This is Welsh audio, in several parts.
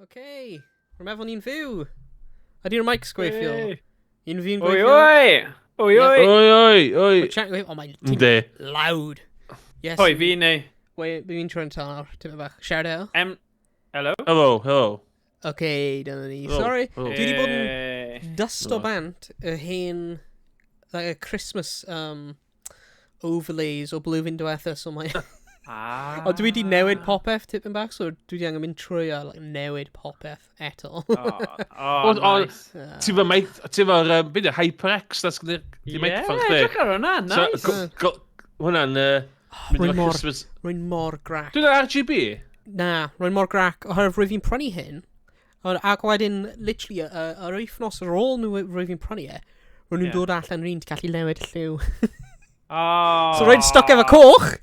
Okay. Rwy'n meddwl ni'n fyw. Ydy'r mics gweithio? Hey. Un fi'n Oi, gweithio? oi! Oi, oi! Oi, oi, oi. Mae chat gweithio? Oh, mae'n ti'n Yndi. loud. Yes. Oi, fi neu... Wait, fi'n troi'n tan nawr, tipyn bach. Siarad eto. Hello? Hello, hello. Okay, dyna ni. Hello, Sorry. hello. Dwi wedi bod yn Hey. dusto No. bant y hen, like, y Christmas overlays o blwyddyn diwetha, so mae. Ah. O, dwi wedi newid popeth tipyn bach, so dwi wedi angen mynd trwy a like, newid popeth eto. Oh, oh, O, nice. Ti fo mic, ti fo'r, beth yw, HyperX, that's gyda di Yeah, microphone chdi. edrych ar hwnna, So, nice. hwnna'n, mynd Rwy'n efo mor- Christmas. Rwy'n mor grac. Dwi'n RGB? Na, rwy'n mor grac, oherwydd rwy'n fi'n prynu hyn, ond ac wedyn, literally, yr wythnos ar ôl nhw rwy'n fi'n prynu e, rwy'n nhw'n dod allan yr un ti'n gallu newid lliw. Oh. So rwy'n stuck efo coch!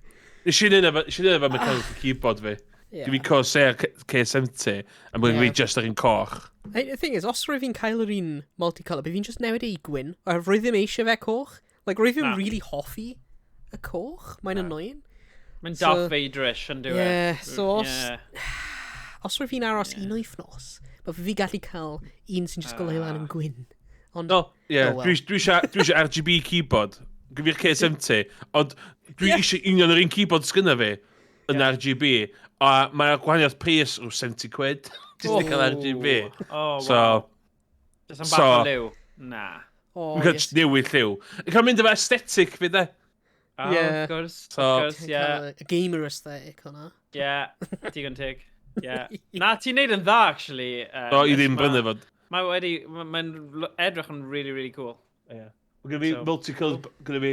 Nes i neud efo, nes i neud efo mechanical keyboard fi. Yeah. Dwi'n Corsair K70, a mae'n fi just yr un coch. Hey, the thing is, os rwy'n fi'n cael yr un multicolour, bydd fi'n just newid e i gwyn, oherwydd rwy ddim eisiau fe coch. Like, rwy ddim Na. really hoffi y coch. Mae'n annoying. Mae'n So- Darth Vaderish yn dyw e. Yeah, so os, Yeah. os rwy fi'n aros un wythnos, mae fi gallu cael un sy'n just goleu lan yn gwyn. Ond, No, ie, Oh, well. dwi eisiau RGB keyboard. Gwyd fi'r K70, ond dwi eisiau union yr un keyboard sgynna fi yn RGB, a mae'r gwahaniaeth pris rhyw 70 quid. Jyst i cael RGB. Oh, So, wow. Just yn bach o liw. Na. Oh, dwi'n cael yes. just newid lliw. Yn cael mynd efo aesthetic fi, de. Oh, of course, of course, Ti'n yeah. cael y gamer aesthetic hwnna. Yeah, digon teg. Yeah. Na, ti'n neud yn dda, actually. O, i ddim Mae brynu fod. Mae wedi, mae'n edrych yn really, really cool. Ie. Mae gen fi multicolour, gyda fi.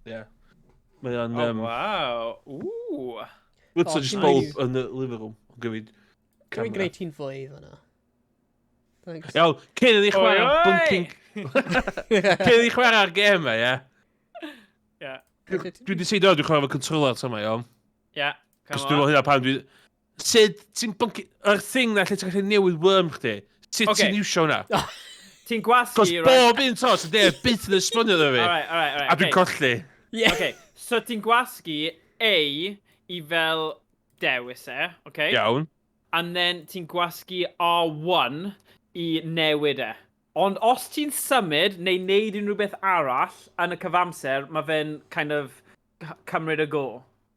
Ie. Mae o'n Oh, wow. Ooh. Literally Oh, just ti'n bulb really yn y living room. Mae gen fi Dwi'n camera. gwneud ti'n fwy fyna. Thanks. Iawn, cyn i ni chwarae Oi, oi! bunking. Cyn i ni chwarae'r gêm ma, ie. Yeah. Dwi wedi seid o, dwi'n chwarae efo controller yma, iawn. Yeah. Cos Come dwi'n meddwl on. hynna pan dwi. Sut ti'n bunking. Yr thing na lle ti'n gallu newid worm chdi. Sut Ocê. ti'n iwsio hwnna? Ti'n gwasgu, Cos right? bob un to, sy'n dweud byth yn esbonio ddo fi. Alright, A dwi'n colli. Yeah. Okay, so ti'n gwasgu A i fel dewis e, okay? Iawn. And then ti'n gwasgu R1 i newid e. Ond os ti'n symud neu neud unrhyw beth arall yn y cyfamser, mae fe'n kind of cymryd y go.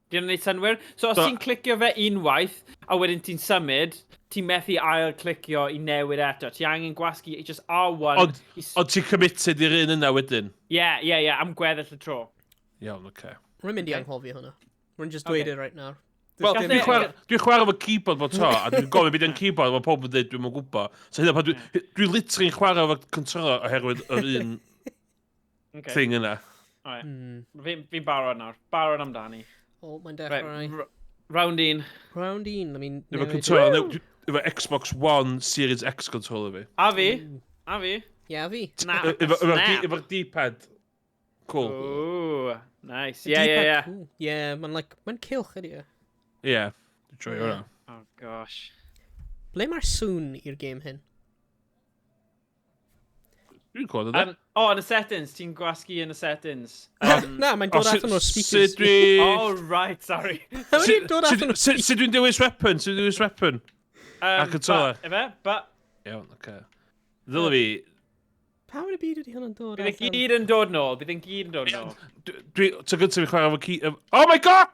Di hwnna'n neud synnwyr? So os ti'n clicio fe unwaith, a wedyn ti'n symud, ti'n methu ail clicio i newid eto. Ti angen gwasgu just R1. Ond ond ti'n committed i'r un yna wedyn? Ie, am gweddill y tro. Iawn, oce. Rwy'n mynd i anghofio hwnna. Rwy'n just dweud e right now. Wel, Gath dwi'n chwarae efo keyboard fo to, a dwi'n gofyn beth yw'n keyboard, mae pob yn dweud dwi'n yn gwybod. So hynna pan dwi literally'n chwarae efo controller oherwydd yr un thing yna. Alright. Fi'n barod nawr. Barod amdani. O, mae'n Right, dechrau. round un. Round un, I mean. Efo newid. controller, efo Xbox One Series X controller fi. A fi. A fi. Ie, a fi. Na, snap. Efo'r D-pad. Cool. Ooh, nice. Y Yeah, D-pad yeah. Cool. Yeah, mae'n like, mae'n cylch ydi e. Ie. Dwi'n joio hwnna. Oh, gosh. Ble mae'r sŵn i'r game hyn? Dwi'n clywed o. Oh, yn y settings. Ti'n gwasgu yn y settings. Na, mae'n dod allan o'r speakers. Sut dwi Oh, right, sorry. Mae'n dod allan o'r Sut dwi'n dewis weapon? Sut dwi'n dewis weapon? A controller. But, efe? But, Iawn, oce. Ddyle fi. Pam yn y byd ydi hwnna'n dod bydd e allan? gyd yn dod nôl. Bydd e'n gyd yn dod nôl. Dwi. Tro gyntaf fi chwarae efo key. Oh my God!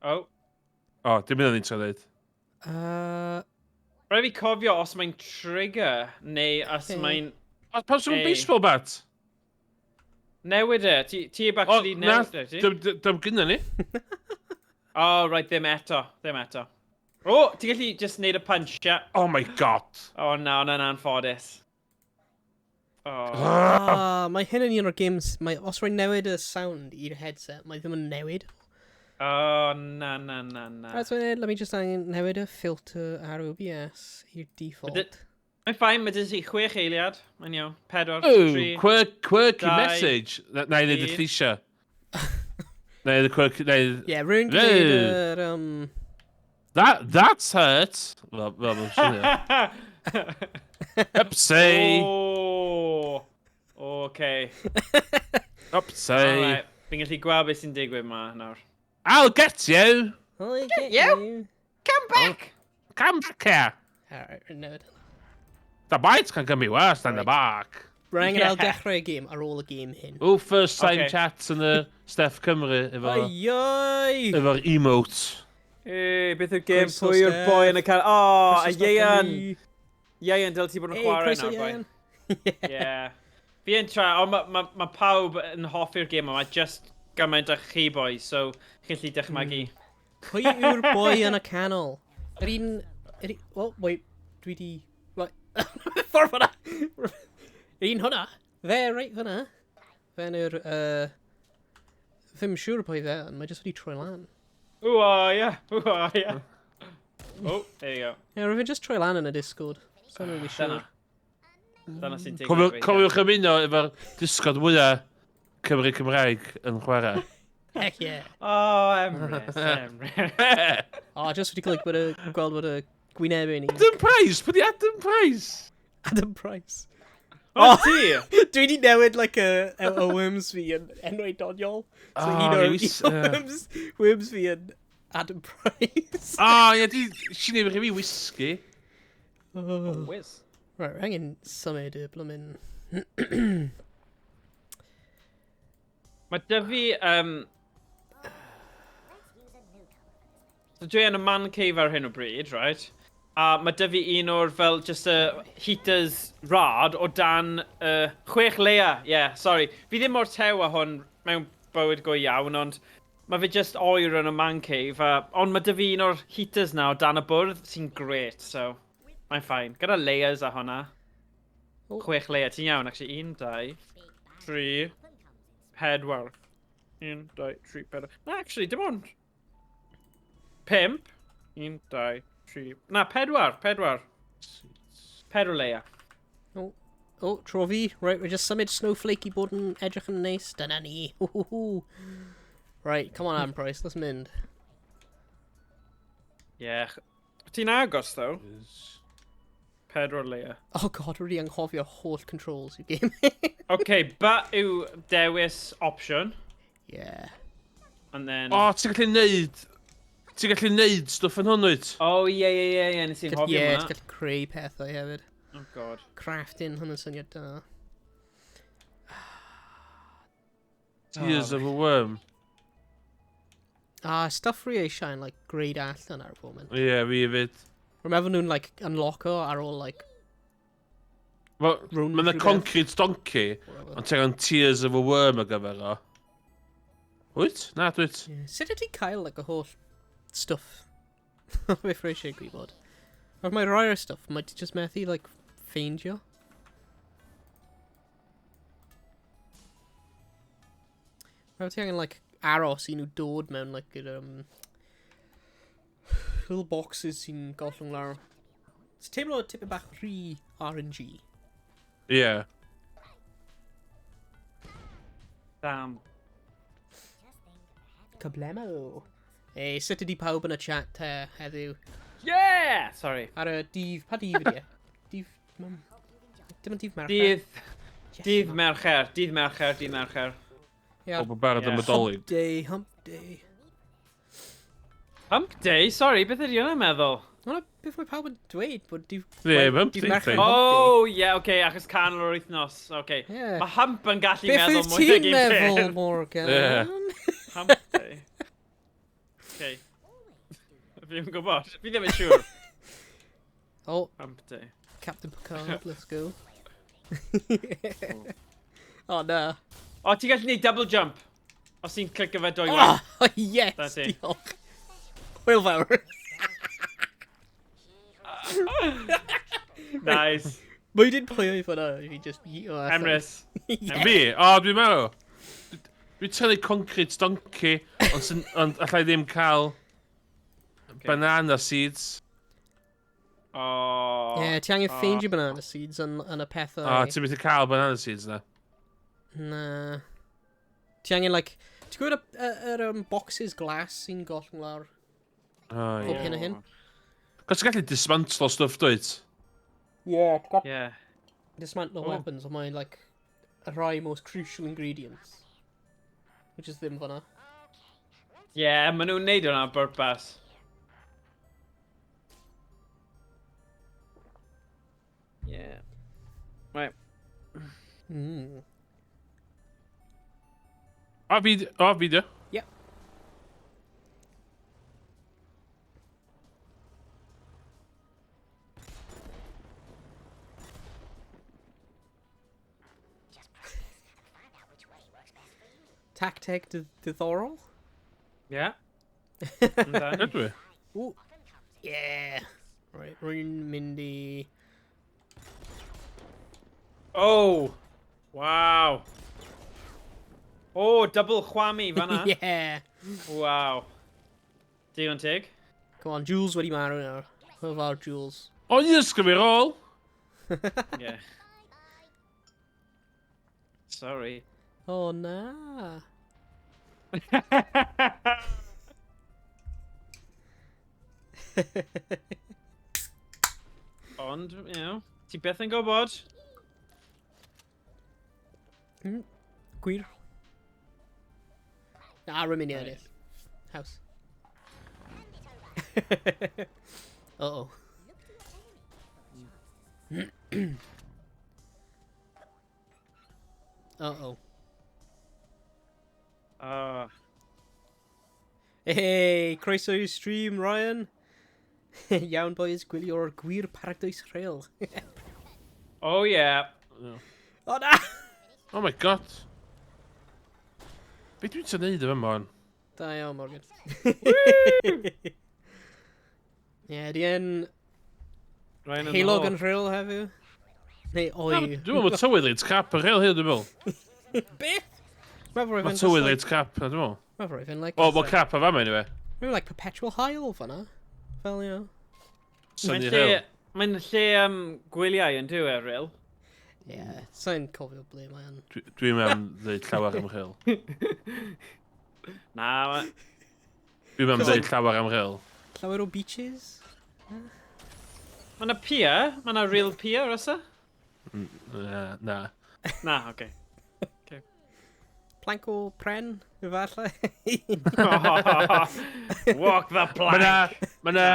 Oh. O, dim hynny'n ni'n dweud. Rhaid fi cofio os mae'n trigger neu os mae'n O, pam sy'n Ei. baseball bat? Newid e. Ti heb O, actually na, newid e, ti? dim gynna ni. Oh, right, ddim eto. Ddim eto. Oh, ti'n gallu just neud y punch, yeah. Oh my God. Oh, na, hwnna'n anffodus. Oh. Ah, mae hyn yn un o'r games, mae, os rwy'n newid y sound i'r headset, mae ddim yn newid. Oh, na, na, na, na. Right, so let me just angen newid y filter ar OBS i'r default. Mae'n fine, mae dyn ti 6 eiliad. Mae'n iawn. Pedwar, Oh, tri. Quirky dau, message. Na i wneud y un. lleisia. Na i wneud y quirky. Yeah, rwy'n gwneud yr. That's hurt. Wel, mae'n swnio. Upsay. Oh, okay. Upsay. Alright, fi'n gallu gweld beth sy'n digwydd ma nawr. I'll get you. I get you. you. Come back! Come back here. Alright, newid. The bites can can be worse than the bark. Rwy'n angen Yeah. ail dechrau y gêm ar ôl y gêm hyn. Oh, first time Okay. chat yn y Steph Cymru efo, Ai, ai! efo'r emote. Ei, beth yw'r gêm? Croeso, Pwy yw'r Steph. boi yn y car? O, a Croeso, Steph Ieuan. Cymru. Ieuan, dyl ti bod yn Ei, chwarae croeso, nawr, boi. Ieuan. Yeah. Fi yn try, ond mae ma, ma pawb yn hoffi'r gêm yma, just gymaint â chi, boys, so chi'n gallu dychmygu. Pwy yw'r boi yn y canol? Yr un... Yr un... Oh, wait, dwi di... Right. Ffordd fyna! Yr un hwnna! Fe, reit fyna. Fe'n yw'r... Ddim siŵr pwy fe, ond mae jyst wedi troi lan. Ww, ie, ww, ie. Oh, there you go. Ie, yeah, rwy'n just troi lan yn y Discord. So I'm really Dyna. sure. Dyna sy'n digwydd. Cofiwch weithiau. cofiwch ymuno efo'r Discord mwyaf Cymru Cymraeg yn chwarae. Heck yeah. Oh, Emrys, Emrys. Oh, just wedi clic bod y, gweld bod y gwynebau ni. Adam Price! Pwy di Adam Price? Adam Price. Oh, ti? Dwi wedi newid like y worms fi yn enwau doniol. So Oh, un o'r Lewis, un o'r worms fi yn Adam Price. O, ie, di... Si neu fi whisky. Oh. Whiz. Right, we're angen symud y blwmin. Mae dy fi... So dwi yn y man cave ar hyn o bryd, right? A mae dy fi un o'r fel just y heaters rad o dan 6 layer, yeah, sorry. Fi ddim mor tew â hwn mewn bywyd go iawn, ond mae fe just oer yn y man cave. A, ond mae dy fi un o'r heaters na o dan y bwrdd sy'n great, so mae'n fine. Gyda layers a hwnna. Oh. 6 layer, ti'n iawn, actually. 1, 2, 3, 4. 1, 2, 3, 4. Na, actually, dim ond 5. 1, 2, 3. Na, 4, 4. 4 layer. Oh, oh, tro fi. Right, we just symud Snowflake i bod yn edrych yn neis. Dyna ni. Hw, hw, hw. Right, come on, Adam Price, let's mynd. Yeah. Ti'n agos, though. 4 layer. Oh god, wedi anghofio holl controls i'r game. Okay, but yw dewis option. Yeah. And then... O, ti'n gallu neud... Ti'n gallu neud stwff yn hwn, wyt? Oh, ie, nes i'n hoffi Yeah, hwnna. ti'n gallu creu pethau hefyd. Oh, god. Crafting, hwnna'n syniad da. Tears of a worm. Ah, stuff rhi eisiau yn, like, grade allan ar y foment. Ie, yeah, fi hefyd. Rwy'n meddwl nhw'n, like, unlocko ar ôl, like, Wel, Rhwng Mae'n y rhywbeth. concrete donkey, whatever. ond ti'n gael Tears of a Worm ar gyfer o. Wyt? Na, dwyt. Yeah. Sut ydy cael, like, y holl stuff? Beth rwy eisiau gwybod. Or mae rai o'r stuff, mae ti just methu, like, ffeindio. Mae ti angen, like, aros i nhw dod mewn, like, gyda, little boxes sy'n gollwng lawr. It's teimlo tipyn bach rhy RNG. Ie. Yeah. Damn. Cyblemo. Ei, sut ydi pawb yn y chat te heddiw? Yeah! Sorry. Ar y dydd, pa dydd ydi e? Dydd... Dim ond dydd Mercher. Dydd... Yes, Dydd Mercher, dydd Mercher, dydd Mercher. Yeah. O, bod barod am Ie. y Dolig. Hump day, hump day. Hump day? Sorry, beth ydi hwnna'n meddwl? Hwna beth mae pawb yn dweud bod dydd... Ie, wel, hump dydd day Mercher thing. hump day. Oh, yeah, okay, achos canol o'r wythnos. Okay. Ie. Mae hump yn gallu Beth meddwl wyt mwy nag ti'n un meddwl, peth. Morgan? Ie. Hump day. Okay. Fi ddim yn gwybod. Fi ddim yn siŵr. Oh, Hump day. Captain Picard, let's go. Oh, na. O, ti'n gallu neud double jump. Os ti'n clicio fe dwy waith. Oh, yes, That's it. diolch. Hwyl fawr. Nice. Mae di'n pwy oedd fyna, fi just yeet o allan. Emrys. Yeah. Fi? O, dwi'n meddwl. Dwi'n tynnu concrete donkey, ond ond allai ddim cael banana seeds. Oh. Yeah, ti angen Oh. ffeindio banana seeds yn y pethau. O, ti'n methu cael banana seeds na. Na. Ti angen, like... Ti'n gwybod yr boxes glass sy'n gollwng lawr? O, Pob ie. hyn a hyn? Cos ti'n gallu dismantlo stwff, dwyt? Yeah, Yeah. Dismantle Oh. weapons, ond mae'n, like, y rhai most crucial ingredients. Which is ddim fyna. Yeah, maen nhw'n neud hwnna ar bwrpas. Yeah. Right. O, fi... O, fi di. Yep. Tacteg diddorol? Yeah. Ydw i? Ooh. Yeah. Right, rwy'n mynd i... Oh! Wow. Oh, double chwami fanna. Yeah. Wow. Digon teg. Come on, Jules wedi marw nawr. Hwyl fawr, Jules. O, un ysgrif i'r ôl! Yeah. Sorry. Oh, na. Ond, you know, ti beth yn gwybod. Gwir. Na, rwy'n mynd i ennill. House. Uh-oh. Uh-oh. Hey, croeso i'r stream, Ryan. Iawn, boys, gwylio'r gwir Paradise Rail. Oh, yeah. Oh, na! Oh my god. Be dwi'n ti'n neud efo yma hwn? Da iawn, Morgan. Ie, di en Ryan yn heulog the yn rhyl heddiw? Neu oi. Dwi'n meddwl bod tywydd reit crap yn rheol hyn, dwi'n meddwl. Beth? Mae'n rhoi Mae fe'n tywydd reit crap, na, dwi'n meddwl. Mae'n rhoi fe'n like... O, mae crap a fama, anyway. Mae'n like perpetual haul fan'na. Fel, you know. Sunny Mae'n lle, Hill. mae'n lle gwyliau yn dyw e, Rhyl. Ie, yeah, sa'n cofio ble mae yn. Dwi'n meddwl dweud llawer am Rhyl. Na, Dwi'n meddwl dweud llawer am Rhyl. Llawer o beaches? Mae yna pier, mae yna real pier, oes e? Na, na. Na, oce. Plank o pren, efallai? Walk the Mae plank! na, mae na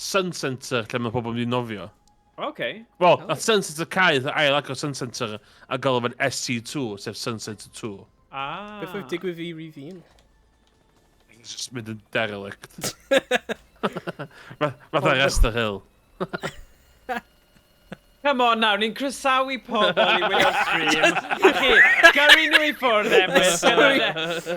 Sun Centre lle mae pobl yn mynd i nofio. Oce. Wel, nath Sun Centre cael ail agor Sun Centre a gael efo'n SC2, sef Sun Centre 2. Ah. Beth oedd digwydd i rif un? It's just mynd yn derelict. Fatha Rester Hill. Come on nawr, ni'n croesawu pobl i wylio'r stream. A chi, gyrru nhw i ffwrdd, Emrys. Sorry.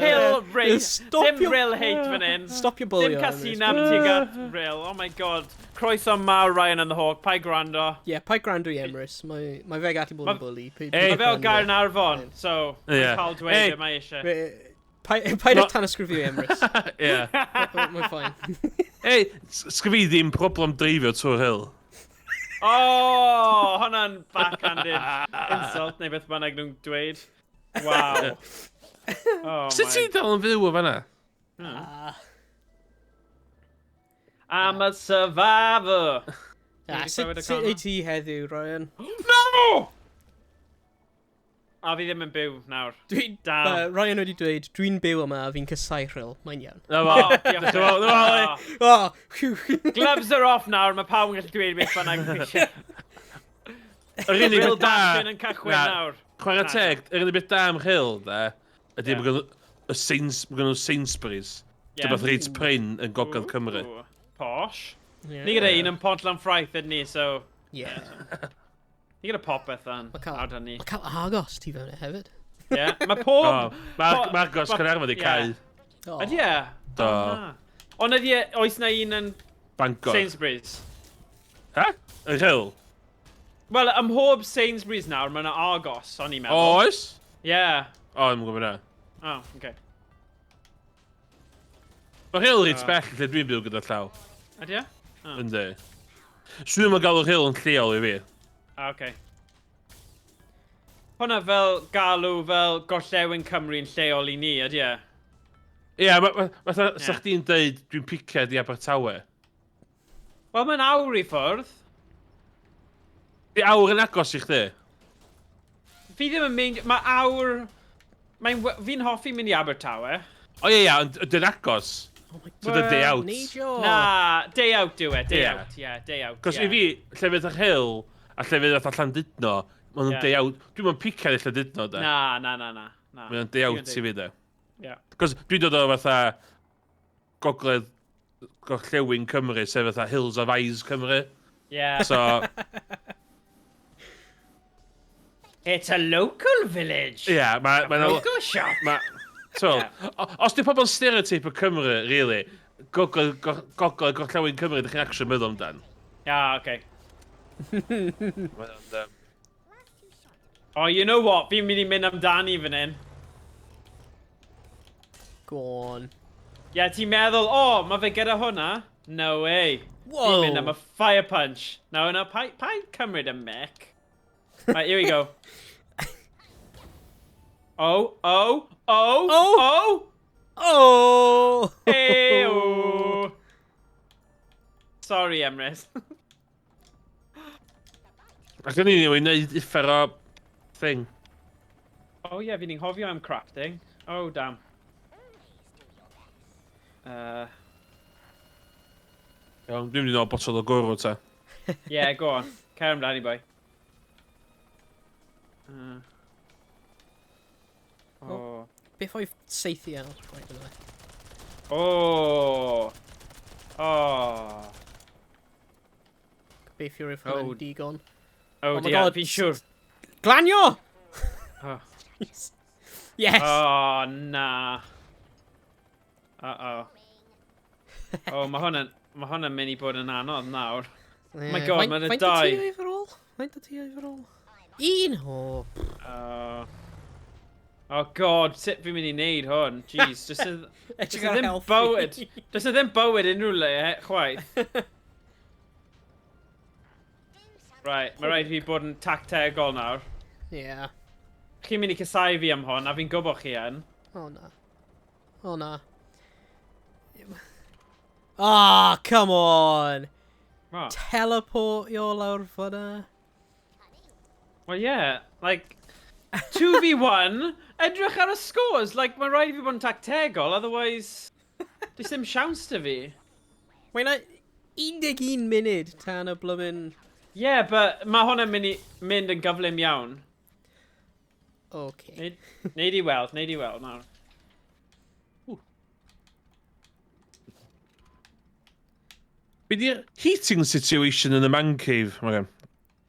Hill race. Stop Dim your- real hate fan hyn. Stop your bullying. Dim casinab tuag at Rhyl. Oh my god. Croeso mawr Ryan and the Hawk. Paid gwrando. Ie, yeah, paid gwrando i Emrys. Mae, mae fe gallu bod Ma- yn bully. Hey. Mae fel Gaernarfon, so Ie. mae'n cael dweud Hey. be mae eisiau. Paid paid No. â tanysgrifio i Emrys. Ie. Mae'n fine. Ei, sgyda fi ddim problem dreifio trwy'r hill. Oh, hwnna'n backhanded insult neu beth bynnag nhw'n dweud. Wow. Oh Sut my. ti'n dal yn fyw o fan'na? I'm a survivor. Ah, Wedi sut clywed y sut cân wyt ti heddiw, Ryan? No! A fi ddim yn byw nawr. Dwi'n... Damn. Ryan wedi dweud, dwi'n byw yma a fi'n casau Rhyl. Mae'n iawn. Na fo. Oh, diolch. Na fo, na fo. Oh, phew. Gloves are off nawr, mae pawb yn gallu dweud beth bynnag nhw eisiau. Yr unig Rhyl beth da... Dashin yn cychwyn Na. nawr. Chwarae Na. teg, yr unig beth da am Rhyl, da, ydy Ie. bod gen y Sains, bod gen nhw Sainsbury's. Ie. Rhywbeth reit prin yn Gogledd Cymru. Ooh, Posh. Yeah. Ni gyda un yn Pontllan-fraith ydyn ni, so Yeah. ni gyda popeth yn Mae cael, ardal ni. ma' cael Argos tu fewn e hefyd. Ie, mae pob... O, Mae'r Argos Caernarfon wedi ie. cau. Oh. Ydy e? Do. O, na. Ond ydy e, oes na un yn Bangor. Sainsbury's? Ha? Yn Rhyl? Wel, ym mhob Sainsbury's nawr, mae yna Argos, o'n i'n meddwl. Oes? Ie. O, ddim yn gwybod na. Oh, okay. Mae Rhyl reit bell lle dwi'n byw gyda llaw. Ydy e? Oh. Yndi. Swn i'm yn galw Rhyl yn lleol i fi. Ah, okay. Hwna fel galw fel Gorllewin Cymru'n lleol i ni, ydy e? Ie, fatha, sa Ie. chdi'n deud dwi'n piced i Abertawe. Wel, mae'n awr i ffwrdd. Di awr yn agos i chdi? Fi ddim yn mynd... Mae awr... Mae'n... Fi'n hoffi mynd i Abertawe. O ie, ie, ond ydy'n agos. Oh my So the day out. Neidio. Na, day out yw e, day Ie. out, yeah, day out. Cos yeah. i fi, lle fydd yr Rhyl A llefydd fatha Llandudno, maen nhw'n day out. Dwi'n mynd picad i Llandudno, de. Na, na, na, na. na. Mae'n day out i fi, de. Yeah. Cos dwi'n dod o fatha gogledd gorllewin Cymru, sef fatha Hills of Eyes Cymru. Yeah. So... It's a local village. Yeah, mae... Ma, local shop. Ma, so, yeah. Os di pobl stereotype o Cymru, really, gogledd, gogledd gorllewin Cymru, ydych chi'n actually meddwl amdan. Yeah, okay. Oh, you know what? Fi'n mynd i mynd amdani fan hyn. Go on. Ie, yeah, ti'n meddwl, oh, mae fe gyda hwnna? No way. Whoa. Fi'n mynd am y fire punch. No, no, pa, pa cymryd y mech? Right, here we go. Oh, oh, oh, oh, oh! Oh! Hey, oh. Sorry, Emrys. Ac o'n i'n wneud uffar o thing. Oh yeah, fi'n anghofio am crafting. Oh, damn. Iawn, dwi'n mynd i nôl botol o gwrw ta. Yeah, go on. Cer amdani, boi. Oh. Beth oedd seithi ar? Right, dyna fe. Oh. Oh. Gobeithio roedd hwnna'n digon. Oh, Oh my dear, God. fi'n siŵr. Glanio! Oh. Yes! Oh, na. Uh-oh. Oh, mae hwnna'n ma hwnna mynd i bod yn anodd nawr. Oh my God, ma' 'na Faint o dau. ti overall? Faint o ti overall? Un! Oh. Oh God, sut fi'n mynd i wneud hwn? Jeez, does e Edrych ar ddim health bywyd. fi. Does e ddim bywyd unrhyw le, chwaith. Right, mae rhaid i fi bod yn tactegol nawr. Yeah. Chi'n mynd i casau fi am hwn, a fi'n gwybod chi yn. Oh na. Oh na. Ah, oh, come on! What? Teleportio lawr fyna. Well, yeah, like, 2v1, edrych ar y scores, like, mae rhaid i fi bod yn tactegol, otherwise, does dim siawns da fi. Mae na 11 munud tan y blymyn... Yeah, but mae hwnna'n mynd, i, mynd yn gyflym iawn. Okay. Neud i weld, neud i weld nawr. Be di'r heating situation yn y man cave, Morgan?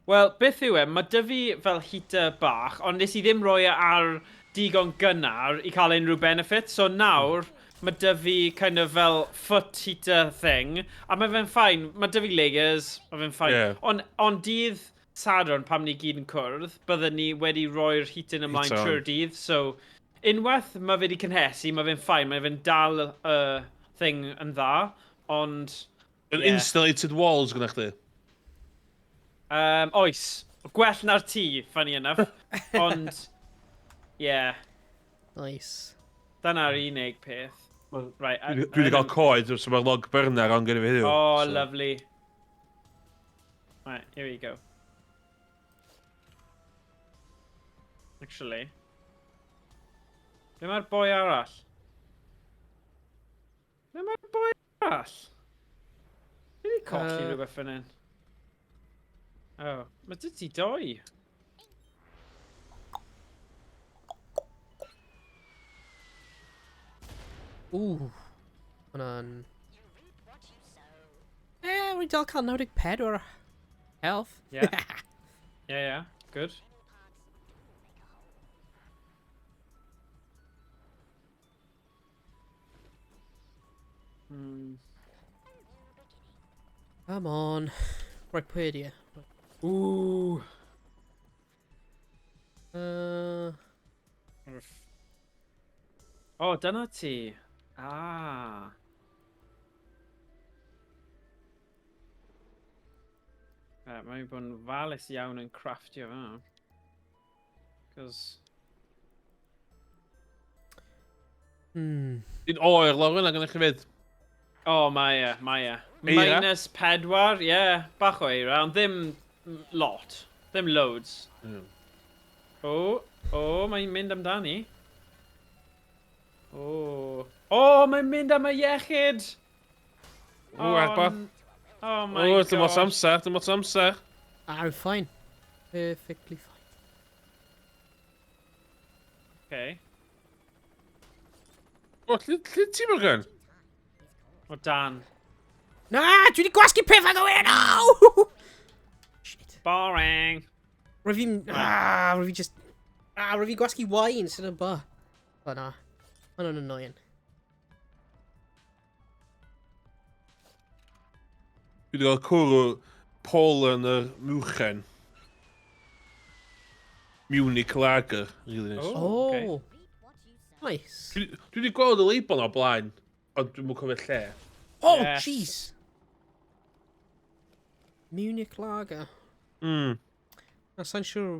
Wel, beth yw e, mae dy fi fel heater bach, ond nes i ddim rhoi e ar digon gynnar i cael unrhyw benefit, so nawr mae dy fi kind of fel foot heater thing, a mae fe'n fine, mae dy fi layers, mae fe'n fine. Ie. Ond on dydd Sadwrn, pam ni gyd yn cwrdd, bydden ni wedi rhoi'r heating ymlaen Heater on. trwy'r dydd, so unwaith mae fe wedi cynhesu, mae fe'n fine, mae fe'n dal y thing yn dda, ond... Yn Ie. insulated walls gyda chdi? Oes. Gwell na'r tŷ, funny enough. Ond, yeah, Nice. dyna'r unig peth. Right, Dwi wedi cael coed, so mae'r log burner on gyda fi heddiw. Oh, so. lovely. Right, here we go. Actually. Ble mae'r boi arall? Ble mae'r boi arall? Fi wedi colli rhywbeth fan hyn. Oh, mae dy ti doi. Ooh. Hwnna'n... Eh, rwy'n dal cael 94 health. Yeah. Yeah, good. Come on. Right, pwy ydi e? Ooh. Oh, dyna ti. Ah. Right, mae'n bod yn falus iawn yn craftio fe. Cos... Di'n oer lawr yna gyda chi fyd. Oh, mae e, mae e. Eira? -4, ie. Yeah, bach o eira, ond ddim lot. Ddim loads. O, oh, mae'n mynd amdani. O, oh, mae'n mynd am y iechyd! O, agbo. Oh my O, God. dim lot amser, dim lot amser. I'm fine. Perfectly fine. Okay. O, lle, lle ti, Morgan? O, dan. Na, dwi wedi gwasgu pethau gywir, no! Shit. Boring. Rwy fi'n... Ah, rwy fi just... Ah, rwy fi gwasgu Y instead of B. O na. Ma' hwnna'n annoying. Dwi wedi cael cwrw Paul yn yr Muchen. Munich Lager. Really nice. Oh. Oh. Okay. Nice. Dwi wedi gweld y label na o blaen, ond dwi'm yn cofio lle. Oh, Yes. jeez. Munich Lager. Na, sa'n siŵr...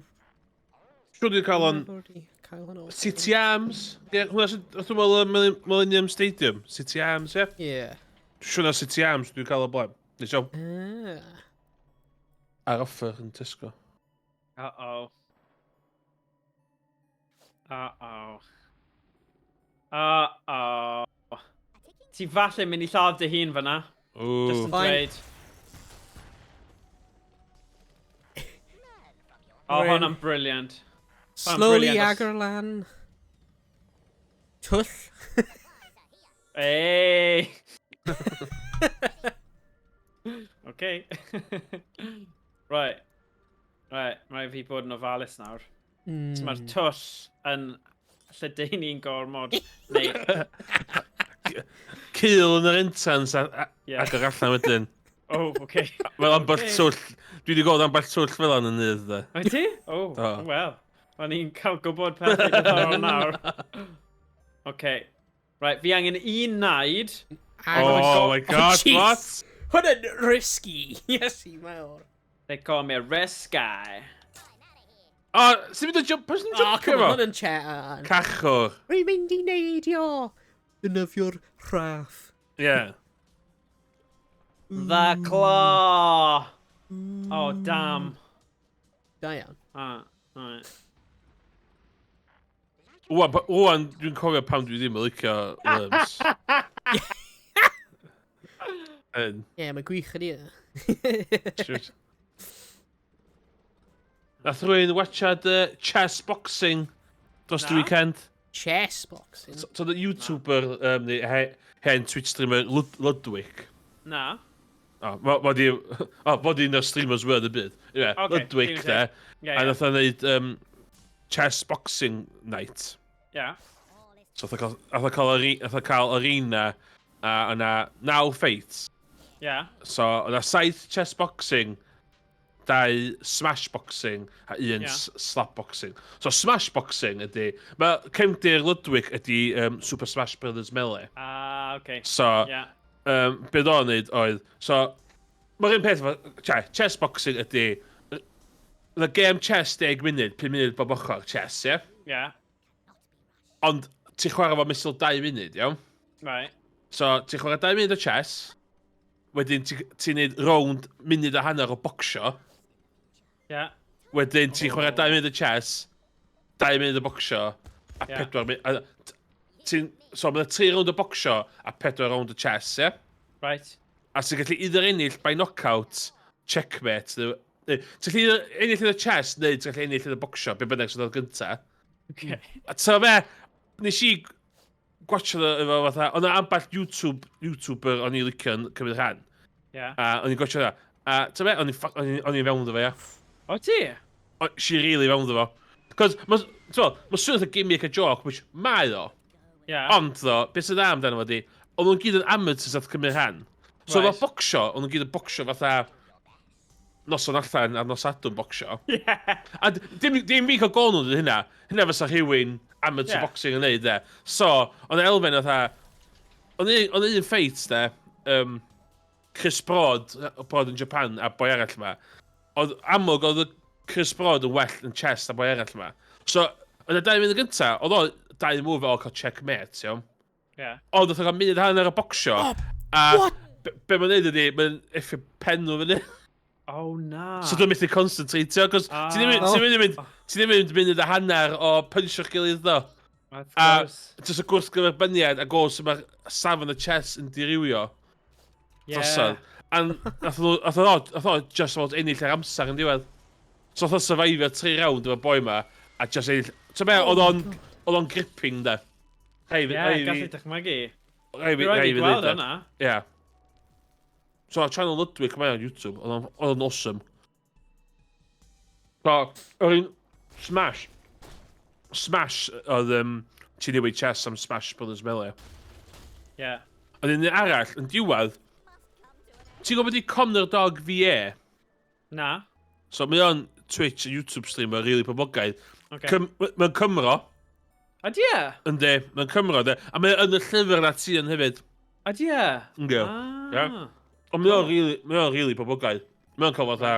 Siwr wedi cael o'n Wedi cael hwnna. City Arms. Ie, hwnna sy'n... Dwi'n meddwl y Millennium Stadium. City Arms, ie. Yeah. Dwi'n siŵr na City Arms dwi'n cael o blaen. Nes iawn. Ah. Ar offer yn Tesco. Uh-oh. Uh-oh. Uh-oh. Ti falle mynd i lladd dy hun fyna. Just Ooh. yn Fine. dweud. O, Rwy'n- hwnna'n brilliant. Hwnna'n Slowly brilliant. agor lan. Twll. Hey! Okay. Right. Right, mae fi bod yn ofalus nawr. So mae'r twll yn lledaenu'n gormod. Neu, Cul yn yr entrance a Ie. agor allan wedyn. Oh, okay. Fel ambell Ocê. twll. Dwi wedi gweld ambell twll fel yna yn nydd, de. Wyt ti? Oh, Do. well. O'n i'n cael gwybod pethau diddorol nawr. Okay. Right, fi angen un naid. Agor. Oh my God, jeez. what? Hwnna'n risky. Yes, i mawr. They call me a risk guy. O, sy'n mynd o jump, pwy sy'n Oh, jumpio come on, fo? hwnna'n chat. Cachwr. Rwy'n mynd i neidio. Defnyddio'r rhaff. Ie. The claw! Oh, damn. Da iawn. Ah, right. Wan, wan, dwi'n cofio pam dwi ddim yn licio worms. Yn. Ie, yeah, mae gwych ydi e. Shoot. Nath rhywun watchad chess boxing dros y Na. weekend. Chess boxing. So, the YouTuber, neu hen Twitch streamer Ludwig. Na. O, ma di, o, ma di un o'r streamers fwyaf yn y byd. Anyway, Ocê, Ludwig, dim de. Ie, A ie. nath o'n neud chess boxing night. Ie. So, nath o cael arena, a yna naw fights. Ie. So, yna saith chess boxing, dau smash boxing, a un slap boxing. So, smash boxing ydy... Mae cefndir Ludwig ydy Super Smash Brothers Melee. Ah, okay. So, be o'n neud oedd... So, mae'r un peth efo chess boxing ydy... The game chess 10 munud, 5 munud bob ochr chess, ie? Ie. Ond ti'n chwarae fo fesul 2 munud, iawn? Right. So, ti'n chwarae 2 munud o chess, wedyn ti'n ti neud rownd munud a hanner o bocsio, wedyn ti'n chwarae 2 munud o chess, 2 munud o bocsio, a 4 munud... Ti'n, so, mae'n 3 rownd o bocsio a 4 rownd o chess, ie? Right. A ti'n gallu either ennill by knockout, checkmate, neu ti'n gallu either ennill yn y chess, neu ti'n gallu ennill yn y bocsio, be bynnag sy'n dod gynta. Okay. A ti'n be, nes i gwatcho fo efo fatha, oedd 'na ambell YouTuber o'n i licio yn cymryd rhan. A o'n i'n gwatcho hwnna. A ti'n be, o'n i fewn iddo fo, ia. O ti? O, si really fewn iddo fo. Cos, mae'n swnio fatha gimmick a joke, which mae o. Ond, ddo, beth sy'n dda amdano fo di, oedd nhw'n gyd yn amateurs at cymryd rhan. So, efo bocsio, oedd nhw'n gyd yn bocsio fatha noson allan a nos Sadwrn bocsio. A dim fi cael go nhw'n dweud hynna. Hynna fysa rhywun amateur boxing yn neud, de. So, oedd elfen fatha... Oedd un fight, de, Chris Broad, Broad yn Japan, a boi arall yma. Oedd amlwg oedd y Chris Broad yn well yn chess na boi arall yma. So, yn y 2 munud gynta, oedd o dau move o cael checkmate, iawn. Ond oedd o'n cael munud hanner o bocsio. Oh, a what? be mae'n neud ydi, mae'n effio pen nhw fyny. Oh, na. So dwi'n methu concentratio, cos ti ddim ti ddim yn mynd munud a hanner o puncho'ch gilydd ddo. Of A course. jyst y gwrthgyferbyniad a gos mae'r safon y chess yn dirywio drosodd. A nath o, nath o, nath o just about ennill yr amser yn diwedd. So nath o survivio tri round efo'r boi ma, a just ennill... Ti'n be, oedd o'n, oedd o'n gripping da. Rhaid fi, Ie, rhaid fi, gallu dychmygu. rhaid fi, Rhaid rhaid i fi gweld ddeud o. hwnna. Ie. So, Channel Ludwig mae ar YouTube, oedd o'n- oedd o'n awesome. So, yr un Smash. Smash oedd um, ti'n newid chess am Smash Brothers Melee. Ie. Yeah. Ond un arall, yn diwedd, ti'n gwybod di Connor Dog VA? Na. So mae o'n Twitch a YouTube streamer really poblogaidd. Okay. Cym mae'n Cymro. Ydy e? Yndi, mae'n Cymro, de. A mae yn y llyfr na ti yn hefyd. Ydy e? Yndi. Ah. Yeah. Ond mae o'n really, mae o'n really poblogaidd. Mae o'n cael fatha...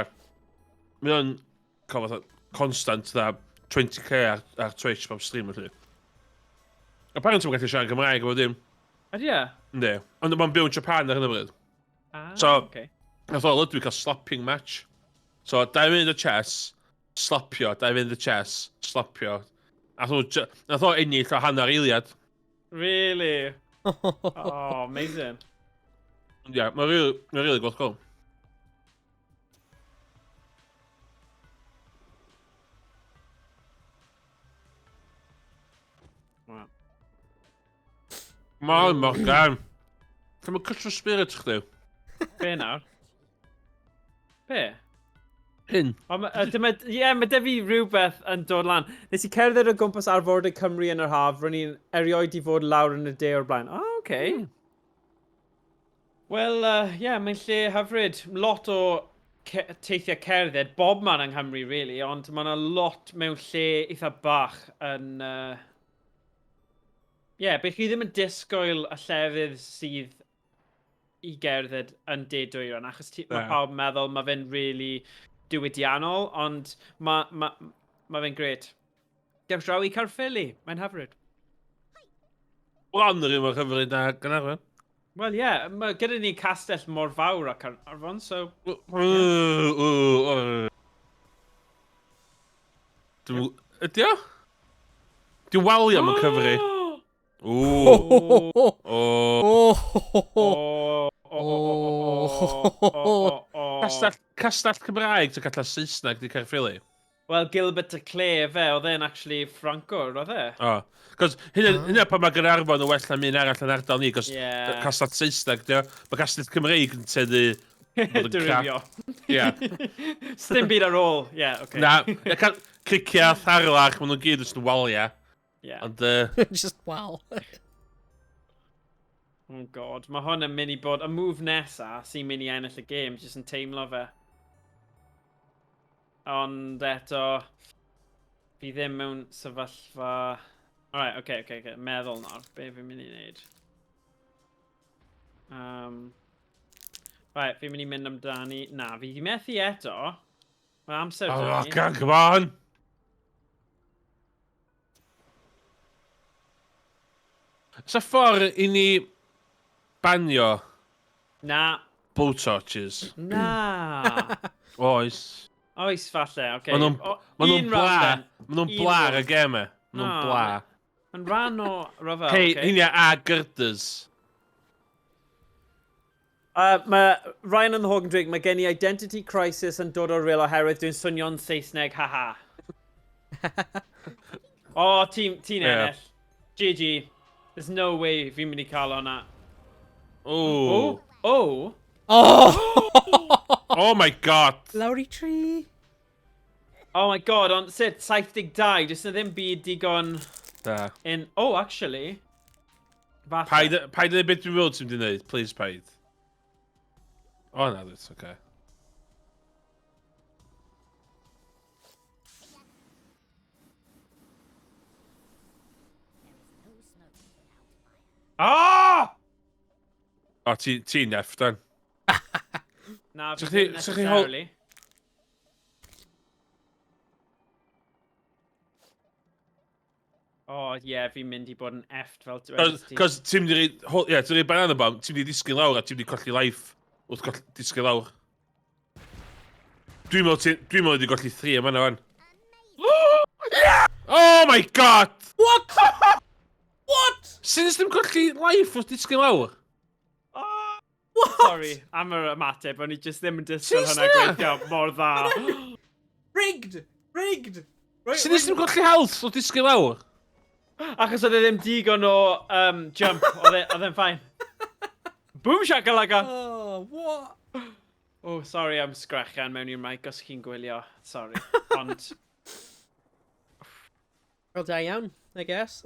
Mae o'n cael fatha constant fatha 20k ar, ar Twitch bob stream felly. Apparently mae'n gallu siarad Cymraeg efo dim. Ydy e? Yndi. Ond mae'n byw yn Japan ar hyn o bryd. Ah, So- okay. Nath o Ludwig cael slapping match. So, dau funud o chess, slapio, dau funud o chess, slapio. Nath o, nath o ennill o hanner eiliad. Really? Oh, amazing. Ie, yeah, mae'n really, ma really gwerth go. Wow. Mae'n Morgan. Lle mae Cutro Spirit chdi? Be nawr? Be? Hyn. O, ma, dyma, ie, yeah, mae dy fi rhywbeth yn dod lan. Nes i cerdded o gwmpas arfordir Cymru yn yr haf, ro'n i'n erioed i fod lawr yn y de o'r blaen. O, oh, okay. Wel, ie, yeah, mae'n lle hyfryd. Lot o ce teithiau cerdded, bob man yng Nghymru, really, ond mae yna lot mewn lle eitha bach yn... Ie, yeah, bych chi ddim yn disgwyl y llefydd sydd i gerdded yn de dwyrain, achos ti, mae Na. pawb yn meddwl mae fe'n really diwydiannol, ond mae ma, ma fe'n gret. Dewch draw i Caerffili, mae'n hyfryd. Bron yr un mor hyfryd na Gaernarfon. Wel ie, yeah, mae gyda ni castell mor fawr â Caernarfon, so... Dwi'n... Ydy o? Di waliau yn cyfri. Ww. O! O. O! O, o, Castell, castell Cymraeg, ti'n castell Saesneg di Caerffili? Wel, Gilbert de Clare fe, oedd e'n actually Franco, oedd e? O. Cos hynna, hynna pan mae Gaernarfon yn well na un arall yn ardal ni, cos Ie. castell Saesneg, di o. Mae castell Cymreig yn teddu bod yn crap. Dirywio. Ie. Sdim byd ar ôl, ie, yeah, okay. Na, ie, Cricieth, Harlach, maen nhw'n gyd jyst yn waliau. Yeah. Ond, Just wow. Oh god, mae hwn yn mynd i bod, y move nesa sy'n mynd i ennill y game, jyst yn teimlo fe. Ond eto, fi ddim mewn sefyllfa... Alright, oce, oce, oce, meddwl nawr, be fi'n mynd i wneud? Right, fi'n mynd i mynd amdani... Na, fi di methu eto. Mae amser oh, 'da ni. God, come on! Sa ffordd i ni banio Na, blowtorches? na. Oes. Oes, falle, oce. Ma' nhw'n O, ma' nhw'n un bla. round then. Ma' nhw'n Un bla ar y round. gem e. Ma' nhw'n Na, bla. Mae'n rhan o rhyfel, Hei, oce. hynny a girders. Mae Ryan and the Hawk yn dweud, mae gen i identity crisis yn dod o'r ril oherwydd dwi'n swnio'n Saesneg, haha. O, ti'n ti Ie. ennill. GG. There's no way fi'n mynd i cael hwnna. Oh. Oh. Oh! Oh my god. Lawr i tri. Oh my god, ond sut, 72, jyst na ddim byd digon Da. in... Oh, actually. Falle. Paid, paid yn beth dwi'n meddwl ti'n mynd i wneud, please paid. Oh, na, that's okay. Ah! O, ti'n ti neff, dan. Na, So fi chdi- ddim so chdi hol- necessarily. Oh, ie, yeah, fi'n mynd i bod yn effed fel dwedais ti. Cos ti'n mynd i roi, ie, ti'n rhoi banana bomb, ti'n mynd i disgyn lawr a ti'n mynd i colli life wrth colli, disgyn lawr. Dwi'n meddwl ti- dwi'n meddwl wedi golli 3 yma na fan. Oh my god! What? What? Sut nes ddim colli life wrth disgyn lawr? What? Sorry am yr ymateb, o'n i just ddim yn disgwyl hwnna gweithio mor dda. Rigged! Rigged! Right, Sut nes ddim colli health o disgyn lawr? Achos oedd e ddim digon o jump, oedd e, e'n fine. Boom shakalaka! Oh, what? Oh, sorry am sgrechian mewn i'r mic os chi'n gwylio. Sorry. Ond... Wel, da iawn, I guess.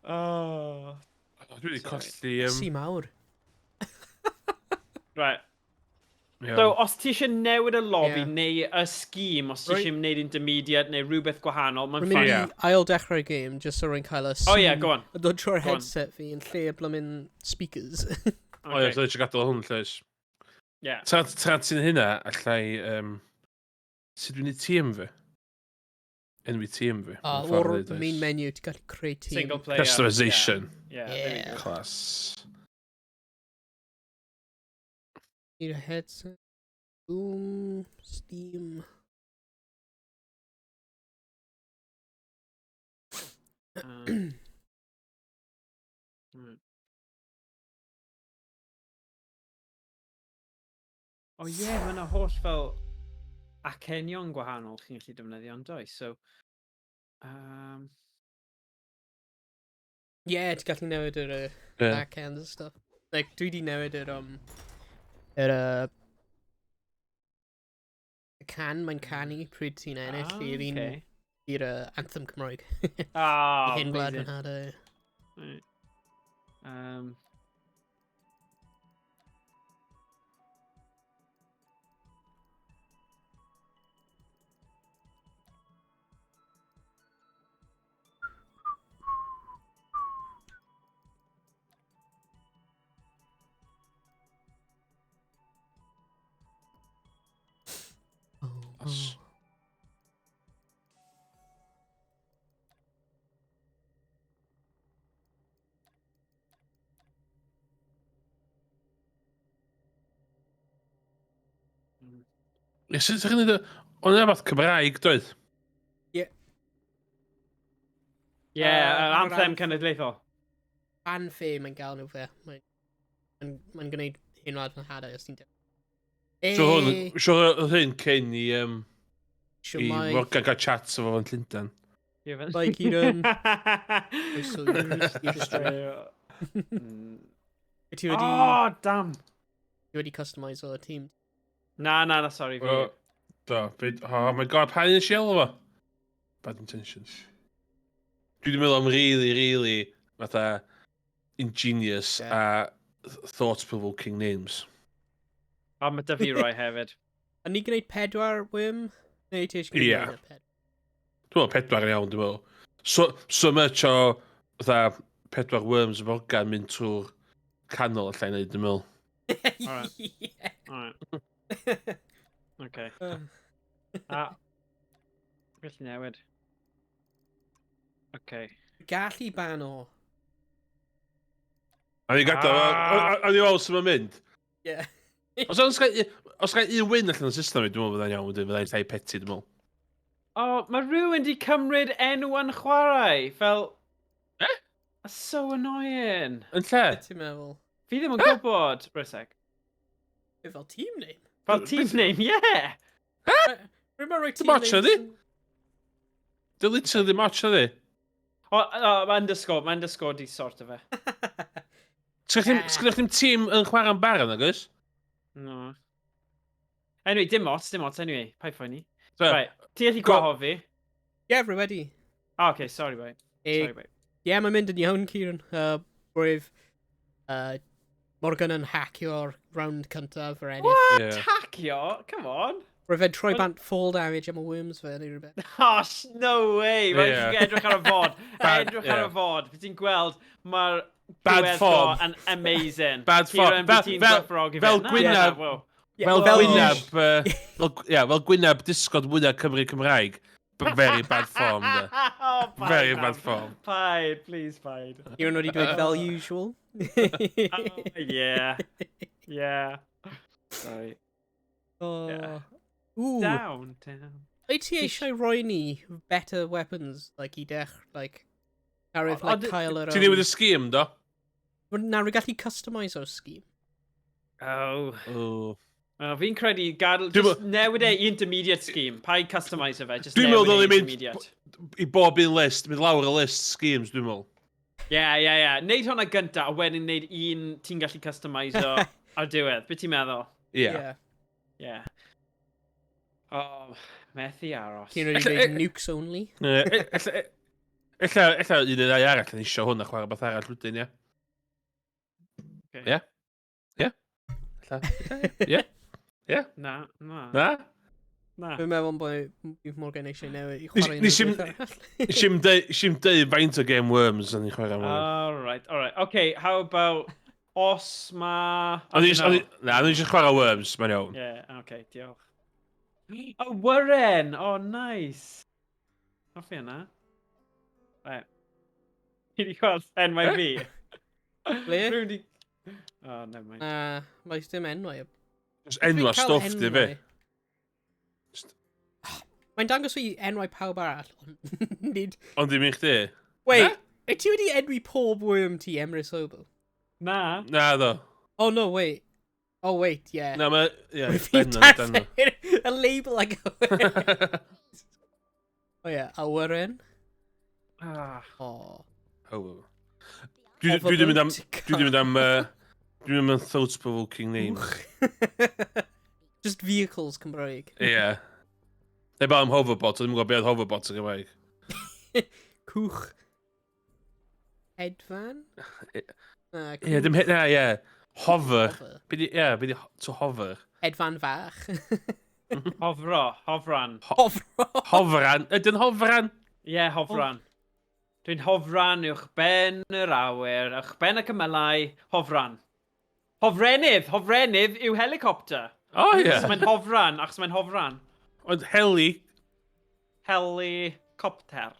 Oh. Dwi wedi colli... Si mawr. Right. Iawn. So, os ti eisiau newid y lobby Ie. neu y scheme, os ti Rwy- eisiau wneud intermediate neu rhywbeth gwahanol, mae'n Rwy'n mynd fine. Ie. i ail dechrau'r game, just so rwy'n cael y Oh yeah, sŵn go on. yn dod trwy'r Go on. headset fi yn lle y blymyn speakers. O ie, Okay. so eisiau gadael hwn, llys. Yeah. Tra, tra ti'n hynna, allai... Sut dwi'n neud tîm fi? Enwi tîm fi. A Mewn ffordd o'r neud, oes. main menu, ti'n gallu creu team. Single player. Customisation. Yeah, yeah, there we Yeah. go. Class. Need a headset. Boom. Steam. Right. O ie, yeah, mae yna holl fel acenion gwahanol chi'n gallu defnyddio yn does. So, Yeah, ti'n gallu newid yr Ie. backend and stuff. Like, dwi di newid yr, yr, y can, mae'n canu pryd ti'n ennill i'r un, okay. i'r anthem Cymraeg. Ah, I hen gwlad amazing. fy nhadau. Right. Oh, Os- oh. Ie, sut ydych chi'n neud o? Ond yna fath Cymraeg, doedd? Yeah, Yr anthem anthem. cenedlaethol. Fanfare mae'n gael nhw fe. Mae'n mae gwneud hen wlad fy nhadau os ti'n dweud. So hwn, so oedd hyn cyn i, i Siwmai, Morgan gael chat efo fo'n Llundain. Ie, fel- Bye, Kieran. Croeso i'r stream. Ti wedi, Oh, damn. ti wedi customise o'r team. Na, na, na, sorry. Fi. O, do, byd, oh my god, pa un nes i alw fo? Bad intentions. Dwi wedi meddwl am really, really, fatha, ingenious Ie. a thought-provoking names. A mae dy fi roi hefyd. A ni gwneud pedwar worm? Neu ti eisiau gwneud Ie. mwy na pedwar? Dwi'n meddwl pedwar yn iawn, dwi'n meddwl. So, so much o, fatha, pedwar worms o Morgan mynd trwy'r canol allai wneud, dwi'n meddwl. Alright. Ie. Alright, okay. A... Gallu newid. Okay. Gallu ban o. A ni'n gadael, Ah. a ni'n weld sut mae'n mynd. Ie. Os oes gael os gael un win allan o'r system, dwi'n meddwl fyddai'n iawn, wedyn fyddai'n llai petty, dwi'n meddwl. O, oh, mae rhywun di cymryd enw yn chwarae. Fel... Eh? That's so annoying. Yn lle? Beth ti'n meddwl? Fi ddim yn gwybod. Wait a sec. Be fel team name? Fel team name, yeah! Rwy'n meddwl rhoi team Dim ots, names ydi? yn- Dy literally ddim ots, ydi? O, o, mae underscore, mae underscore di sort o fe. Sgynnych chi'm tîm yn chwarae'n barod, nag oes? No. Anyway, dim ots, dim ots, anyway. Paid phoeni. So, Right, ti allu gwahodd fi? Ie, rwy wedi. Ah, okay, sorry, mate. Sorry, mate. Ie, mae'n mynd yn iawn, Kieran. Roedd Morgan yn hacio'r round cyntaf yr ennill. What? Ie. Hacio? Come on. Roedd fe'n troi Wel- bant fall damage am y worms fe neu rhywbeth. Oh, no way! Rhaid Ie. yeah. edrych ar y fod. Bad- Edrych ar ie. y fod. Fi ti'n gweld, mae'r Bad diweddglo form. yn amazing. Bad form. Kieran, fi ti'n gwerthfawrogi fe. fel Na, Gwynab- na, wow. Ie, Fel fel Gwynab, fel, ie, fel Gwynab disgod mwyaf Cymru Cymraeg. But very bad form, de. Oh, paid, Very mam. bad form. Paid, please, paid. Kieran wedi dweud fel usual. Oh, yeah. Yeah. Sorry. Oh. Yeah. Ooh. Down, down. Wyt ti eisiau roi ni better weapons, like, i dech, like, Arif, O, like, d- cael yr... Ti'n newid y scheme, do? Na, rwy'n gallu customise o'r scheme. Oh. Oh. Oh, fi'n credu gadw, just newid e i intermediate scheme. Paid customise fe, just Dwi'n meddwl newid e i ddylen ni mynd intermediate. I bob un list, mynd lawr y list schemes, dwi'n meddwl. Ie, ie, ie. Neud hwnna gynta, a wedyn neud un ti'n gallu customiso ar diwedd. Be ti'n meddwl? Ie. Ie. Oh, methu aros. Ti'n rhaid i dweud nukes only? Ie, ella, ella un neu ddau arall yn isio hwn a chwarae beth arall wedyn, ie. Ie? Ie? Ella, ie? Ie? Na, na. Na? Na. Dwi'n meddwl bod Morgan eisiau newid i chwarae Nes i'm deud faint o game Worms yn ei chwarae. Alright, alright. Okay, how about os ma... Na, o'n i eisiau chwarae Worms, mae'n iawn. Yeah, okay, diolch. Awyren! Oh, nice. Hoffi hwnna. Right. Ti wedi gweld enwau fi? Ble? Rwy'n di... Oh, never mind. Na, mae dim enwau. Just enwa stwff di fi. Mae'n dangos fi enwau pawb arall, ond nid... Ond ddim i chdi? Wait, wyt ti wedi enwi pob worm ti Emrys Hobo? Na. Na, ddo. Oh, no, wait. Oh, wait, yeah. Na, mae... Yeah, Fi'n darllen y label ag... Oh, yeah, awyren. Ah. Oh. Oh. Dwi wedi mynd am... Dwi wedi mynd am... Dwi'n mynd am thought-provoking names. Just vehicles Cymraeg. Ie. Yeah. Neu ba am hoverbot, dwi'n gwybod beth oedd hoverbot yn Gymraeg. Cwch. Hedfan? Ie, dim hyd, na, ie. Hover. Ie, be di to hover? Hedfan fach. Hofro, hofran. Hofro. Hofran, ydyn hofran? Ie, yeah, hofran. Dwi'n hofran uwch ben yr awyr, uwch ben y cymylau, hofran. Hofrenydd, hofrenydd yw helicopter. O, oh, ie. Yeah. Achos mae'n hofran, achos mae'n hofran. Ond heli... Helicopter.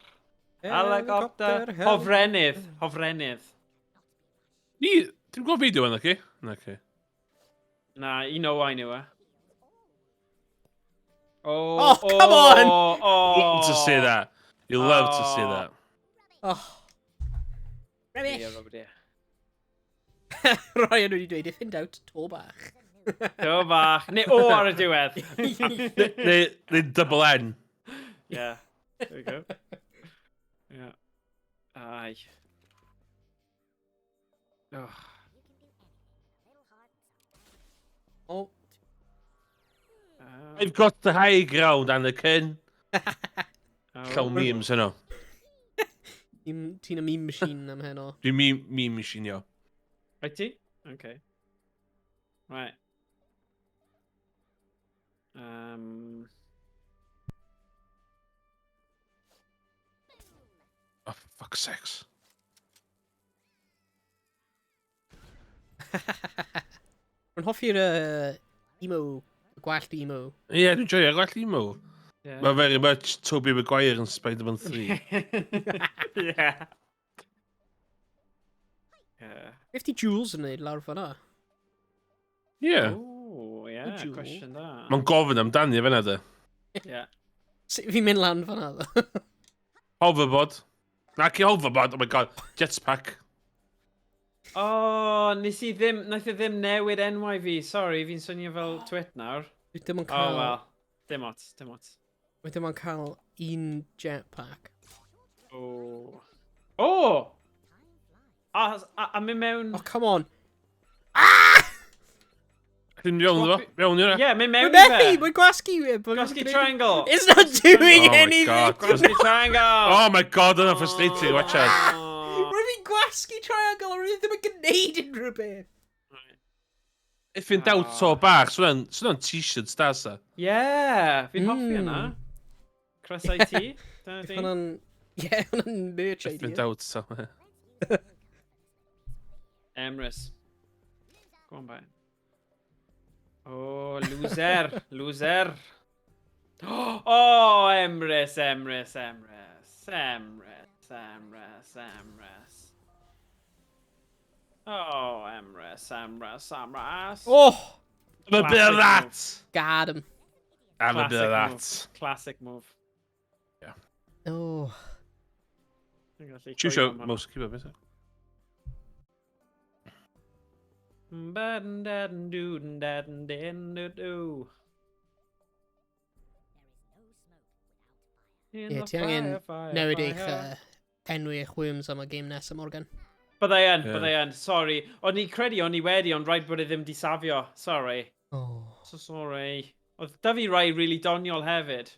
Helicopter. Hofrenydd, hofrenydd. Ni, ti'n gwybod fideo yna, ci? Na, ci. Na, you know I knew her. Oh, oh, come on! Oh, oh. Love to see that. You love to see that. Oh. Rubbish. Yeah, rubbish. Ryan wedi dweud, if in doubt, to bach. To bach. Neu O ar y diwedd. Neu double N. Yeah. There we go. Yeah. Ai. Oh. Oh. I've got the high ground, Anakin. Llawn memes yno. Ti'n y meme machine am heno. Dwi'n meme machine, yo. Right ti? Okay. Right. Oh, fuck's sakes. Rwy'n hoffi'r emo, gwallt emo. Ie, yeah, dwi'n joio gwallt emo. Yeah. Mae very much Tobey Maguire yn Spider-Man 3. Yeah. Yeah. 50 Jules yn neud lawr fan'na. Ie. Oh, yeah, Jewel. cwestiwn da. Mae'n gofyn amdani fan'na, de. Yeah. Sut fi'n mynd lan fan'na, ddo? Hoverboard. Na, ci hoverboard, oh my God. Jetpack. Oh, nes i ddim, naeth e ddim newid enwau fi. Sorry, fi'n swnio fel twit nawr. Dwi ddim yn Oh, cael... well. Dim ots, dim ots. Dwi ddim yn cael un jetpack. Oh. Oh! A mynd mewn... Oh, come on. Ddim iawn iddo fo. Iawn i hwnna. Yeah, mynd mewn Mae'n i methu! fe. Mae'n gwasgu! Gwasgu triangle. It's not doing Oh my anything! God. Gwasgu triangle. Oh my God, yna frustrating, watch out. Oh. Rwy'n fi'n gwasgu triangle a rwy'n ddim yn gwneud unrhyw beth. If in doubt, to bach, so t-shirt da, sa. Yeah, fi'n hoffi hwnna. Crysau T. Dyna ti. Hwnna'n... Ie, hwnna'n merch If in idea. doubt, so. Emrys. Go on, bye. Oh, loser. Loser. Oh, Emrys, Emrys, Emrys. Emrys, Emrys, Emrys. Oh, Emrys, Emrys, Emrys. Oh! I'm a bit of Classic that. Got him. I'm a bit of Classic that. Classic move. Oh. Dwi'n gallu Siwsio coelio am hwnna. mouse keyboard, beth? Baden daden dooden daden den doo doo. Ie, ti angen newid eich enw eich worms am y game nesaf, Morgan. Byddai yn, yeah. Byddai yn, sorry. O'n i'n credu o'n i wedi, ond rhaid bod e ddim di safio. Sorry. Oh. So sorry. Oedd da fi rai really doniol hefyd.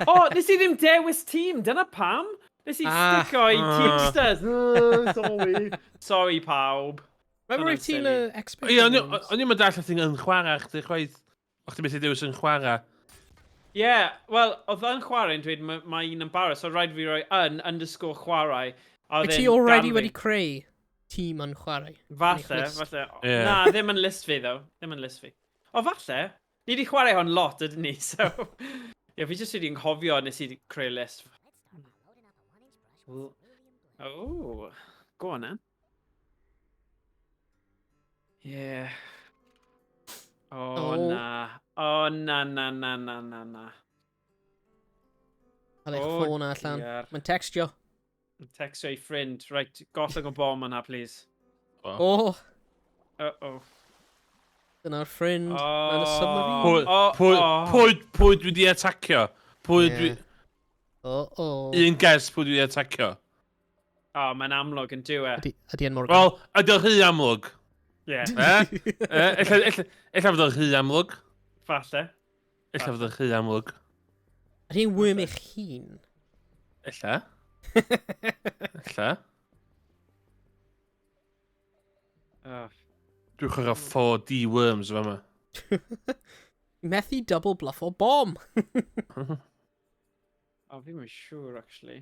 O, oh, nes i ddim dewis tîm, dyna pam. Nes i ah. stico i Teamsters. Oh, sorry. Sorry, pawb. Mae'n rhaid ti'n expert. Ie, o'n i'n mynd allan ti'n yn chwarae chdi chwaith. O'ch ti'n methu dewis yn chwarae. Ie, yeah, wel, oedd yn chwarae yn dweud mae ma un yn barod, so rhaid fi roi yn underscore chwarae. A Wyt ti already wedi creu tîm yn chwarae? Falle, falle. Yeah. Na, ddim yn list fi, ddo. Ddim yn list fi. O, falle. Ni wedi chwarae hon lot, ydyn ni, so... Ie, yeah, fi jyst wedi nghofio nes i creu list. Oh, go on then. Yeah. Oh, oh. Na. Oh, na, na, na, na, na, na. Cael eich oh, ffôn allan. Mae'n textio. Textio ei ffrind. Right, gollwng o bom yna, please. Oh. Oh. Uh-oh. Dyna'r ffrind. Oh. Mewn y submarine. Pwy, oh, pwy, oh. pwy, pwy dwi di atacio? Pwy yeah. dwi... Oh, oh. Un guess pwy dwi di atacio? O, oh, mae'n amlwg yn dyw e. Ydy, ydy yn Morgan. Wel, ydy o'n rhy amlwg? Ie. Eh? Ella, ella, ella fod o'n rhy amlwg. Falle. Ella fod o'n rhy amlwg. Ydy hi'n worm eich hun? Ella. Ella. Oh. Dwi'n chwarae 4D worms yma. Methu double bluff o bomb. O, oh, fi'n mynd siŵr, actually.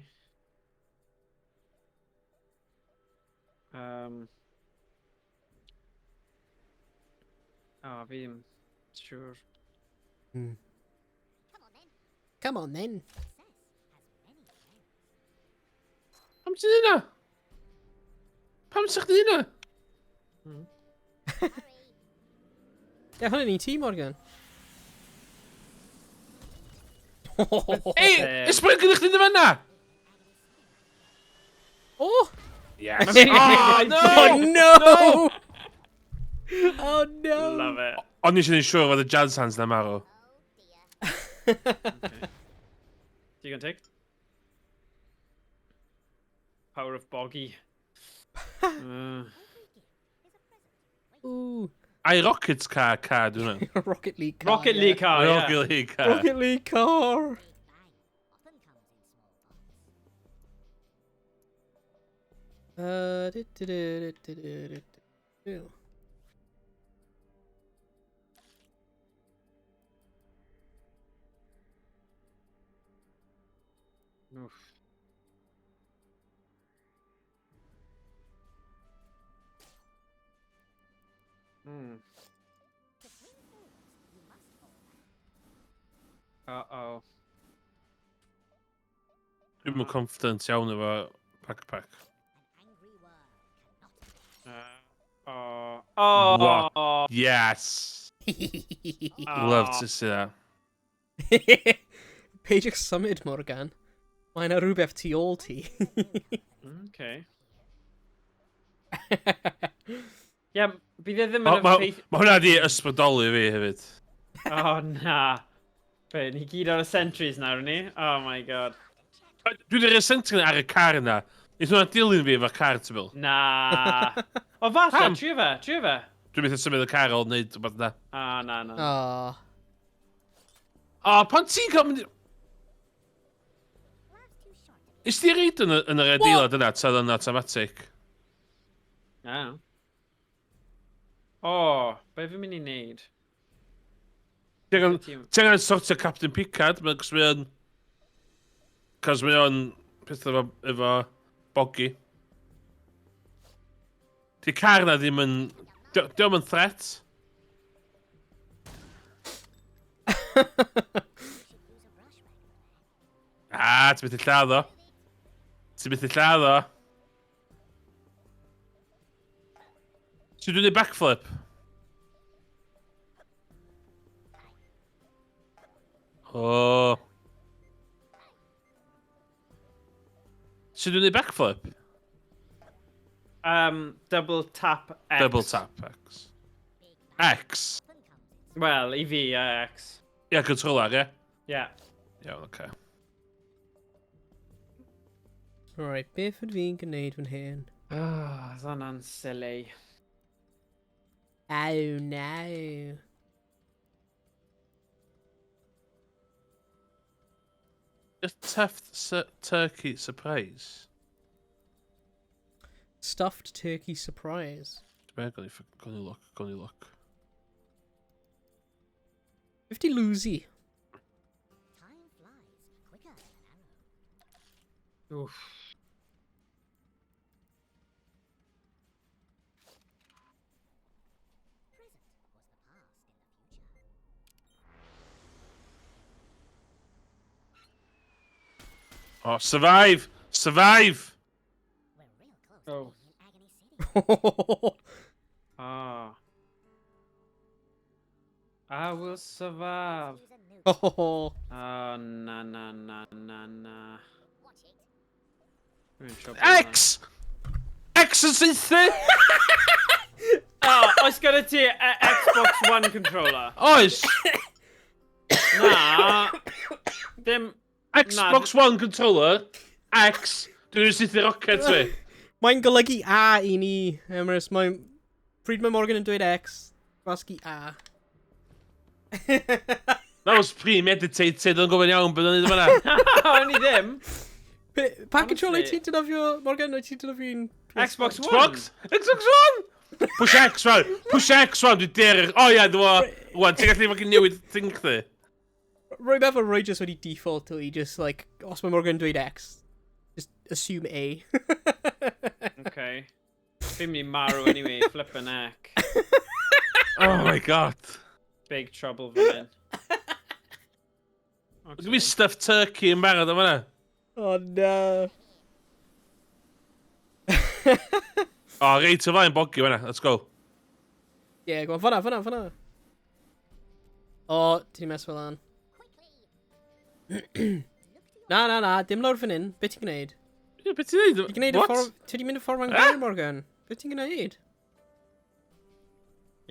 O, oh, fi'n siŵr. Mm. Come on then. Pam ti'n yna? Pam ti'n chdi yna? Ie, hwnna'n un ti, Morgan. Ei, ysbryd gyda chdi ddim yna? O! Yes! Oh, no! Oh, no! Oh, no! Love it. O'n i eisiau gwneud siŵr fod y jazz hands na marw. Okay. Digon teg. Power of Boggy. Ooh. Ai Rocket Car car, dwi'n meddwl. Rocket League car. Rocket League car, yeah. Rocket League car. Rocket League car. Du, du, du, du, du, du, du. Oof. Uh-oh. Dwi'm yn confident iawn efo backpack. Oh. Oh. What? Yes! Love to see that. Peidiwch symud, Morgan. Mae yna rhywbeth tu ôl ti. Okay. Ie, yeah, bydd e ddim yn effeith... Mae hwnna di ysbrydoli fi hefyd. Oh, na. Be, ni gyd ar y sentries nawr, ni? Oh my God. Dwi wedi rhoi sentry ar y car yna. Neith hwnna dilyn fi efo'r car, ti'n bil? Na. O, falle, trio fe, trio fe. Dwi'n methu symud y car ôl wneud rhywbeth na. Ah, na, na. Oh. O, pan ti'n cael mynd... Is ti reid yn, yn yr adeilad yna, ta yn automatic? Na. O, oh, be fi'n mynd i wneud? Ti angen sortio Captain Picard, cos mae o'n... Cos mae o'n peth efo, efo bogi. Di car na ddim yn... Di o'm yn threat. Ah, ti'n methu lladd o. Ti'n methu lladd o. Ti'n dwi'n neud backflip? O. Ti'n dwi'n neud backflip? Double tap X. Double tap X. X. Wel, i fi, ie, X. Ie, controller, ie? Ie. Iawn, oce. Okay. Alright, beth ydw fi'n gwneud fan hyn? Oh, hwnna'n silly. Oh no. Just tough turkey surprise. Stuffed turkey surprise. Dwi'n meddwl, gawn ni look, gawn ni look. 50 Lucy. Time flies quicker than an arrow. Oof. Present was the past in the future. Oh, survive! Survive! We're real close Oh. to being in Agony City. Ah. I will survive. Use a nuke. Oh, Oh, na, na, na, na, na. Watch it. We're in trouble now. X! X yn saethu! Oh, oes gyda ti Xbox One controller? Oes! Na. Dim... Xbox One controller, X, dwi'n saethu rocket fi. Mae'n golygu A i ni, Emrys. Mae'n... Pryd mae Morgan yn dweud X, gwasgu A. That was premeditated, yn gofyn iawn beth o'n i ddim yna. O'n i ddim. Pa controller Honestly. ti'n defnyddio, Morgan? Wyt ti'n defnyddio un Xbox One. Xbox? Xbox One! Push X rwan! Push X rwan, dwi'n der... O ie, dwi'n... Wan, ti'n gallu fucking newid thing chdi. Rwy'n meddwl rwy just wedi default i just like, os mae Morgan yn dweud X, just assume A. Okay. Fi'n mynd i marw anyway, flippin' heck. Oh my God. Big trouble fan hyn. Dwi'n mynd stuffed turkey yn barod am hwnna. Oh no. O, reit o flaen bogi fan'na, let's go. Yeah, go on, fanna, fanna, fanna. O, ti di mess fel lan. Quickly. Na, na, na, dim lawr fan hyn. Be ti'n gwneud? Ie, beth ti'n neud? Ti'n gwneud y What? ffordd... Ti di mynd y ffordd fan Eh? gwir, Morgan? Be ti'n gwneud?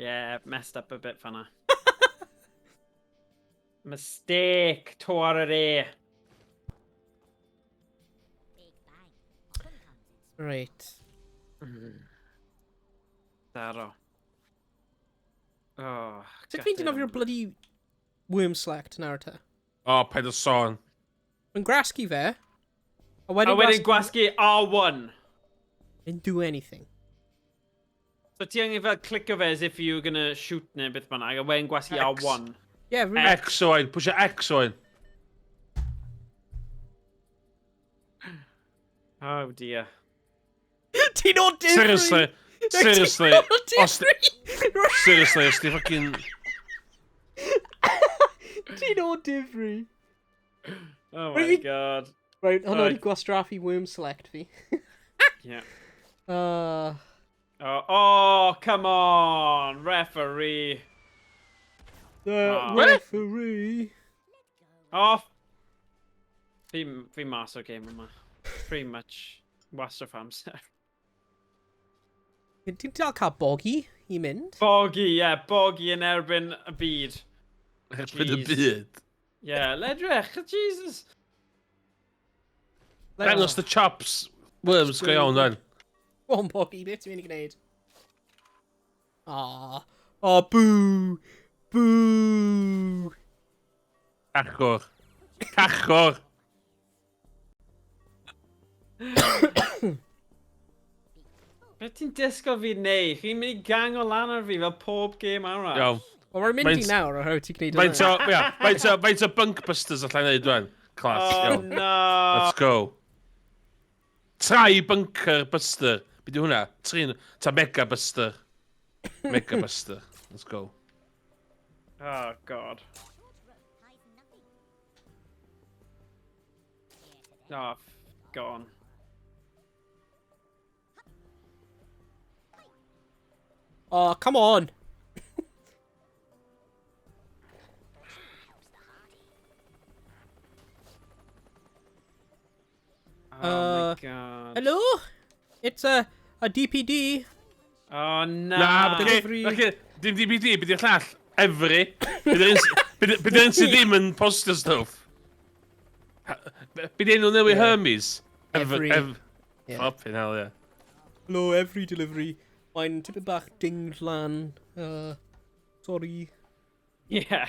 Yeah, messed up a bit fan'na. Mistake, to ar yr E. Big bang. Often comes in Right. Daro. Oh, Sut fi'n gutted defnyddio'r am- bloody worm select nawr te? O, paid o sôn. Mae'n gwasgu fe. A A wedyn, wedyn gwasgu R1. Didn't do anything. So ti angen fel clicio fe as if you were gonna shoot neu beth bynnag, a wedyn gwasgu X. R1. Yeah, rwy'n... X oen, push X oen. Oh dear. Ti'n o difri! Seriously, seriously, Ti'n o os... difri! Seriously, os di fucking... Ti'n o difri! Oh my Really? God. Right, hwnna wedi Right. gwastraffu worm select fi. Yeah. Oh, come on, referee. The Aw. referee. Off. Fi mas o'r game yma. Pretty much wastraff amser. Ti'n dal cael bogi i mynd? Boggy, yeah, Boggy yn erbyn y byd. Erbyn y Jeez. byd. Yeah, ledrych, Jesus. Dangos the chops. Worms go iawn, then. Go on, Boggy, beth ti'n mynd i gwneud? Aw. Oh, boo! Boo! Cachwr. Cachwr. Beth ti'n disgwyl fi wneud? Chi'n mynd i gango lan ar fi fel pob game arall. Iawn. Wel, mae'n mynd i Faint- nawr oherwydd ti'n gwneud Faint o, ia, faint o bunkbusters allai wneud, wan? Class, Oh, iawn. no. Let's go. Tri bunker buster. Be di hwnna? Tri, ta mega buster. Mega buster. Let's go. Oh, God. Short rope ties nothing. Here today. Oh, gone. Oh, come on! Helps the hardy. Oh my God. Hello? It's a DPD. Oh, no. Na, Delivery. okay, okay. Dim DPD, beth yw'r llall? Every. Beth yw'r un sydd ddim yn postio stwff? Beth enw newydd Hermes? Every. Yeah. Flipping hell, yeah. Hello, every delivery. Mae'n tipyn bach dinged lan. Sorry. Yeah.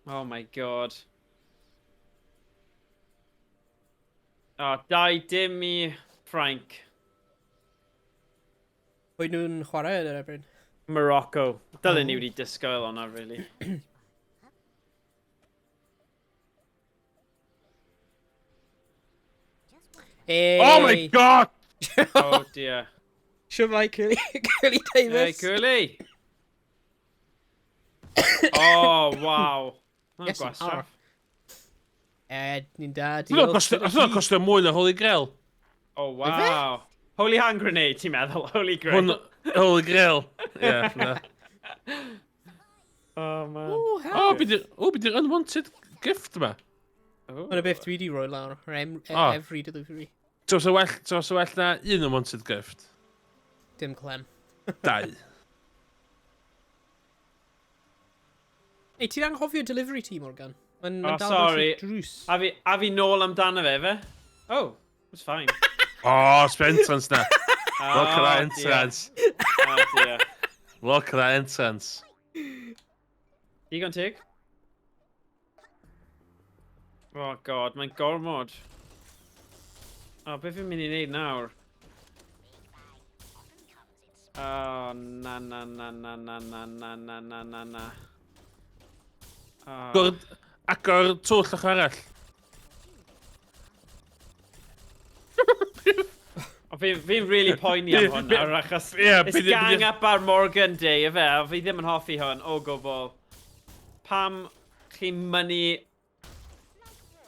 Oh my god. Oh, 2-0 i Ffrainc. Pwy nhw'n chwarae yn yr erbyn? Morocco. Dylen ni wedi disgwyl o'na, really. Hey. Oh my god! Oh dear. Shwmae, Curly, Curly Hey, Davis. Curly! Oh, wow. Mae'n Yes, gwastraff. Ni'n da, Hwna'n diolch. costio, hwnna'n costio mwy na Holy Grail. Oh, wow. Holy hand grenade, ti'n meddwl? Holy grail. Hwn, Holy Grail. Ie, na. Oh, man. Oh, O, how? beth yw'r o, beth yw'r unwanted gift yma? Oh. Mae'n beth dwi wedi rhoi lawr, yr Oh. every delivery. Ti'n well, ti'n well na un unwanted gift? Dim clem. Dau. Ei, ti'n anghofio delivery ti, Morgan? Mae'n Oh, ma dal sorry. wrth y drws. A fi, a fi nôl amdano fe, fe? Oh, it's fine. O, oh, entrance na. Look at that Oh, dear. entrance. Oh, dear. Look at that entrance. Digon teg. Oh god, mae'n gormod. Oh, beth fi'n mynd i wneud nawr? Oh, na na na na na na na na na na na. Oh. Agor, agor twll ochr arall. O, fi'n fi really poeni am hwn nawr, achos Ie, it's gang up ar Morgan Day, ife, a fi ddim yn hoffi hwn o gwbl. Pam chi'n mynnu...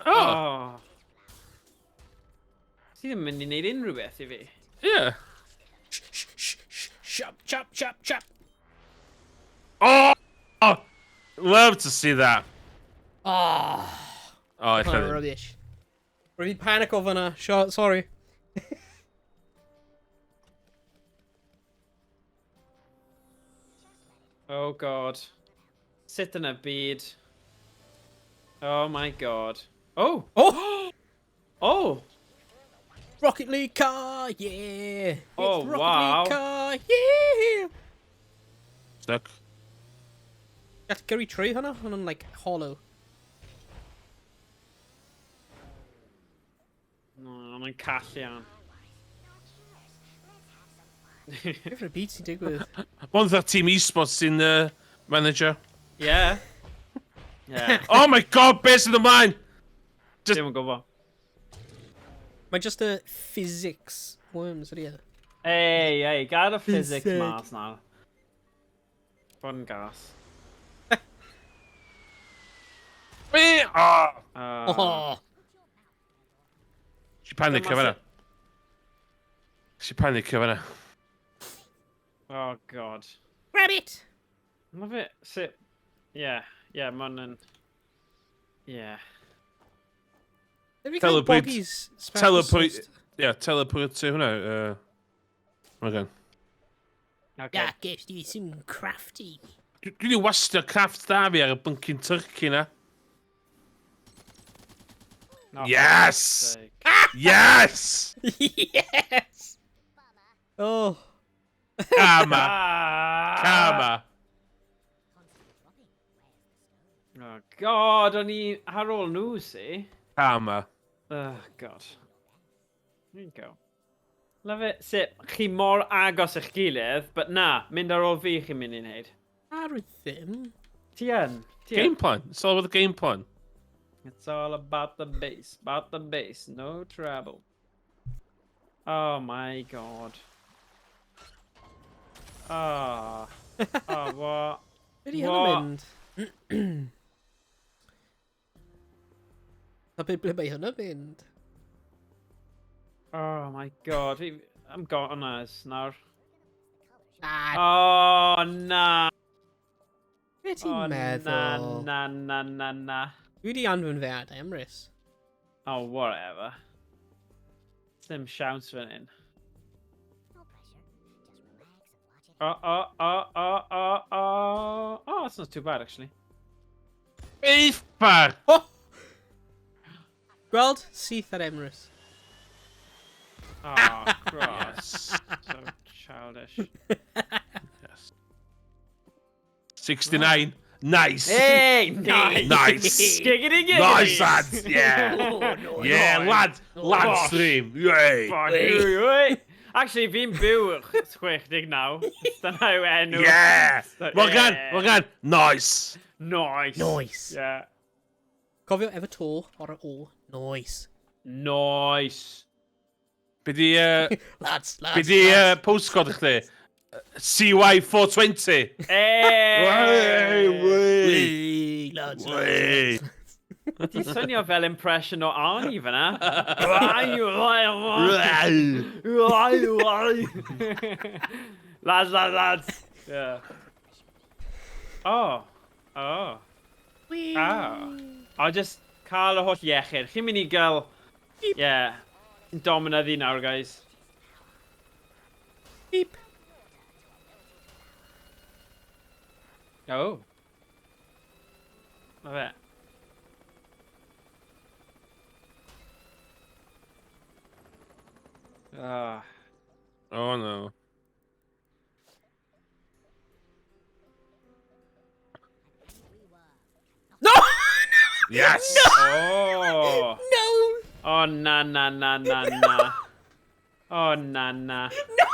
O, Oh. Ti ddim yn mynd i wneud unrhyw beth i fi. ie. Shh, shh, shh, shh, chop, chop, chop, chop. Oh! Oh! Love to see that. Oh, O, ella ddim. rubbish. Rwy'n fi'n panic o fyna. Sorry. Oh god. Sit yn y byd. Oh my god. Oh! Oh! Oh! Rocket League car, yeah! Oh, It's Rocket wow. League car, yeah! Stuck. Gall gyrru trwy hwnna? Hwnna'n, like, hollow. No, mae'n call iawn. Beth yw'r byd sy'n digwydd? One that team esports sy'n manager. Yeah. Yeah. Oh my god, beth sydd ymlaen? Just- Dim yn gwybod. Mae just y physics worms ydy e. Ei, ei, gad y physics Physics. mas nawr. Bod yn gas. Be? Oh! Oh! Si panic Dyma fan'na. Si panic fan'na. Oh god. Grab it! Mae fe... Sut... Yeah, yeah, mae'n yn... Yeah. Did we cael Teleport- boggies special Teleport... sauce? Yeah, teleport to hwnna. Morgan. Okay. That gives you some crafty. Dwi wedi wastio craft da fi ar y bunkin turkey na. Oh, for Yes! sake. Yes! Yes! Oh. Karma. Ah! Karma. Oh god, o'n i ar ôl nhw, si. Karma. Oh god. There you go. Love it. Sut, chi mor agos i'ch gilydd, but na, mynd ar ôl fi chi'n mynd i wneud. Ar ddim. Ti yn. Ti yn. Game plan. It's all about the game plan. It's all about the bass, about the bass, no trouble. Oh my god. Oh. Oh, what? Be di hwnna'n What? mynd? A be ble mae hwnna'n mynd? Oh my god. I'm gone as nawr. Ah, Oh, na. be ti'n Oh, na, meddwl? na, na, na, na. Dwi wedi anfon fe at Emrys. Oh, whatever. Dim siawns fan hyn. No pressure. Just relax and watch Oh, oh, oh, oh, oh, oh. Oh, that's not too bad, actually. Uffar! Oh! Gweld? Syth ar Emrys. Oh, cross. So childish. Yes. 69. Nice! Hey, nice! Nice! Giggity giggity! Nice, lads! Yeah! Oh, no. Yeah, lad! Lad Gosh. stream! Yay! Fuck you, oi. Actually, fi'n byw 69. Dyna yw enw. Yeah! So, Morgan! yeah. Morgan! Nice! Nice. Nice. Yeah. Cofio efo to o'r o. Nice. Nice. Be di, Lads, lads. be di lads. postcode i chdi? CY420! Hey! Wey! Wey! Wee, lads, lads. Wey! Ti'n swnio fel impression o Arnie fyna. Lads, lads, lads. Yeah. Oh. Oh. Wee. Oh. I'll just cael y holl iechyd. Chi'n mynd i gael... Yeah. Dominyddu nawr, guys. Beep. Oh. Ma fe. Ah. Oh no. No! Yes! Oh. No! Oh, na, na, na, na, na. Oh, na, na. No!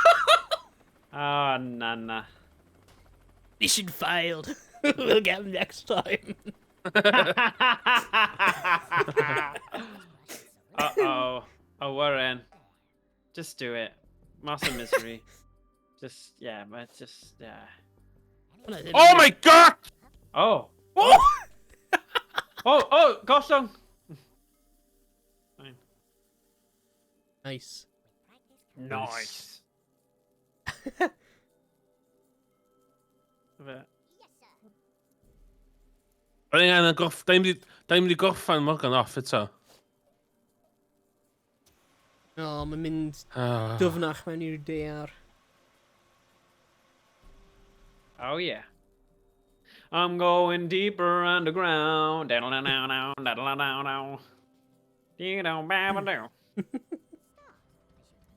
Oh, na, na. Mission failed. We'll get him next time. Uh-oh. Oh, we're in. Just do it. Massive misery. Just, yeah, but just, yeah. Oh my god! Oh. Oh! Oh, oh, gollwng! Fine. Nice. Nice. Fe. Da ni angen gorff... Da ni'n mynd i gorffan Morgan off eto. Oh, mae'n mynd Ah. dyfnach mewn i'r dear. Oh, yeah. I'm going deeper underground. Down, down, down, down, down, down, down. Ding, dong, ba, ba, down.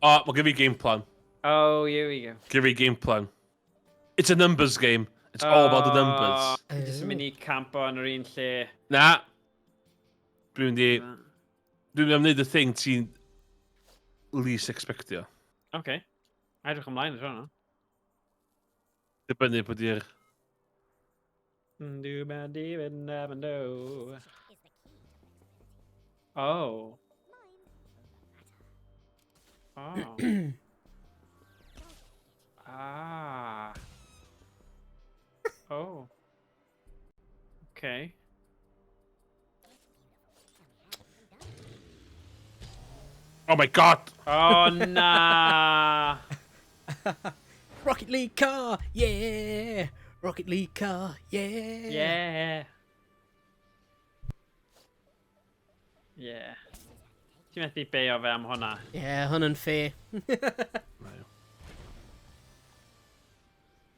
O, mae gen fi game plan. Oh, here we go. Gen fi game plan. It's a numbers game. It's all about the numbers. Fi jyst yn mynd i campo yn yr un lle. Na. Dwi'n mynd i... Dwi'n mynd i wneud y thing ti'n least expectio. Okay. Edrych ymlaen at hwnna. Dibynnu bod i'r... Do ba dee ba da ba do. Oh. Oh. Ah. Oh. Okay. Oh my god! Oh na. Rocket League car! Yeah! Rocket League car! Yeah! Yeah. Yeah. Ti'n methu beio fe am hwnna. Yeah, hwnna'n fair.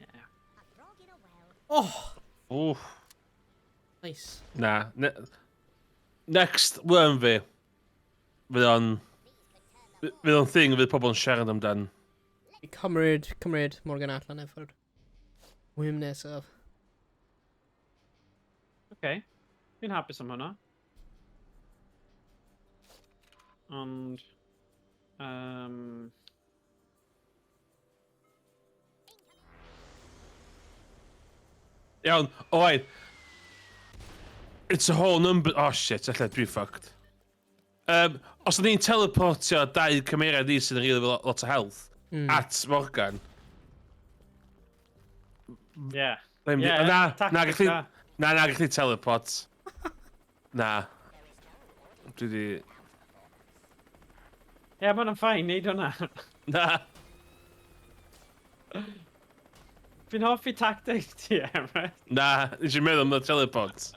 Yeah. Oh! Oof. Nice. Na. Next worm fi. Fydd o'n... Fydd o'n thing fydd pobl yn siarad amdan. Cymryd Morgan allan efo'r worm nesaf. Okay. Fi'n hapus am hwnna. Ond... Iawn, oed. It's a whole number... Oh shit, alla dwi fucked. Os o'n i'n teleportio dau cymeriad i sydd yn rili lot o health at Morgan. Yeah. Na, Yeah, na, na, tactic gallu, da. na, na, gallu teleport. Na. Dwi di... Yeah, ma' hwnna'n fine, neud hwnna. Na. Fi'n hoffi tactics ti, Emrys. Na, nes i meddwl am y teleport.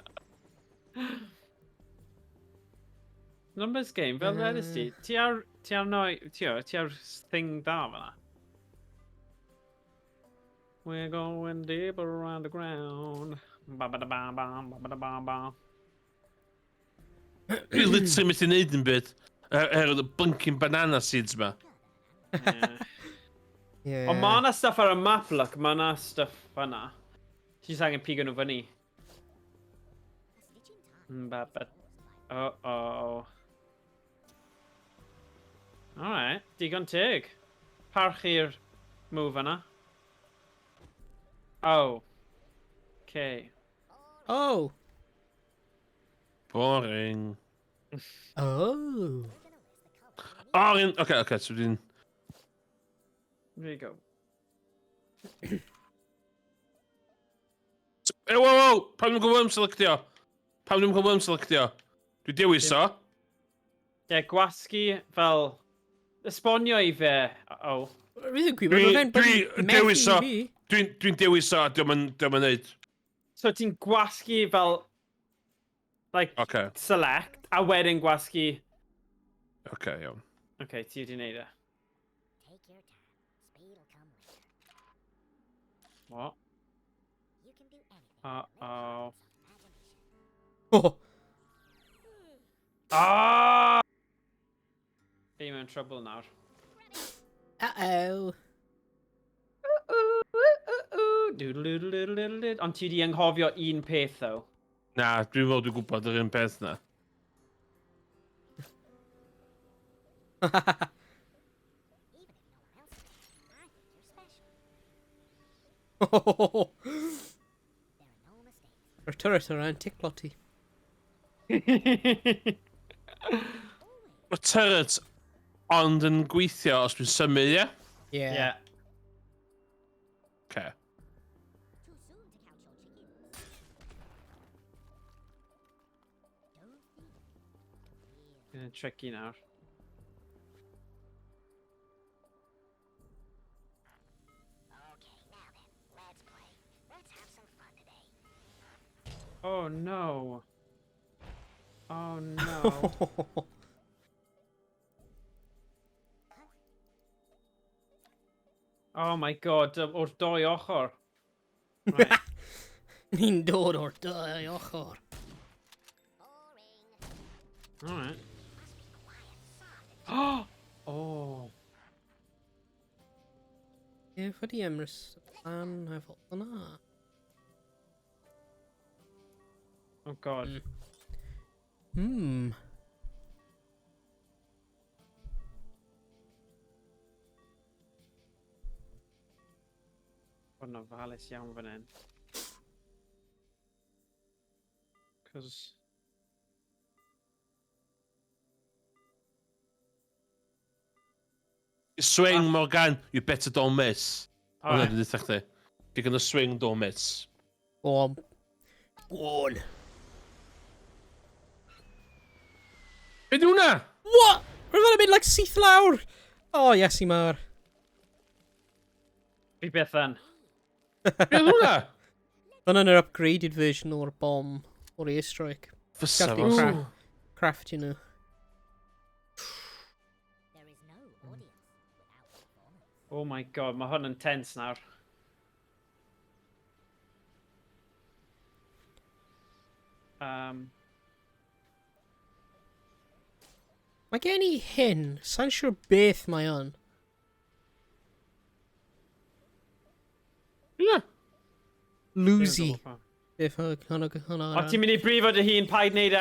Numbers game, fel ddedais ti. Ti ar noi, ti ar thing da fyna. We're going deeper underground. Ba ba da ba ba ba ba da ba ba. Dwi literally methu neud yn byd. Oherwydd y blinking banana seeds ma. Yeah. Yeah. Ond mae yna stuff ar y map, look. Mae yna stuff fanna. Ti jyst angen pigo nhw fyny. Ba, ba. Oh, oh. Alright, digon teg. Parchu'r move yna. Oh. Okay. Oh. Boring. Oh. Oh, un... Oce, oce, so dwi'n... There you go. E, wow, wow! Pam dwi'n gwybod am selectio? Pam dwi'n gwybod am selectio? Dwi dewis o. Ie, yeah, gwasgu fel... Esbonio i fe. Oh. Rwy'n yn gwybod, roedd e'n dewis o. Dwi'n dwi dewis o, a diolch yn neud. So ti'n gwasgu fel... Like, okay. Select, a wedyn gwasgu... Oce, okay, iawn. Oce, okay, ti wedi neud e. Take your time. Speed'll come later. What? You can do anything. Uh-oh. Oh. Ah! Fi mewn trouble nawr. Uh-oh. Doodle-doodle-doodle-doodle. Ond ti wedi anghofio un peth, though. Na, dwi'n meddwl dwi'n gwybod yr un peth na. Even if no one else does, I think you're special. There are no mistakes. Yr turret ar ran ticlo ti. Mae turret ond yn gweithio os dwi'n symud, ie? Yeah. Yeah. Okay. Too soon to count your chickens. Don't think. Feel. Yn tricky nawr. Okay, now then, let's play. Let's have some fun today. Oh no. Oh no. Oh my god, o'r doi ochr. Right. Ni'n dod o'r dau ochr. Boring. Alright. Must be quiet, soft, and Oh. Ie, fyddi Emrys lan efo hwnna. Oh god. Bod yn ofalus iawn fan hyn. Cos... Swing, Morgan, you better don't miss. Hwna Alright. dwi'n dweud chdi. You're gonna swing, don't miss. Go on. Go on. Be di hwnna? What? Roedd hwnna'n mynd like syth lawr. Oh, yes, i mar. Fi beth yn. Be oedd hwnna? Hwnna'n yr upgraded version o'r bomb, o'r airstrike. Fysa Gallu fo. Craft, you know. There is no audience without performance. Oh my god, mae hwn yn tense nawr. Mae gen i hyn, sa'n siŵr beth mae o'n. Ie. Lucy. Beth hwnna hwnna. O, ti'n mynd i brifo dy hun, paid neud e.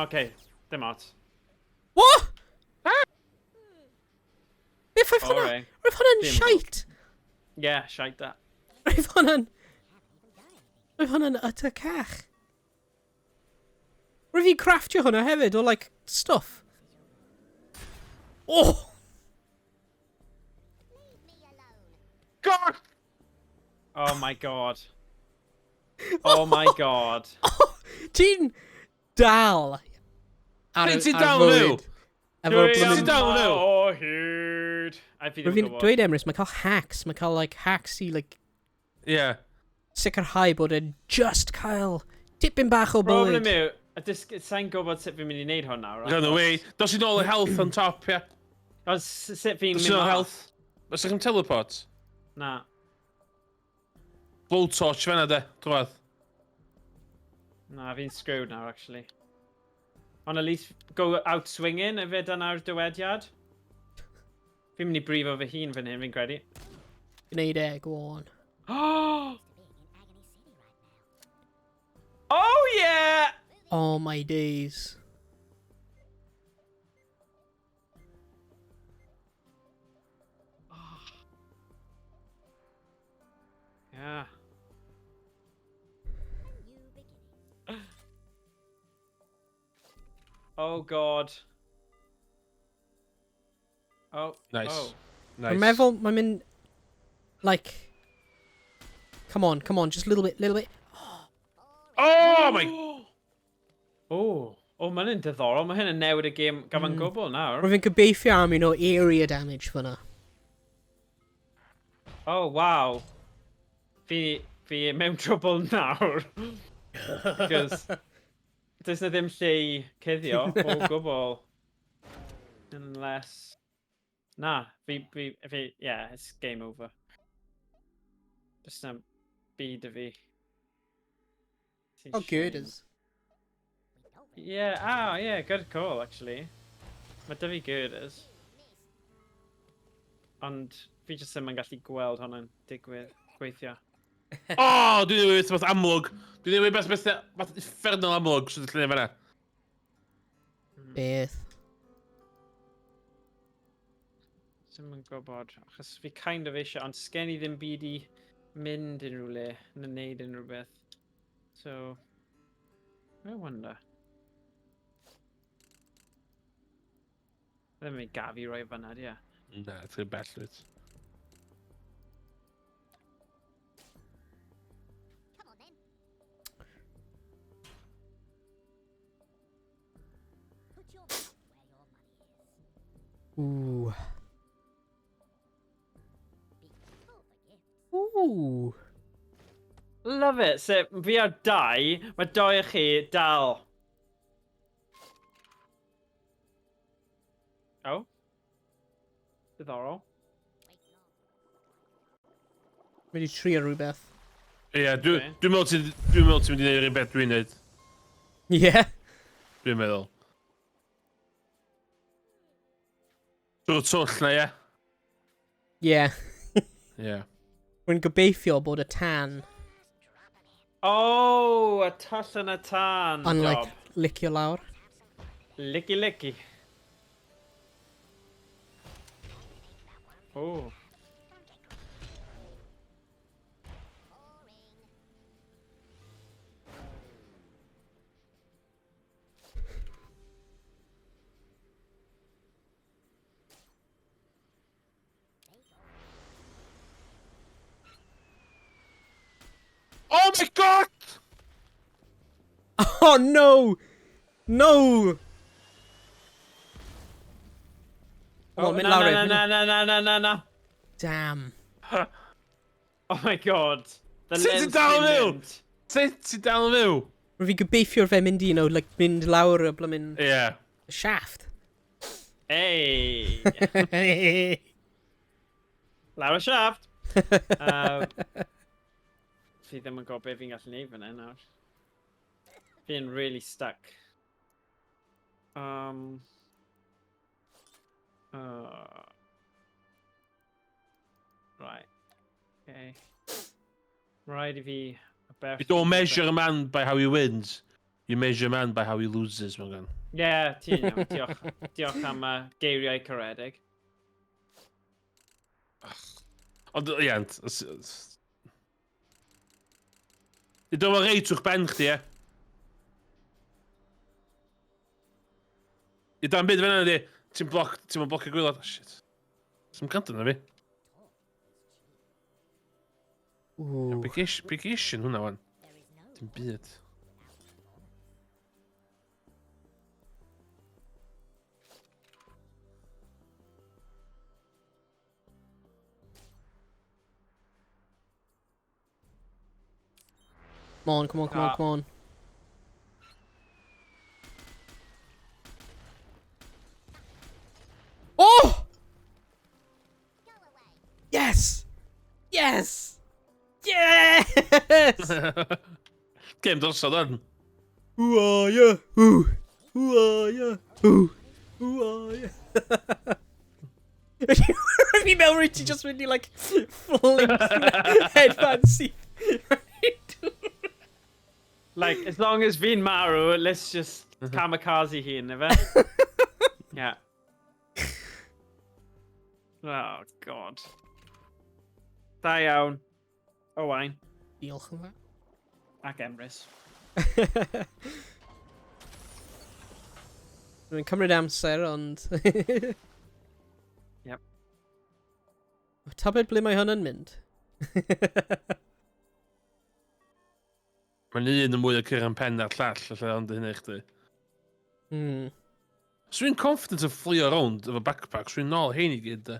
Oce, dim ots. What? Beth oedd hwnna? Alright. Roedd hwnna'n Dim shite. Yeah, shite that. Roedd hwnna'n... Roedd hwnna'n utter cach. Roedd fi'n craftio hwnna hefyd o, like, stuff. Oh! Leave me alone. God! Oh my god. Oh my god. Ti'n dal ar, Be ti'n ar dal fyw? fywyd. Efo'r Dwi Ti'n bloomin'- dal fyw? O hyd. A fi Rwy'n ddim yn fi'n gwybod. dweud Emrys, mae cael hacks, mae cael like, hacks i like, Ie. sicrhau bod e'n just cael tipyn bach o Problem bywyd. yw, y sa'n gwybod sut fi'n mynd i wneud hwn nawr. Run away. Dos i nôl y health on top, ie. Ond sut fi'n Dos mynd i nôl mas? health. Os ydych chi'n teleport? Na. Blowtorch fan'na de, drwadd. Na, fi'n screwed now, actually. Ond at least go out swinging, efe dyna'r dywediad. Fi'n mynd i brifo fy hun fan hyn, fi'n credu. Gwneud e, go on. Oh! Oh yeah! Oh my days. Yeah. Oh god. Oh. Nice. Oh. Nice. Mae'n meddwl, mae'n mynd... Like... Come on, come on, just a little bit, little bit. Oh my... Oh. Oh, mae'n yn diddorol. Mae hyn yn newid y gêm gyfan gwbl nawr. Rwy'n gobeithio am un o area damage fyna. Oh, wow. Fi mewn trouble nawr. Because does na ddim lle i cuddio o gwbl. Unless... Na, fi, yeah, it's game over. Does na byd y fi. It's a Oh, shame. girders. Yeah, ah, yeah, good call, actually. Mae 'da fi girders. Ond fi jyst ddim yn gallu gweld hwnna'n digwydd, gweithio. Oh, dwi'n newid beth amlwg. Dwi'n newid beth uffernol amlwg sydd wedi llunio fan'na. Beth. Ddim yn gwybod, achos fi kind of eisiau, ond sgen i ddim byd i mynd unrhyw le, neu wneud unrhyw beth. So, I wonder. Ddim yn gafi roi fyna, di e? Na, ti'n bell, wyt. Come on then. Put your money where your money is. Ooh. Be thankful for gifts. Ooh. Love it. So, fi ar dau, mae dau o chi dal. Oh. Diddorol. Mae wedi trio rhywbeth. Ie, yeah, dwi'n Ocê. dwi meddwl ti'n dwi'n meddwl ti'n mynd i wneud yr un beth dwi'n neud. Yeah. Dwi'n meddwl. Drwy'r twll na, ie? Yeah. Ie. Rwy'n gobeithio bod y tan Oh, y twll yn y tân. yn, like, job. licio lawr. Licky licky. Oh. Boring. Oh my god! Oh no! No! Come on, Oh, mynd na, lawr na, e, mynd na, na, na, na, na, na. Damn. Oh my god. The Sut ti'n lens dal sy'n fyw? mynd. Sut ti'n dal yn fyw? Rwy'n fi gobeithio fe mynd i, you know, like, mynd lawr y blymyn Ie. shaft. Hey. Lawr y shaft. Fi ddim yn gwybod beth fi'n gallu neud fan hyn nawr. Fi'n really stuck. Right. Okay. Rhaid i fi... You don't measure a man by how he wins. You measure a man by how he loses, mae'n gan. Yeah, ti'n iawn. Diolch. Diolch am geiriau caredig. Ond, ie, ond... Di dwi'n reit uwch ben chdi, ie? Di dan byd fyna, di. Ti'n blocio gwaelod. Oh, shit. Sy'n gwrando na fi. Ooh. Be geisyn hwnna, wan? Dim byd. There is no without performance. Come on, come on, come on, Ah. come on. Oh! Go away. Yes! Yes! Yes! Game drosodd on. Who are you? Who? Who are you? Who? Who are you? Fi'n meddwl rwyt ti just mynd i, like, fling headband syth. Like, as long as fi'n marw, let's just kamikaze hun, ife? Yeah. Oh, God. Da iawn. Owain. Diolch yn fawr. Ac Emrys. Mae'n cymryd amser, ond... Yep. Tybed ble mae hwn yn mynd? Mae'n un yn mwy o cyrra'n pen na'r llall, allai ond hynny i chdi. So dwi'n confident yn fflio rownd efo backpack, so dwi'n nôl hein i gyd, de.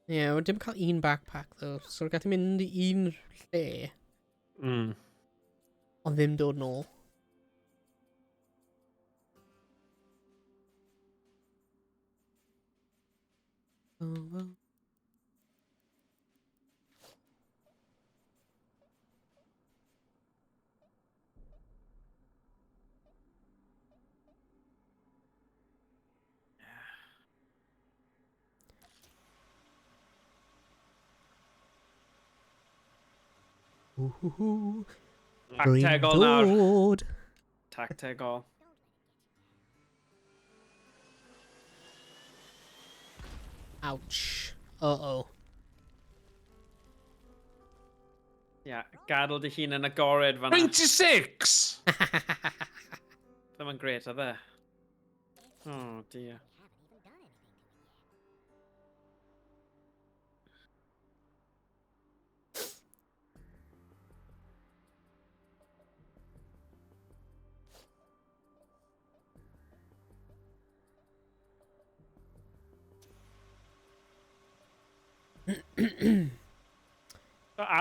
Ie, yeah, dim cael un backpack, though. So gallu mynd i un lle, ond ddim dod nôl. Oh, well. Ooh, Tactegol nawr. dod. Tactegol. Ouch. Uh-oh. Yeah, gadael dy hun yn agored fan'na. 26! Ddim yn gret, oedd e? Oh, dear.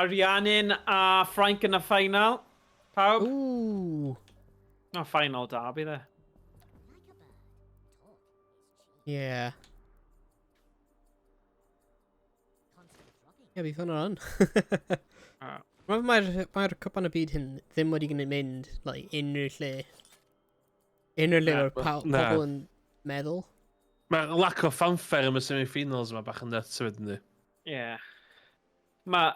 Ariannin a Ffrainc yn y final. Pawb? Ooh. No, final derby there. Yeah. Ie, bydd hwnna yn. Ah. Mae'r mae mae cwpan y byd hyn ddim wedi gwneud mynd, like, unrhyw lle. Unrhyw lle Na. mae'r Na. pobl yn meddwl. Mae'r lack of fanfare yn y semi-finals yma bach yn nuts hefyd, yndi? Yeah. Mae,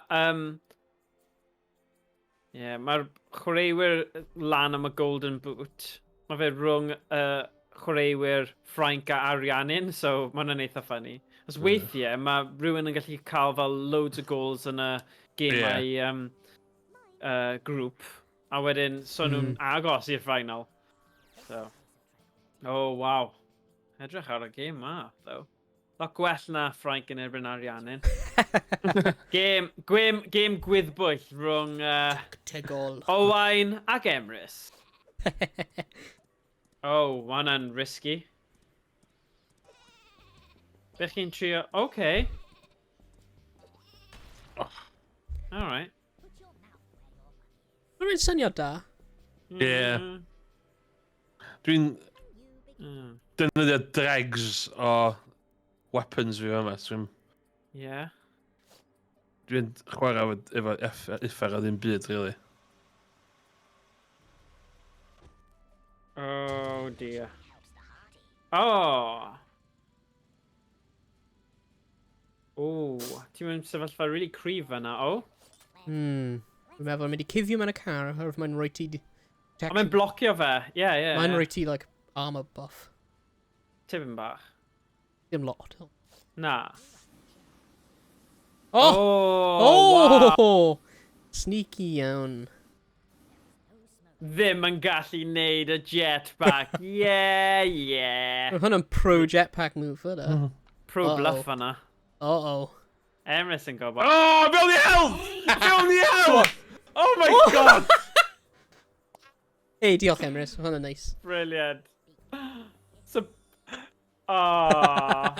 yeah, mae'r chwaraewyr lan am y Golden Boot. Mae fe rhwng chwaraewyr Ffrainc a Ariannin, so mae hwnna'n eitha funny. Os weithiau, mae rhywun yn gallu cael fel loads o goals yn y gemau grŵp, a wedyn so nhw'n agos i'r final. So, oh, wow. Edrych ar y gêm ma, though. Lot gwell na Ffrainc yn erbyn Ariannin. Gêm gwyddbwyll rhwng Tegol. Owain ac Emrys. Oh, ma hwnna'n risky. Be chi'n trio... Okay. Alright. Mae'n syniad da. Ie. Dwi'n defnyddio dregs o weapons fi yma. Dwi'n Dwi'n chwarae efo uffar a ddim byd, really. Oh dear. Oh! Oh, ti'n mynd sefyllfa really cryf fan'na, oh. Dwi'n meddwl, mynd i cuddio mewn y car, oherwydd mae'n rhoi ti... A mae'n blocio fe, ie. Mae'n rhoi ti, like, armor buff. Tipyn bach. Dim lot. Na. Oh! Oh! Oh! Wow. Sneaky iawn. Ddim yn gallu neud y jetpack. Yeah. Mae hwnna'n pro jetpack move, yna. Pro Uh-oh. bluff fan'na. Uh-oh. Emrys yn gwybod. Oh, fewn i help! Fewn i help! Oh my God! Hey, diolch Emrys, mae hwnna'n nice. Brilliant. So... Oh.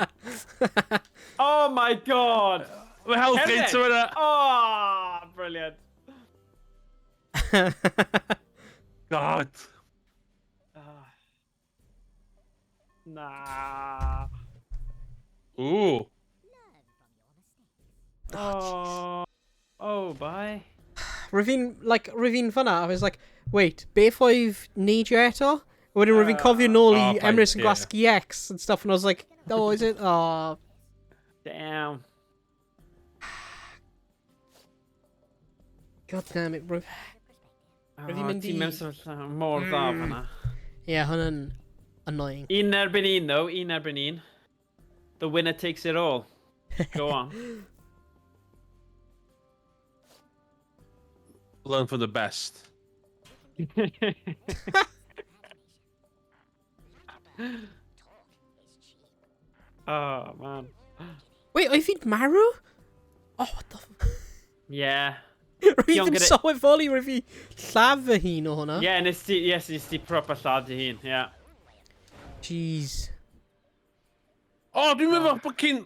Oh my God! Mae health Emrys! rate yma. Oh, brilliant. God. Ah. Na. Ooh. Oh. Oh, bye. Rwy fi'n, like, rwy fi'n fyna, I was like, wait, beth oedd neidio eto? A wedyn rwy fi'n cofio nôl i Oh, paid, Emrys yn ie. gwasgu X and stuff, and I was like, oh, is it? Oh. Damn. God damn it, rwy... Oh, Rwy fi'n mynd Ti'n i- mewn sefyllfa mor dda fan'na. Ie, yeah, hwnna'n annoying. Un erbyn un, though. Un erbyn un. The winner takes it all. Go on. Learn from the best. Oh, man. Wait, oedd fi'n marw? Oh, what the... Yeah. Rwy Diolch ddim gyda- sylweddoli, rwy fi lladd fy hun o hwnna. Yeah, nes ti, yes, nes ti proper lladd dy hun, yeah. Jeez. O, dwi'n meddwl bod cyn...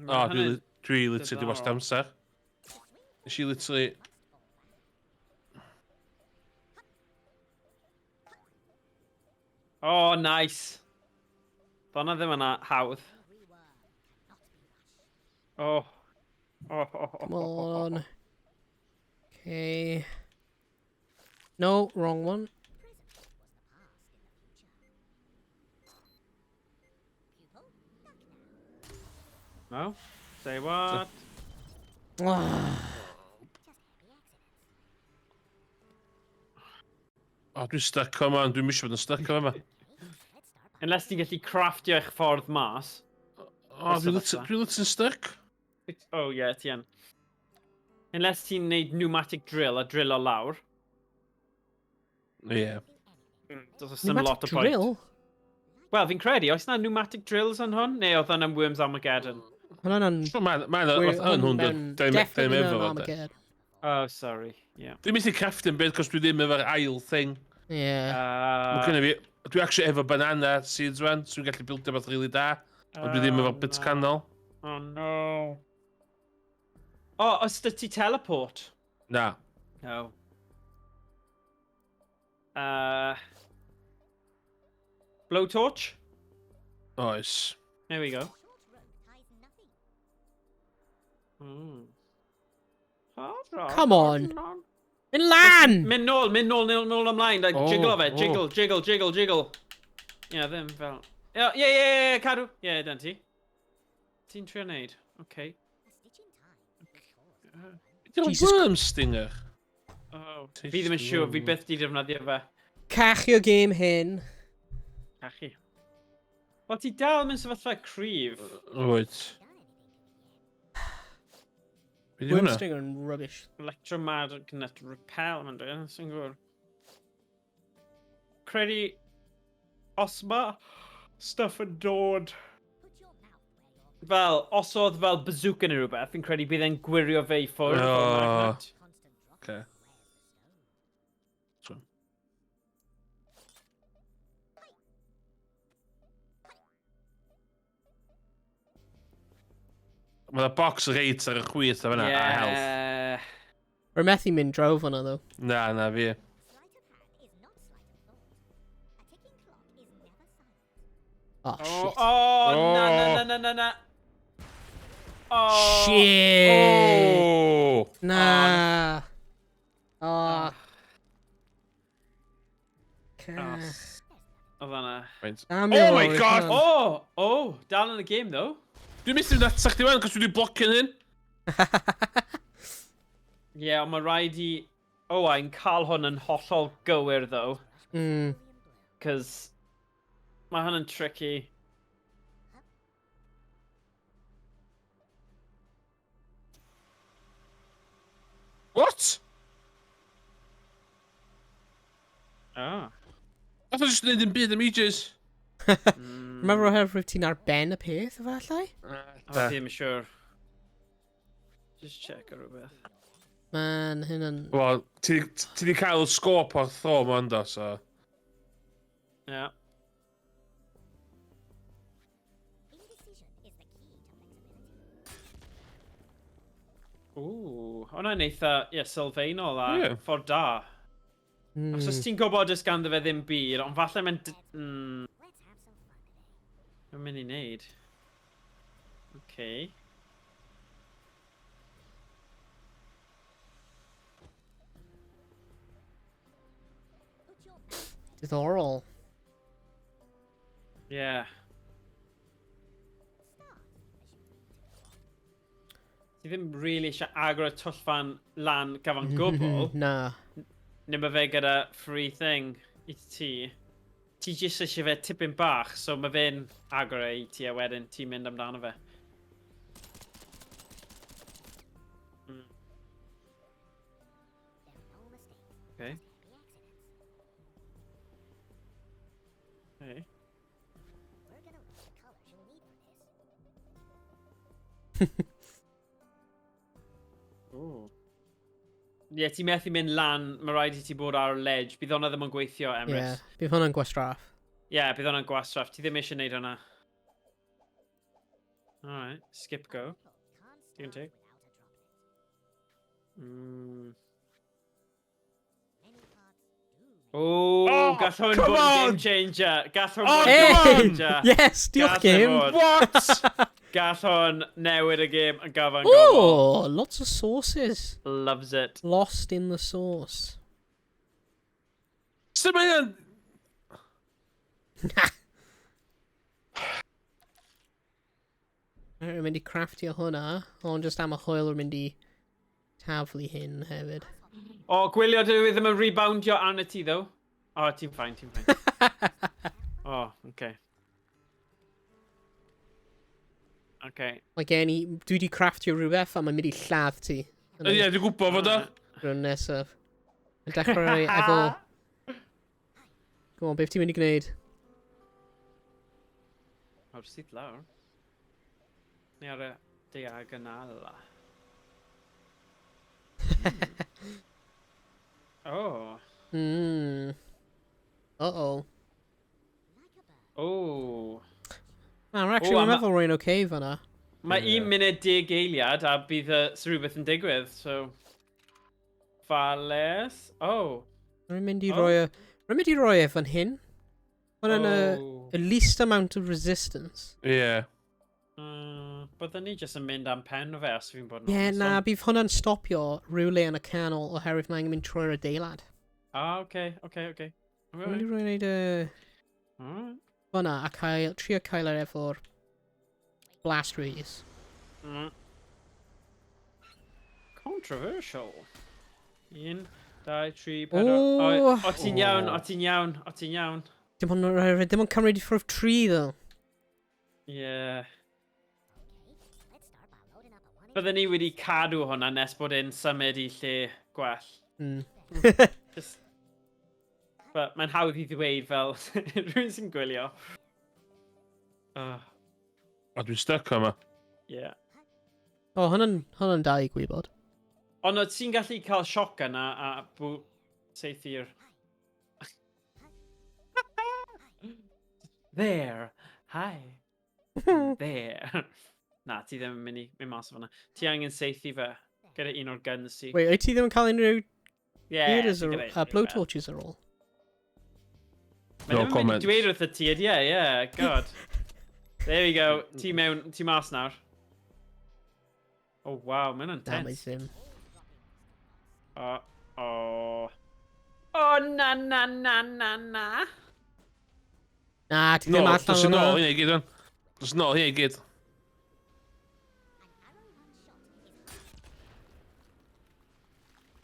O, dwi, dwi literally di wast amser. Nes i literally... Oh, nice. Do'na ddim yna hawdd. Oh. Oh, oh, oh, Come on. Okay. No, wrong one. No? Say what? Ah, O, dwi'n stuck o man, dwi'n misio bod yn stuck o yma. Unless ti'n gallu craftio eich ffordd mas. O, dwi'n literally, dwi literally stuck. Oh, yeah, ti yn. Unless ti'n neud pneumatic drill a drill o lawr. Ie. Yeah. Does dim lot Pneumatic o point. drill? Wel, fi'n credu, oes na pneumatic drills yn hwn? Neu oedd hwn yn Worms Armageddon? Hwnna'n yn... Mae'n ma, ma, yn hwn, Definitely dim efo mewn fo. de. Armageddon. Oh, sorry. Yeah. Dwi'n mynd i crafting bit, cos dwi ddim efo'r ail thing. Yeah. Mae gynna fi, dwi actually efo banana seeds rwan, so dwi'n gallu bildio beth rili da. Ond dwi ddim efo'r bits no. canol. Oh, no. Oh, oes dy ti teleport? Na. No. Blowtorch? Oes. There we go. Come on. Mynd lan! Mynd nôl, mynd nôl, nôl, nôl ymlaen. Like, Oh, jiggle o fe, oh. jiggle, jiggle, jiggle, jiggle. Ie, yeah, ddim fel... Ie, ie, ie, ie, cadw. Ie, yeah, dyna ti. Ti'n trio neud. Okay. Ydy'n Jesus worm stinger? Oh. Fi ddim yn siŵr, fi byth di defnyddio fe. Cachu o game hyn. Cachu. Wel, ti dal mewn sefyllfa cryf. Wyt. Be di hwnna? Wormstringer yn rubbish. Electromagnet repel, mae'n dweud, sy'n gwybod. Credu, os ma stuff yn dod fel, os oedd fel bazooka neu rhywbeth, fi'n credu bydd e'n gwirio fe i ffwrdd o'r Oh. magnet. Okay. So. Mae yna box reit ar y chwith a fyna, a health. Yeah. Rwy'n methu mynd draw fyna, though. Na, na fi. Oh, Oh, shit. oh, na, na, Oh. na, na, na, na. Oh. Shit! Oh! Na. Oh. Cach. Oedd hwnna. Faint. Damn Oh my it, God! man. Oh, oh, dal yn y game though. Dwi'n mynd i'n atach di wan, cos dwi wedi blocio hyn. Ie, yeah, ond mae rhaid i Owain cael hwn yn hollol gywir though. Cos mae hwn yn tricky. What? Ah. Nath o just wneud yn byd am ages. Remember oherwydd ti'n ar ben y peth, efallai? Oh, ddim yn siŵr. Just check ar rhywbeth. Man, hyn yn... Wel, ti ti di cael scope o'r throw ma ynddo, so... Yeah. Ooh, hwnna'n eitha, ie, yeah, sylfaenol a Ie. ffordd da. Os oes ti'n gwybod does ganddo fe ddim byd, ond falle mae'n... Mae'n mynd i wneud. Okay. Diddorol. Yeah. Ti ddim really eisiau agor y twll fan lan gyfan gwbl. Na. Neu mae fe gyda free thing i ti. Ti jyst eisiau fe tipyn bach, so mae fe'n agor e i ti a wedyn ti'n mynd amdano fe. Okay. Okay. Ooh. Ie, yeah, ti'n methu mynd lan, mae rhaid i ti bod ar y ledge. Bydd hwnna ddim yn gweithio, Ie, Emrys. yeah, bydd hwnna'n gwastraff. Ie, yeah, bydd hwnna'n gwastraff. Ti ddim eisiau gwneud hwnna. Alright, skip go. Digon teg. Oh, Oh, gall hwn come bod yn on! game changer. Gall hwn Oh, bod yn come game on! changer. Yes, diolch Gall e game. fod. What? Gall hwn newid y game yn gyfan gwbl. Oh, lots of sauces. Loves it. Lost in the sauce. Sut mae hynna'n... Rwy'n mynd i craftio hwnna, ond just am y hwyl rwy'n mynd i taflu hyn hefyd. O, gwylio dwi ddim yn reboundio arno ti, ddo. O, ti'n fine, ti'n fine. O, okay. Okay. Mae gen i, dwi wedi craftio rhywbeth a mae'n mynd i lladd ti. Yn Ie, dwi'n gwybod fod o. Rwy'n nesaf. Yn dechrau efo... Go on, beth ti'n mynd i gwneud? O'r syth lawr. Neu ar y diagonal. Oh. Uh-oh. Oh. Na, we're actually, Oh, oh, a ma- meddwl rwy'n okay fan'na. Mae Ie. 1 munud 10 eiliad a bydd rhywbeth yn digwydd, so... Fales. Oh. Rwy'n mynd i Oh. roi e... Rwy'n mynd i roi e fan hyn. Hwnna'n y Oh. y least amount of resistance. Ie. Byddwn ni jyst yn mynd am pen o fe os fi'n bod yn Ie, yeah, onest, na, ond- bydd hwnna'n stopio rhywle yn y canol oherwydd mae'n mynd trwy'r adeilad. Ah, oce, oce, oce. Rwy'n mynd i roi wneud y... Alright. Hwnna a cael, trio cael yr efo'r blast radius. Controversial. 1, 2, 3, 4... O! O, ti'n iawn, o ti'n iawn, o ti'n iawn. Dim ond, dim ond cymryd i ffwrdd tri, ddo. Ie. Byddwn ni wedi cadw hwnna nes bod e'n symud i lle gwell. Just... But mae'n hawdd i ddweud fel rhywun sy'n gwylio. O, dwi'n stuck yma. Yeah. O, hwnna'n da i gwybod. Ond o ti'n gallu cael shotgun a bw saethu'r... There. Hi. There. Na, ti ddim yn mynd i mynd mas o fan'na. Ti angen saethu fe gyda un o'r guns ti. Wait, wyt ti ddim yn cael unrhyw Yeah, gears ti ar, gyda unrhyw beth. blowtorches ar ôl? Mae No ddim yn mynd i comment. dweud wrtho ti, ydy e? Yeah, God. There we go. Ti mewn, ti mas nawr. Oh, wow, mae hwnna'n Na, mae tense. ddim. O, oh. Oh, na, na, na, na, na. Na, ti ddim No, allan dos yn o'na. ôl hynny i gyd, wan. Dos yn ôl hynny i gyd.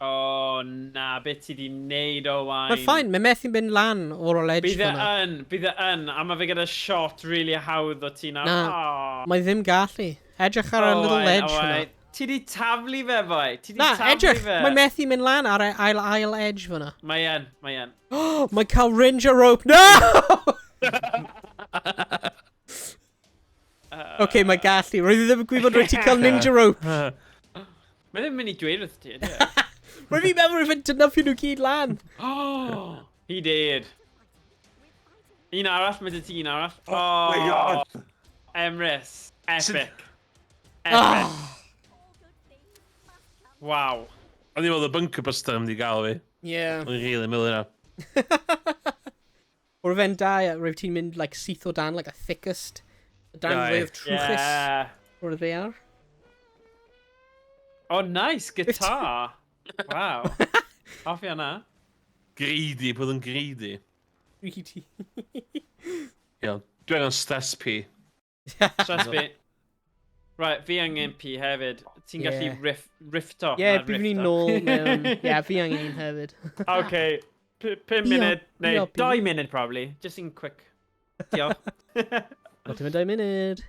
Oh, na, beth ti di wneud o wain. Mae'n fine, mae methu mynd lan o'r ledge Bydd e fan'na. yn, bydd e yn, a mae fe gyda shot really hawdd o ti nawr. Na. Oh. Mae ddim gallu. Edrych ar y little Owain, ledge Owain. fan'na. Ti di taflu fe, boi. Ti di Na, taflu edrych, fe. mae methu mynd lan ar y ail edge fan'na. Mae yn, mae yn. Oh, mae cael Ranger rope. No! Oce, mae gallu. Roedd i ddim yn gwybod rwyt ti'n cael ninja rope. Mae ddim yn mynd i dweud wrth ti, ydy e? Roedd fi'n meddwl roedd fe'n dynnu nhw gyd lan. Oh, he did. Un arall, mae dy ti un arall. Oh my God. Emrys. Epic. Epic. Ah. Wow. O'n i'n meddwl y bunker buster yn mynd i gael fi. Yeah. O'n i'n really meddwl hynna. O'r fe'n da, roedd ti'n mynd like, syth o dan, like, a thickest. Dan Aye. fwy of trwchus. Yeah. O'r ddear. Oh, nice, guitar. Wow. Hoffi hwnna. Greedy, bod yn greedy. Greedy. Iawn, dwi angen stress P. Stress P. Right, fi angen P hefyd. Ti'n gallu Ie. riff, riffto. Ie, Na, bydd ni'n riffto. nôl mewn... Ie, fi angen un hefyd. Okay, 5 munud, neu Diolch, 2 munud probably. Just un quick. Diolch. Wel, ti'n mynd 2 munud.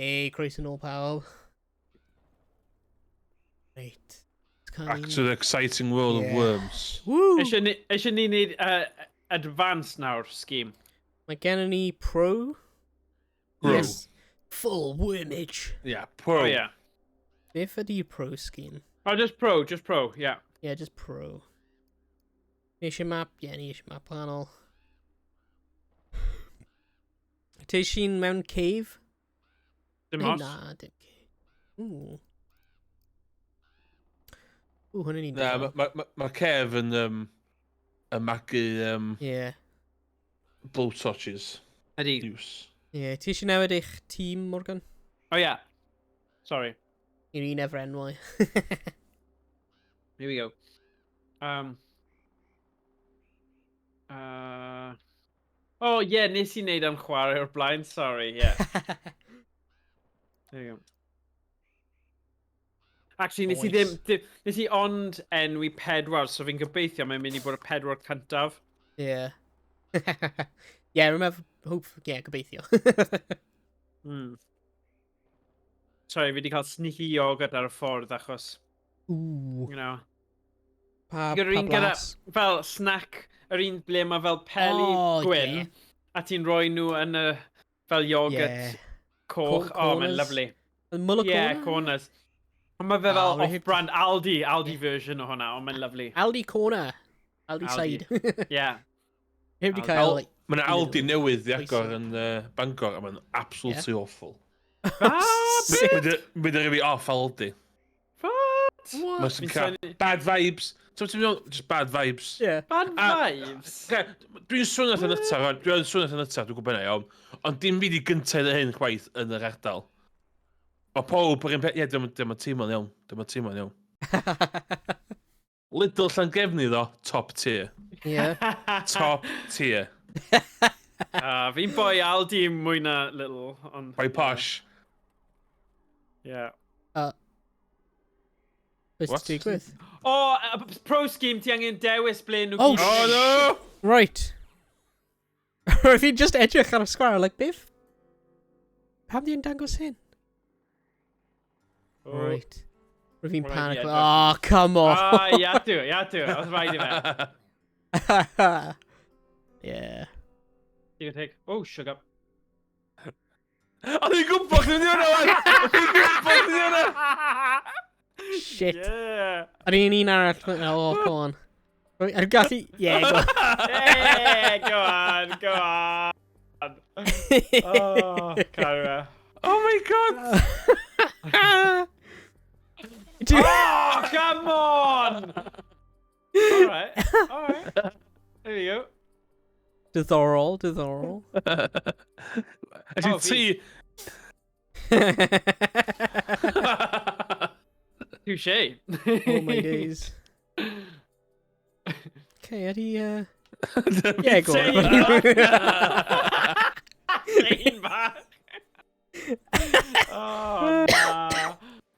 Hey, croeso nôl pawb. Reit. Back to the exciting world of worms. Woo! Eisiau ni wneud advanced nawr scheme. Mae gennym ni pro. Pro. Yes. Full wormage. Yeah, pro. Oh, yeah. Beth ydy pro scheme? Oh, just pro, yeah. Yeah, just pro. Ni eisiau map, yeah, ni eisiau map wahanol. Ti eisiau'n mewn cave? Dim Neu os. Na, dim cave. Ooh. Ooh, hwnna'n un Na, da. mae ma, ma Kev yn, yn magu Yeah. blowtorches. Ydy. Use. Yeah, ti eisiau newid eich tîm, Morgan? Oh, yeah. Sorry. I'r un efo'r enwau. Here we go. Oh, yeah, nes i wneud am chwarae o'r blaen, sorry, yeah. There we go. Actually, nes i Nice. ddim, nes i ond enwi pedwar, so fi'n gobeithio mae'n mynd i bod y pedwar cyntaf. Yeah. Yeah, remember, hope, yeah, gobeithio. Sorry, fi wedi cael sneaky yogurt ar y ffordd achos, Ooh. Pa Gyda'r un gyda, blas? fel snack, yr un ble mae fel peli gwyn, a ti'n rhoi nhw yn y, fel yogurt coch. Oh, mae'n Corners? lovely. Muller Yeah, corner? corners. Ond mae fe Ah, fel mae heb- off-brand Aldi version o hwnna, ond mae'n lovely. Aldi corner. Aldi, Aldi. side. Yeah. Heb di Aldi. cael, like, Mae yna Un Aldi o- newydd i agor Oes. yn Bangor, a mae'n absolutely awful. Ah, beth? Mynd i fi off Aldi. What? What? Mae'n Fi'n cael bad vibes. So ti'n meddwl, just bad vibes. Yeah. Bad vibes. Ocê, dwi'n swnio fatha nutter, rwan. Dwi'n swnio fatha nutter, dwi'n gwybod hynna, iawn. Ond dim fi di gyntaf i hyn chwaith yn yr ardal. Mae pob yr un peth, ie, dim yn teimlo'n iawn. Dim yn teimlo'n iawn. Lidl Llangefni ddo, top tier. Yeah. Top tier. Ah, fi'n boi Aldi mwy na Lidl. Ond, Boi posh. Yeah. Beth What? sy'n digwydd? O, pro scheme, ti angen dewis ble nhw Oh, gyd. Oh no! Right. Fi just edrych ar y sgwâr, like, beth? Pam di'n dangos hyn? Oh. Right. Rwy'n fi'n Rhaid i panic. edrych. Oh, come on. Ah, ia dw, ia dw. Oedd rhaid i fe. Yeah. You can take. Oh, sugar. O'n i'n gwybod chdi'n mynd i hwnna, wan! O'n i'n gwybod chdi'n mynd i hwnna! Shit. Yeah. Yr un un arall. Oh, come on. I've gallu. Yeah, go on. Hey, go on, go on. Oh, caru. Oh my God! Oh, come on! All right. There you go. Diddorol, diddorol. Actually, Oh, fi. ti. Touché. Oh my days. Okay, ydy. Yeah, go on. Ein bach. Oh, na.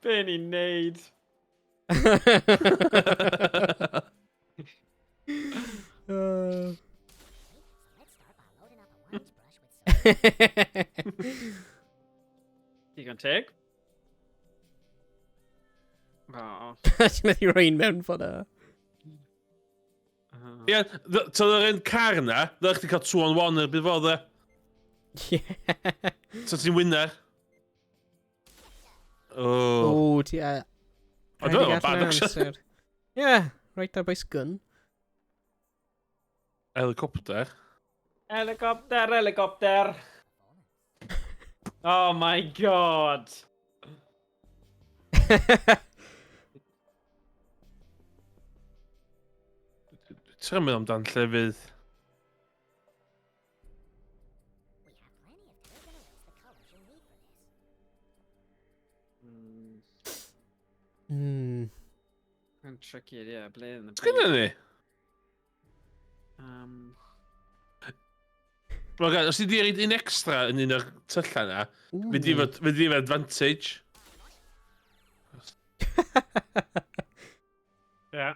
Be ni'n neud? Let's start by loading up a lion's brush with some Digon teg. Oh. Ti'n methu rhoi un mewn ffordd. Ie, so yr un car na, ddech chdi cael 2 on 1 erbyn fod e. Yeah. So ti'n winner. Oh. O, ti. O, dwi'n meddwl, bad option. Yeah, right ar bwys gun. Helicopter. Helicopter, helicopter. Oh my God. Ti'n meddwl amdan llefydd. We have plenty of time to erase the colors you need for this. Yn tricky, yeah, ble yn y Sgynna ni? Wel, os ti di roid un extra yn un o'r tyllau na, fydd di efo advantage. Yeah.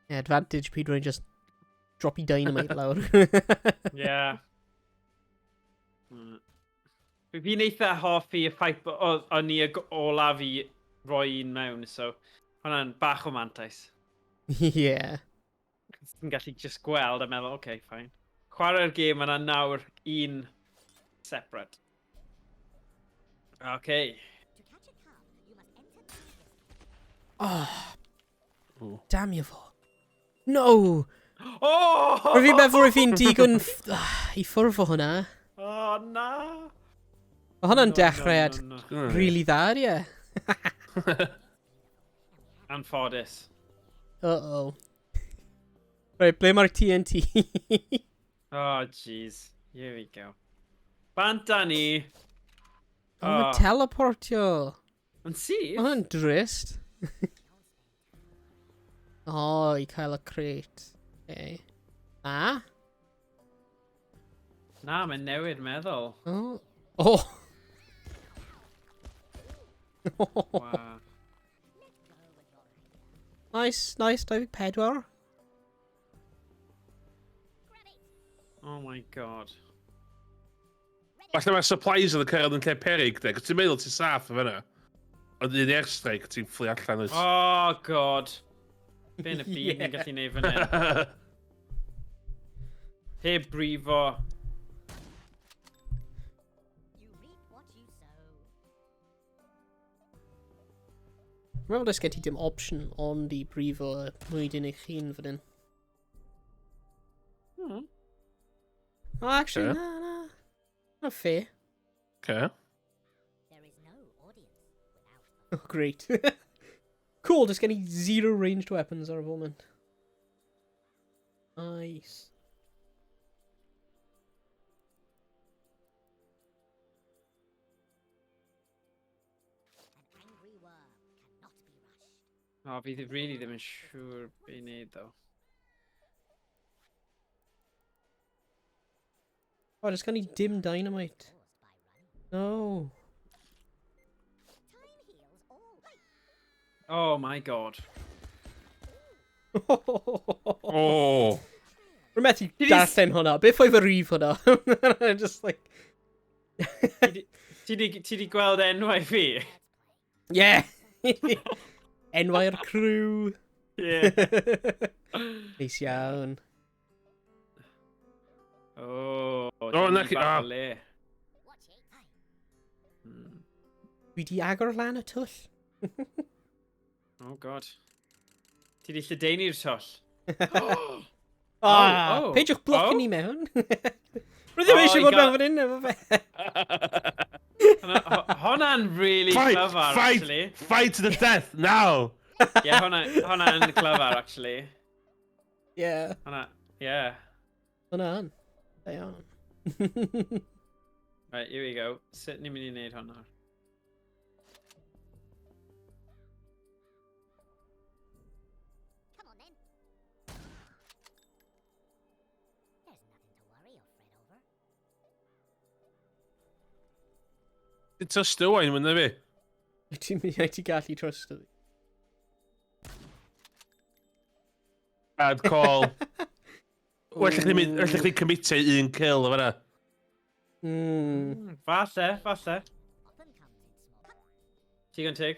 Yeah, advantage pryd rwy'n just dropi dynamite lawr. Yeah. Fi'n eitha hoffi y ffaith bod o'n i y olaf i roi un mewn, so hwnna'n bach o mantais. Yeah. Ti'n gallu just gweld a meddwl, oce, okay, fine. Chwarae'r gêm yna nawr un separate. Okay. Oh. Damio fo. No! Oh! Rwy'n fi'n meddwl rwy'n fi'n digon i ffwrdd o hwnna. Oh, na! Mae hwnna'n dechreuad no, no, no. really dda, ie. Anffodus. Uh-oh. Right, ble mae'r TNT? Oh, jeez. Here we go. Bant â ni. Oh, mae teleportio. Yn syth? Mae hwnna'n drist. O, oh, i cael y crate. Okay. A? Na, mae'n newid meddwl. Oh. Oh. Wow. Nice, nice, 24. Oh my God. Falle mae'r supplies yn y cyrraedd yn lle perig, de. Cos ti'n meddwl ti'n saff o fyna. Ond un airstrike, ti'n fflu allan oes. Oh God. Be yn y byd ni'n gallu neud fan hyn? Heb brifo. You reap what you sow. Dwi'n meddwl does gen ti dim option ond i brifo y mwydyn eich hun fan hyn. Oh, actually, Ie. na, na. Not fair. Okay. There is no audience without Oh, great. Cool, does gen i zero ranged weapons ar y foment. Nice. An angry worm cannot be rushed. O, fi ddim really ddim yn siŵr be i wneud, though. Oh, does gen i dim dynamite. Caused by running. No. Time heals all. Oh my God. Oh! Rwy'n methu Did he darllen hwnna. Beth oedd y rif hwnna? Just like... Ti di gweld enwau fi? Yeah! Enwau'r crew. Yeah. Neis iawn. Oh, Oh, na chi- bach ah. o le. Watch it. Aye. Dwi di agor lan y twll. Oh God. Ti di lledaenu'r twll. Ah, oh, peidiwch blocio oh. ni mewn. Rwy ddim Oh, eisiau you bod mewn got- fan hyn efo fe. Hwnna'n really Fight! clyfar, Fight! actually. Fight to the death, now! Yeah, hwnna'n clyfar, actually. Yeah. Hwnna, yeah. Hwnna yn. Da iawn. Right, here we go. Sut ni'n mynd i wneud hwnna? Come on then. There's nothing to worry or fret over. Ti'n trystio Owain, mynd na fi? Ti'n mynd i ti gallu trystio fi. Bad call. Well chdi mynd, well chdi commitio un kill o fan'na. Falle, falle. Often comes in small. Digon teg.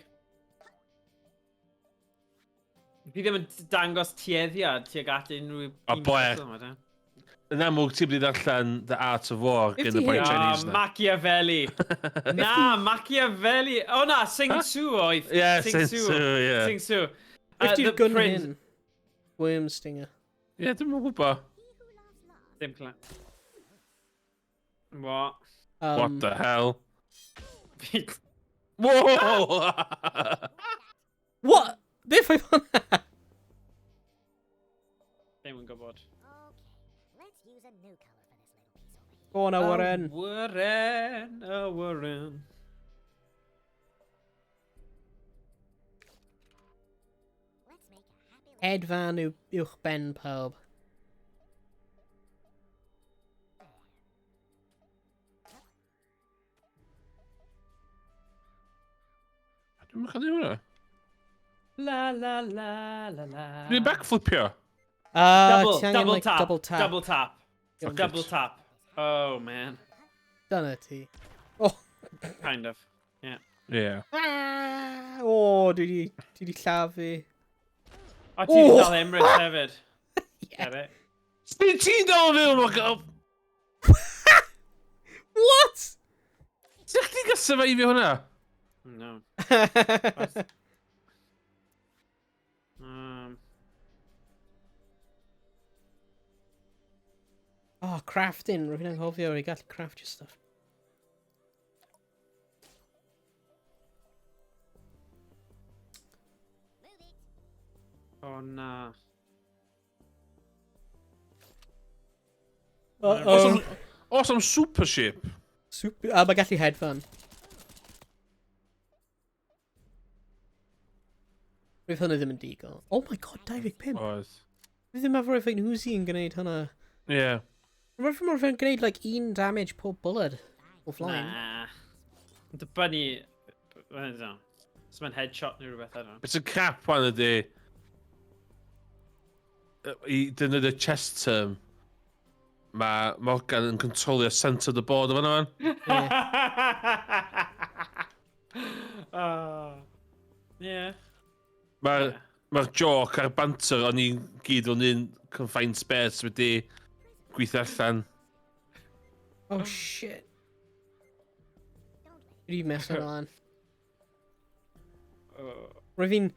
Fi ddim yn dangos tueddiad tuag at unrhyw O, un boe. person yma, de. Yn amlwg ti'n mynd i ddarllen The Art of War Beth gen y di boi hyn? Ah, Chinese na. Machiavelli. Na, Machiavelli. O na, Sing Tzu oedd. Yeah, Sun Tzu, yeah. Sing Tzu. Beth di'r The gun Prince- hyn? Worm Stinger. Ie, dwi'm yn gwybod. He who laughs last. Dim cla. What? What the hell? Whoa! What? Beth oedd hwnna? Ddim yn gwybod. Okay, let's use a new color for this little piece over here. Go on, Awyren. Awyren, awyren. Let's make a happy little Hedfan yw uwch ben pawb. there. Dwi'm yn cael hwnna. La la la la la. Dwi'n backflipio. Double, Ti angen, double like, tap. Double tap. Double tap. Fuck Double it. tap. Oh man. Dyna ti. Oh. Kind of. Yeah. Yeah. Ah, o, dwi di llafu. A ti wedi Oh! dal Emrys hefyd. Yeah. Get it? Sut ti'n dal fi o'n What? Sut chdi'n gael survivio hwnna? No. Oh, crafting. Rwy'n anghofio, rwy'n gallu craftio stuff. Move it. Oh na. Uh-oh. Oes am super ship. Super... A mae gallu hedfan. Roedd hwnna ddim yn digon. Oh my God, 25. Oedd. Fi ddim efo fe'n Uzi yn gwneud hwnna. Ie. Rwy'n mor fe'n gwneud like un damage pob bullet o flaen. Na. Dibynnu. I don't know. Os mae'n headshot neu rhywbeth, I don't know. Beth sy'n crap wan ydy i defnyddio chess term, mae Morgan yn controlio centre the board o fan'na fan. Yeah. Yeah. Mae'r ma joke a'r banter o'n i'n gyd o'n un confined space wedi gweithio allan. Oh shit. Dwi di mess lan. Oh. Rwy'n fi'n...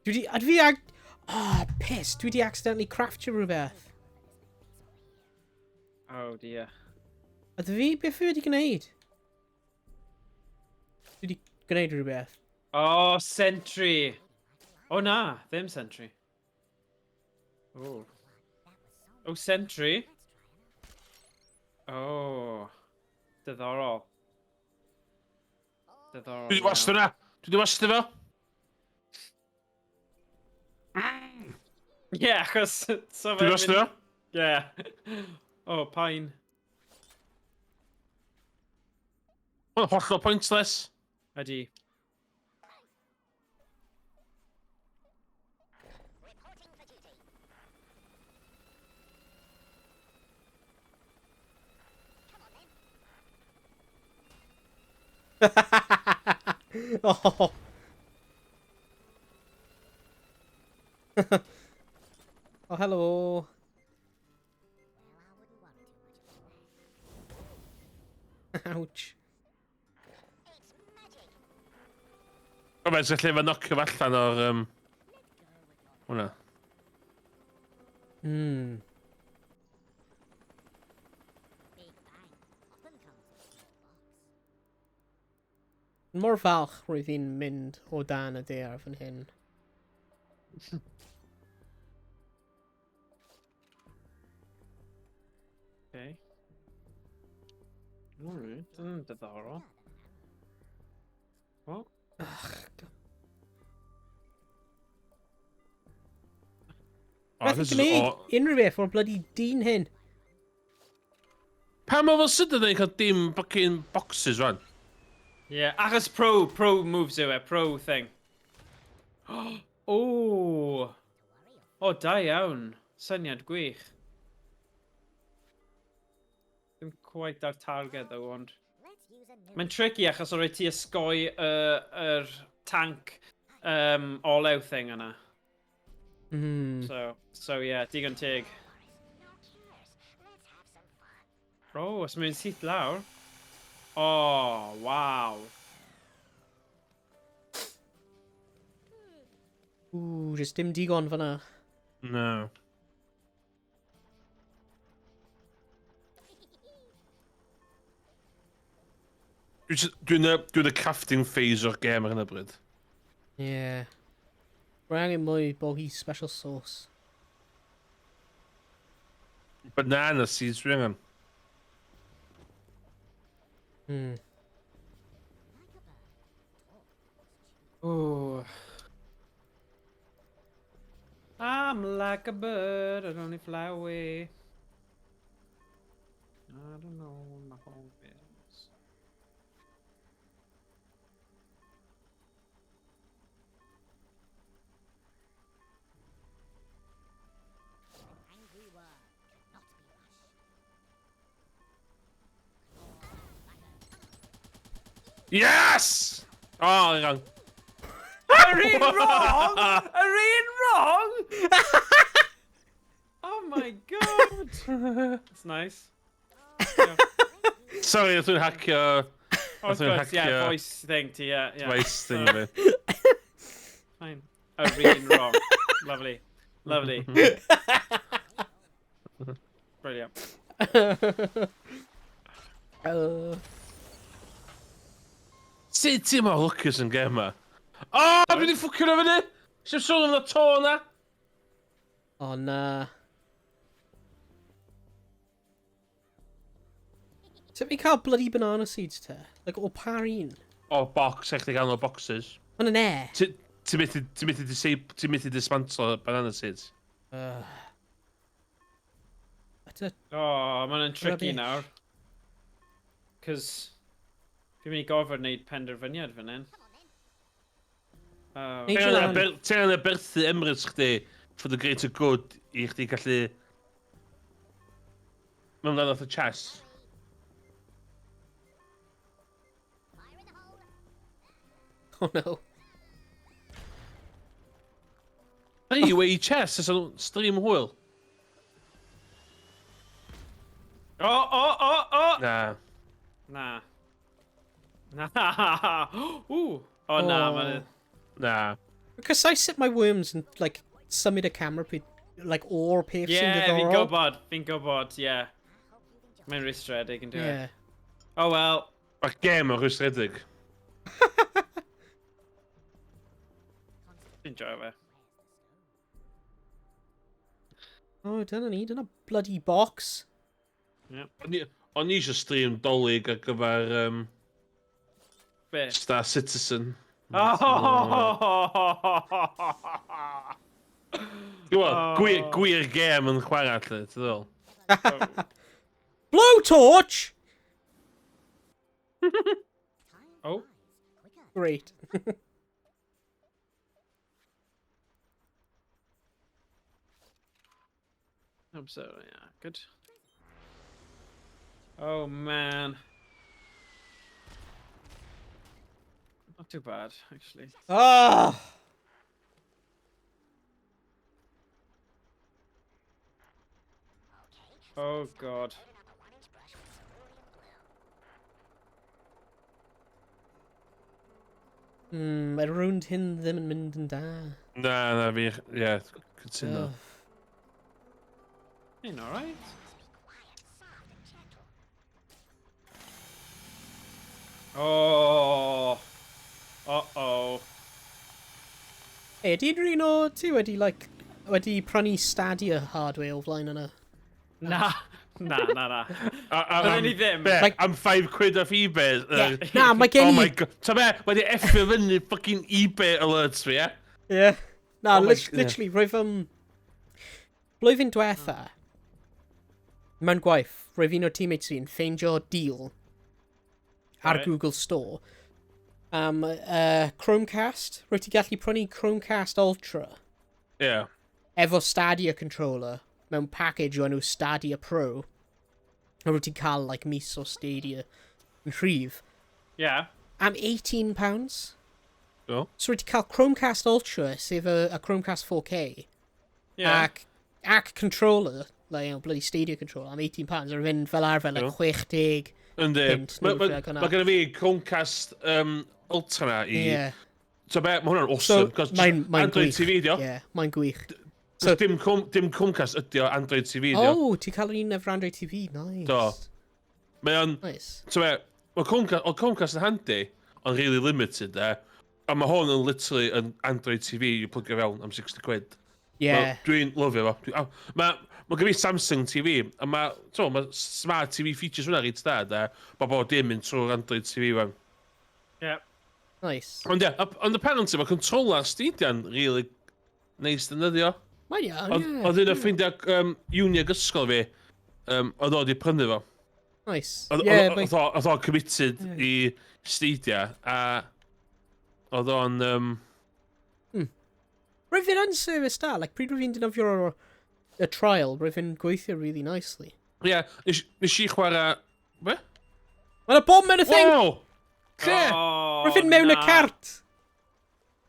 Dwi di... A dwi ag... Oh, piss. Dwi di accidentally craftio rhywbeth. Oh dear. A dwi... Beth fi wedi gwneud? Dwi di gwneud rhywbeth. Oh, sentry. Oh na, ddim sentry. Oh. Oh, sentry. Oh. Diddorol. Diddorol. Dwi wedi wastio iawn. na! Dwi wedi wastio fo! Yeah, achos so Dwi wedi wastio fo! Yeah. Oh, pain. Mae'n hollol pointless. Ydy. Reporting for duty. Come on then. Oh. Oh, hello. Well, I wouldn't worry too much about that. Ouch. It's magic. O, mae'n lle fe nocio fo allan o'r hwnna. Big bang often comes in a small box. Mor falch roedd hi'n mynd o dan y daear fan hyn. Okay. Alright, diddorol. What? Ugh. Oh, Methu this is gwneud unrhyw beth o'r bloody dyn hyn. Pa mor fel sydyn ni'n cael dim fucking boxes rwan? Yeah, achos pro moves yw e, pro thing. Oh! Oh, da iawn. Syniad gwych. Ddim quite ar target though, ond Let's use a new mae'n tricky achos o rhaid ti osgoi yr tank olew thing yna. So yeah, digon teg. Boris. No cares. Let's have some fun. Oh, os mae'n syth lawr. Oh, wow. Ooh, just dim digon fyna. No. Dwi'n y crafting phase o'r gêm ar hyn o bryd. Yeah. Rwy angen mwy bogi special sauce. Banana seeds dwi angen. Like a bird. Talk is cheap. Oh. I'm like a bird, I only fly away. I don't know where my home is. An angry word cannot be rushed. Yes! Oh, hang on. Yr un wrong! Yr un wrong! Oh my God! That's nice. Yeah. Sorry, oedd dwi'n hacio... Oh, Oedd dwi'n good, yeah, hacio voice thing ti, yeah, yeah. voice thing fi. Fine. Yr un wrong. Lovely. Lovely. Brilliant. Sut ti'n mor lwcus yn gem ma? O, oh, dwi wedi ffwcio nhw fyny! Sef sôn am y to na? O, na. Sut fi'n cael bloody banana seeds te? Like, o pa un? O, box, eich di gael o boxes. Ond yn e. Ti'n methu, ti'n methu, disable, ti'n methu dismantle banana seeds. What a... Oh, mae'n tricky Rubbish. nawr. Cos fi'n mynd i gorfod wneud penderfyniad fan hyn. Oh. Neud Lan. Ti'n angen aberthu Emrys chdi for the greater good i chdi gallu... Mewn dan off y chess. Oh no. Three-way chess, ys o'n stream hwyl. Oh! Na. Na. Na. Ooh. Oh, na, Oh. mae'n... Na. Because I set my worms and, like, symud y camera pryd, like, o'r peth sy'n Yeah, fi'n diddorol. gwybod, fi'n gwybod, yeah. Mae'n rwystredig yn dweud. Yeah. Oh well. Mae'r gem yn rwystredig. Fi'n joio fe. Oh, dyna ni, dyna bloody box. O'n i eisiau stream dolyg ar gyfer Be? Star Citizen. Oh! Ti'n gwybod, gwir, gwir gem yn chwarae, lle, ti'n ddol? Blowtorch! Oh. Great. Hope so, yeah. Good. Oh, man. Not too bad, actually. Ah! Oh, God. Loading up a 1-inch brush with cerulean blue. Mae'r rownd hyn ddim yn mynd yn da. Na, na, fi, ie, yeah, cytuno. Ugh. Ain't alright. Must be quiet, soft, and gentle. Oh. Uh-oh. Hey, ydy unrhyw un o ti wedi, like, wedi prynu Stadia hardware o flaen yna? Na. Na, na, na. Bydden ni ddim. Be, Like- am 5 quid off eBay. Yeah. Na, mae gen Oh i... my God. Ta be, mae di effio fyny fucking eBay alerts fi, ie? Yeah. Na, Oh my literally, roedd blwyddyn diwetha, mewn gwaith, roedd un o'r teammates fi'n ffeindio deal ar Google Store am Chromecast. Rwyt ti gallu prynu Chromecast Ultra efo Stadia controller mewn package o enw Stadia Pro. A rwyt ti'n cael, like, mis o Stadia yn rhif. Am £18. Do. So rwyt ti'n cael Chromecast Ultra, sef y Chromecast 4K, ac controller, like, bloody Stadia controller, am £18. Ar fynd fel arfer, like, 60 Yndi. punt neu Mae ma, rhywbeth like hwnna. ma genna fi Chromecast Ultra na i... So be, mae hwnna'n So, awesome. 'cause just mae'n Android gwych. TV dio. Yeah, mae'n gwych. So, dim Chromecast ydi o, Android TV dio. Oh, ti'n cael yr un efo Android TV, nice. Do. Mae o'n... Nice. So be, mae Chromecast, oedd Chromecast yn handi, ond really limited, e. A mae hwn yn literally yn Android TV i plygio fewn am 60 quid. Dwi'n lyfio fo. Mae gen i Samsung TV, a mae, ma smart TV features hwnna reit da, da. Mae bod dim yn trwy'r Android TV fan. Nice. Ond ie, ond apparently mae controller Stadia'n really neis defnyddio. Mae'n iawn, Oedd ie. oedd un o ffrindiau uni ag ysgol fi, oedd o wedi prynu fo. Nice. Oedd Yeah, oedd o committed i Stadia, a oedd o'n... Roedd fi'n yn service da, like, pryd roedd fi'n defnyddio'r y trial, roedd fi'n gweithio really nicely. Ie, yeah, nes i chwarae... Be? Mae'n a bomb in a thing! Wow! Lle? Oh, Roedd fe'n mewn y na. cart!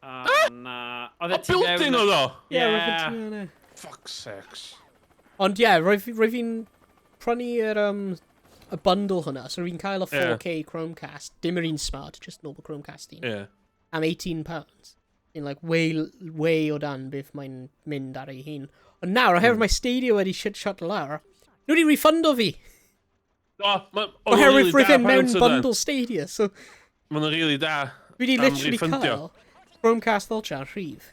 Oh, na. Oedd O e tu fewn building oedd o? Ie, Yeah. roedd fe'n tu mewn e. Fuck's sakes. Ond ie, roedd roedd fi'n prynu yr, y bundle hwnna, so fi'n cael y 4K Chromecast, dim yr un smart, just normal Chromecast un, am £18. Yn like, way, way o dan beth mae'n mynd ar ei hun. Ond nawr, oherwydd mae Stadia wedi shit shot lawr, nhw wedi refundo fi. O, ma' Oherwydd roedd e mewn bundle Stadia, so Maen nhw'n really da. dwi wedi am literally refundio. cael Chromecast Ultra ar rhif.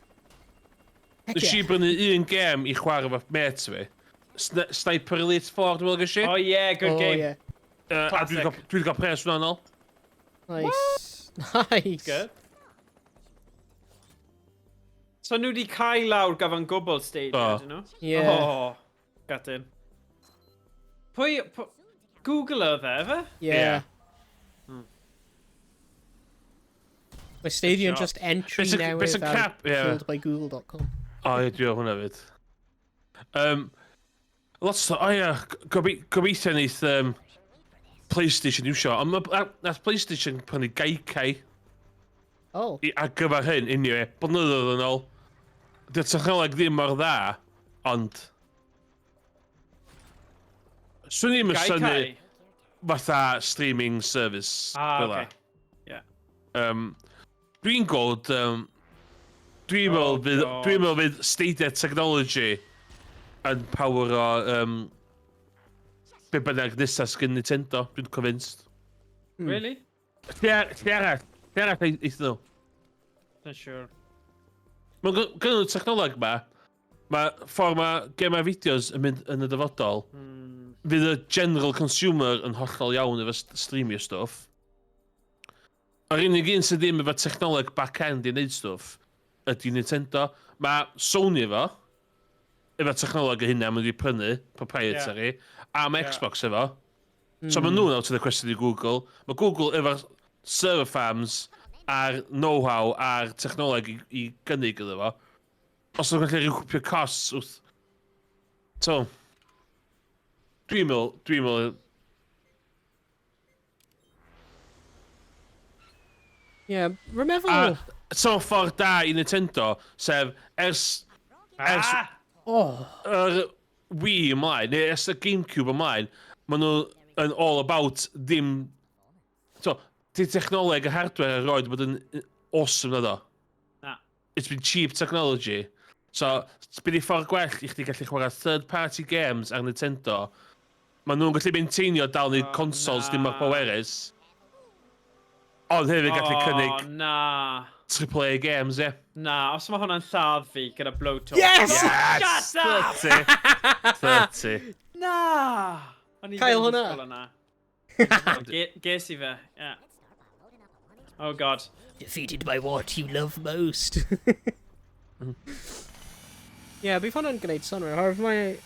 Heck Nes i yeah. brynu un gêm i chwarae efo mates fi. Sniper Elite 4, dwi'n meddwl ges i. Oh yeah, good Oh, game. yeah. A dwi 'di Classic. dwi 'di cael pres hwnna nôl. Nice. Nice. Good. So nhw wedi cael lawr gyfan gwbl Stadia, Do. dyn nhw? Yeah. Oh, gutting. Pwy... Google oedd e, efe? Yeah. Yeah. Mae Stadia yn Good just entry Beth sy'n- beth newydd sy'n ar cap- ie. killedbygoogle.com. O, ie, dwi'n hwnna fyd. Lot o, o ie, gobeithio neith PlayStation iwsio, ond nath PlayStation prynu Gaikai Oh. i, ar gyfer hyn, anyway, blynyddoedd yn ôl. Dy'r technoleg ddim mor dda, ond... Swn i'm yn synnu Gaikai? fatha streaming service. Ah, fel 'a. okay. Yeah. Dwi'n gweld... Dwi'n Oh, meddwl fydd, God. dwi'n meddwl fydd Stadia Technology yn power o be bynnag nesaf sgyn Nintendo. Dwi'n convinced. Really? Lle arall? Lle arall eithon nhw? Not sure. Mae'n gynnu nhw technoleg ma. Mae ffordd mae gemau fideos yn mynd yn y dyfodol. Fydd y general consumer yn hollol iawn efo streamio stwff. Yr unig un sydd ddim efo technoleg back-end i wneud stwff ydy Nintendo. Mae Sony efo technoleg y hynna maen nhw wedi prynu, proprietary, a mae Xbox efo. So maen nhw'n out of the question i Google. Mae Google efo'r server farms a'r know-how a'r technoleg i gynnig iddo fo. Os nhw'n gallu recwpio costs wrth... So, dwi'n meddwl, Yeah, rwy'n meddwl... A so ffordd da i Nintendo, sef ers Ah! Oh, yr Wii ymlaen, neu ers y Gamecube ymlaen, maen nhw yn all about ddim... So, di technoleg y hardware erioed bod yn awesome na do. Na. It's been cheap technology. So, bydd i ffordd gwell i chdi gallu chwarae third party games ar Nintendo. Maen nhw'n gallu maintainio dal wneud Oh, consoles ddim mor na. powerus. Ond hefyd gallu Oh, cynnig na. AAA games, ie. Na, os mae hwnna'n lladd fi gyda blowtorch. Yes! Yes! Shut up! 30. 30. Na! O'n i Cael ddim yn hwnna. disgwyl hwnna. Ges i fe, yeah. Oh God. Defeated by what you love most. Yeah, bydd hwnna'n gwneud synnwyr. Oherwydd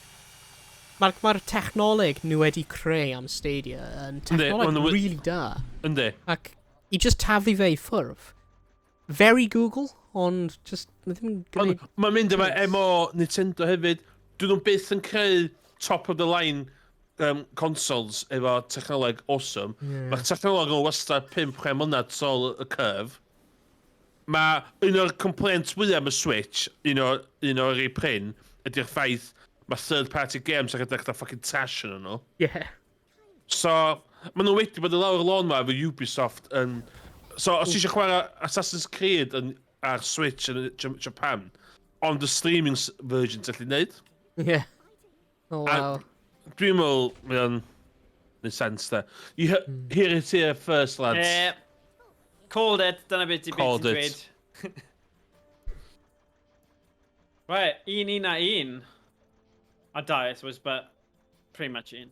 Mae'r ma technoleg nhw wedi creu am Stadia yn technoleg ma' nhw really da. Yndi. Ac i just taflu fe i ffwrdd. Very Google, ond just ma' ddim yn Ond gwneud... mae'n mynd efo sense. MO Nintendo hefyd. Dyn nhw'n byth yn creu top of the line consoles efo technoleg awesome. Yeah. Mae'r technoleg yn wastad 5-6 mlynedd sol y curve. Mae un o'r complaints mwyaf am y Switch, un o'r rei prin, ydy'r ffaith mae third party games yn rhedeg fatha fucking trash yn nhw. So, maen nhw wedi bod yn lawr y lôn ma efo Ubisoft yn... So, os ti eisiau chwarae Assassin's Creed ar Switch yn Japan, ond y streaming version ti'n gallu neud. Yeah. Oh, wow. Dwi'n meddwl, mae o'n neud sense da. You hear it here first, lads. Called it, dyna beth ti'n Called beth it. ti'n dweud. Right, 1-1 a 1. A dau, I suppose, but pretty much un.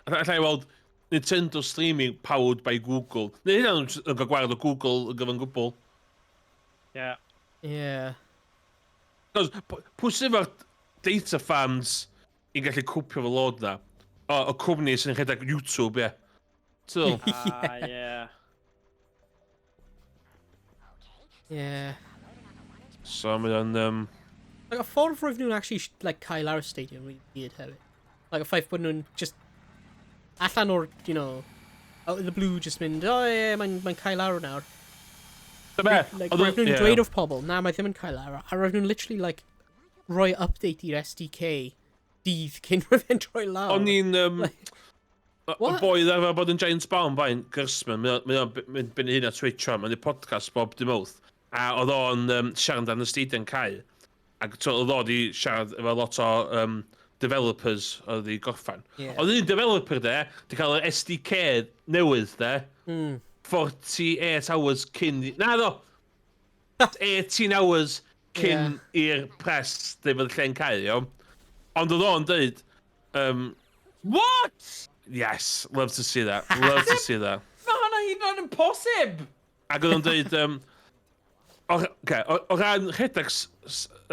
Alla i weld Nintendo streaming powered by Google. Neu hynna'n yn cael gwared o Google yn gyfan gwbl. Cos, pwy sydd efo'r data farms i gallu cwpio fo lod na? O, y cwmni sy'n rhedeg YouTube, ie. Ti'n Ah, yeah. So mae o'n... Like, y ffordd roedd nhw'n actually, like, cael ar y Stadia yn really weird hefyd. Like, y ffaith bod nhw'n just allan o'r, Out of the blue just mynd, oh ie, yeah, mae'n mae cael lawr nawr. Dyma, Like, roedd nhw'n dweud wrth pobl, na, mae ddim yn cael lawr. A roedd nhw'n literally, like, rhoi update i'r SDK dydd cyn roedd e'n troi lawr. O'n i'n... Y What? boi oedd arfer bod yn Giant Bomb fain, Gersman, mae o'n mynd ben ei hun ar Twitch rwan, mae'n podcast bob dim mawrth. A oedd o'n siarad amdan y Stadia yn cau. Ac oedd o di siarad efo lot o developers oedd di gorffan. Ie. Oedd un developer de, di cael yr SDK newydd de, 48 hours cyn... Na ddo! 18 hours cyn i'r press dweud fod y lle'n cau, iawn. Ond oedd o'n dweud, What? Yes, love to see that, love to see that. Mae hwnna hyd yn oed yn posib! Ac oedd o'n dweud, o, okay, o ran rhedeg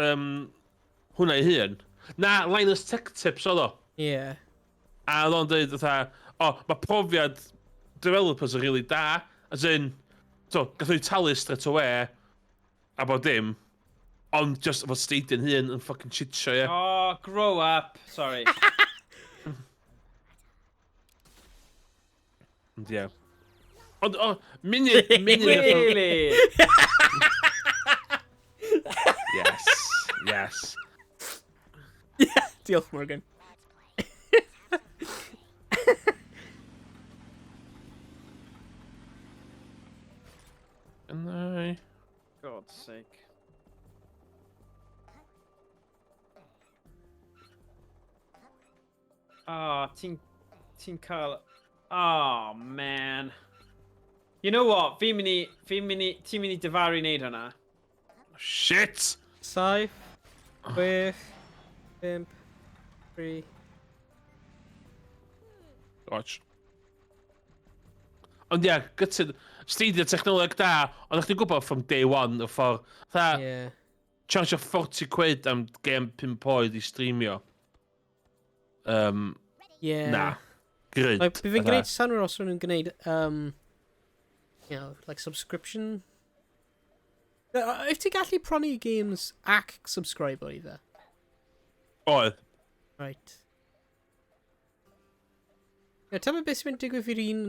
hwnna ei hun, na, Linus Tech Tips oedd o. Yeah. A oedd o'n dweud, fatha, o, mae profiad developers yn really da, as in, so, gath o'i talu straight away, a bod dim, ond just efo Stadia'n hun yn fucking shit show, ie. Oh, grow up. Sorry. Ond ie. Ond, o, munud... Really? Yes. Diolch, Morgan. And I... God's sake. Ah, oh, ti'n cael... Oh, man. You know what? Fi'n mynd i... Fi'n mynd i... Ti'n mynd i difaru wneud hwnna. Shit! 7, 6, 5, 3. Watch. Ond ie, gytid, Stadia technoleg da, ond chdi'n gwybod from day one y ffordd, fatha, charge 40 quid am game 5 oed i streamio. Na. Gryd. Like, bydd fe'n gwneud synwyr os nhw'n gwneud, like subscription. If ti'n gallu prynu games ac subscribe o iddo? Oedd. Right. Yeah, tell me beth sy'n mynd digwydd i'r un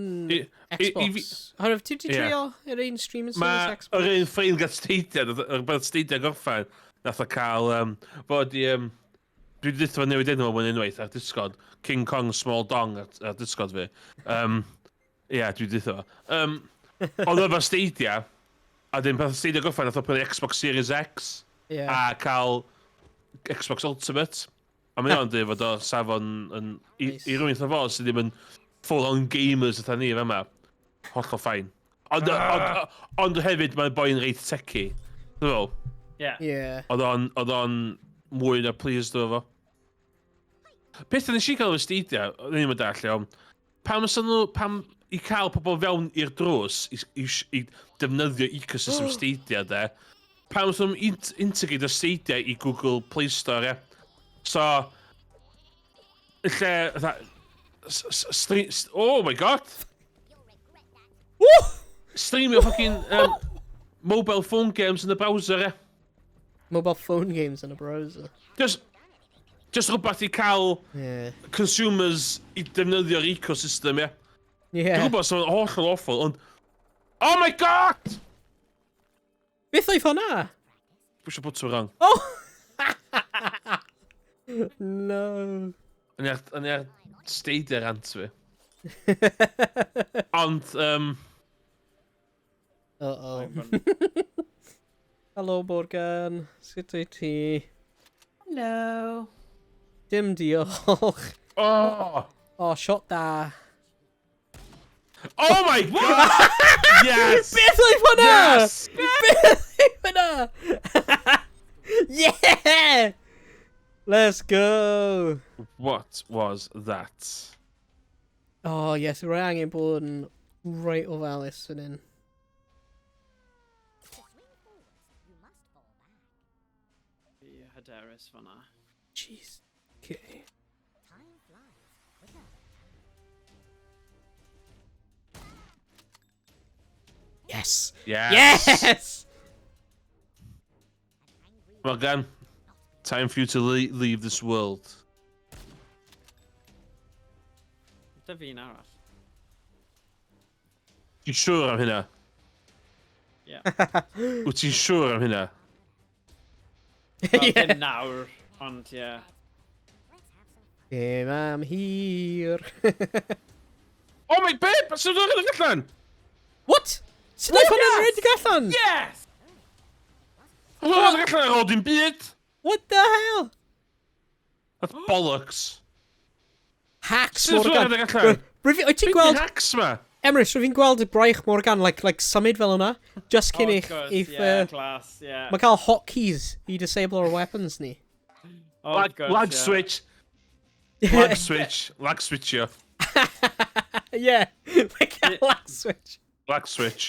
Xbox. Oherwydd, ti wedi trio yr un streaming service Xbox? Yr un ffrind gath Stadia, yr beth Stadia gorffen, nath o cael, fod i, dwi wedi dweud newid enw mewn unwaith ar Discord, King Kong Small Dong ar Discord fi. Ie, dwi wedi dweud fo. Oedd efo Stadia, a dyn pan Stadia gorffen, nath o prynu Xbox Series X, a cael Xbox Ultimate. A mae o'n dweud fod o safon yn, i, i rywun fatha fo sydd ddim yn full-on gamers fatha ni fama, hollol fine. Ond hefyd mae'n boi'n reit techy. Dwi'n meddwl? Oedd o'n mwy na pleased efo fo. Peth nes i gael efo Stadia, o'n i'n mynd all iawn, pam os nhw, pam i cael pobl fewn i'r drws i defnyddio ecosystem Stadia de, pam os nhw'n integrate o Stadia i Google Play Store, ie? So, lle, fatha, oh my god! Woo! Streamio fucking mobile phone games in the browser, ie. Mobile phone games in the browser. Just rhywbeth i cael consumers i defnyddio'r ecosystem, ie. Dwi'n gwybod sy'n hollol awful, ond... Oh my god! Beth oedd hwnna? Pwysio botwm wrong. Oh! No. O'n i ar Stadia rant fi. Ond, Uh-oh. Hello, Morgan. Sut wyt ti? Hello. Dim diolch. Oh! Oh, shot da. Oh my god! Yes! Beth oedd hwnna? Yes! Beth oedd hwnna? Yeah! Let's go! What was that? Oh, yes, rhaid angen bod yn right ofalus fan hyn. Fi hyderus fan'na. Jeez. Okay. Yes! Yes! Yes! Morgan, time for you to leave this world. Dy fi'n arall. Ti'n siŵr am hynna? Yeah. Wyt ti'n siŵr am hynna? Well, ddim nawr, ond ie. Yeah. Dim am hir. Oh my babe! Sut ydych chi'n allan? What? Sut daeth hwnna'n rhedeg allan? Yes! Sut ydych chi'n allan ar ôl dim byd? What the hell? That's bollocks. Hacks Sut ydych Morgan. chi'n rhedeg allan? Rwyf wyt ti'n Be gweld... hacks ma? Emrys, rwyf fi'n gweld y braich Morgan, like, symud fel yna. Just cyn Oh, i'ch... of course, If, yeah, class, yeah. Mae cael hotkeys i disable our weapons ni. Oh, of Lag, course, lag yeah. switch. Lag switch. Lag switchio. Yeah, mae cael lag switch. Lag switch.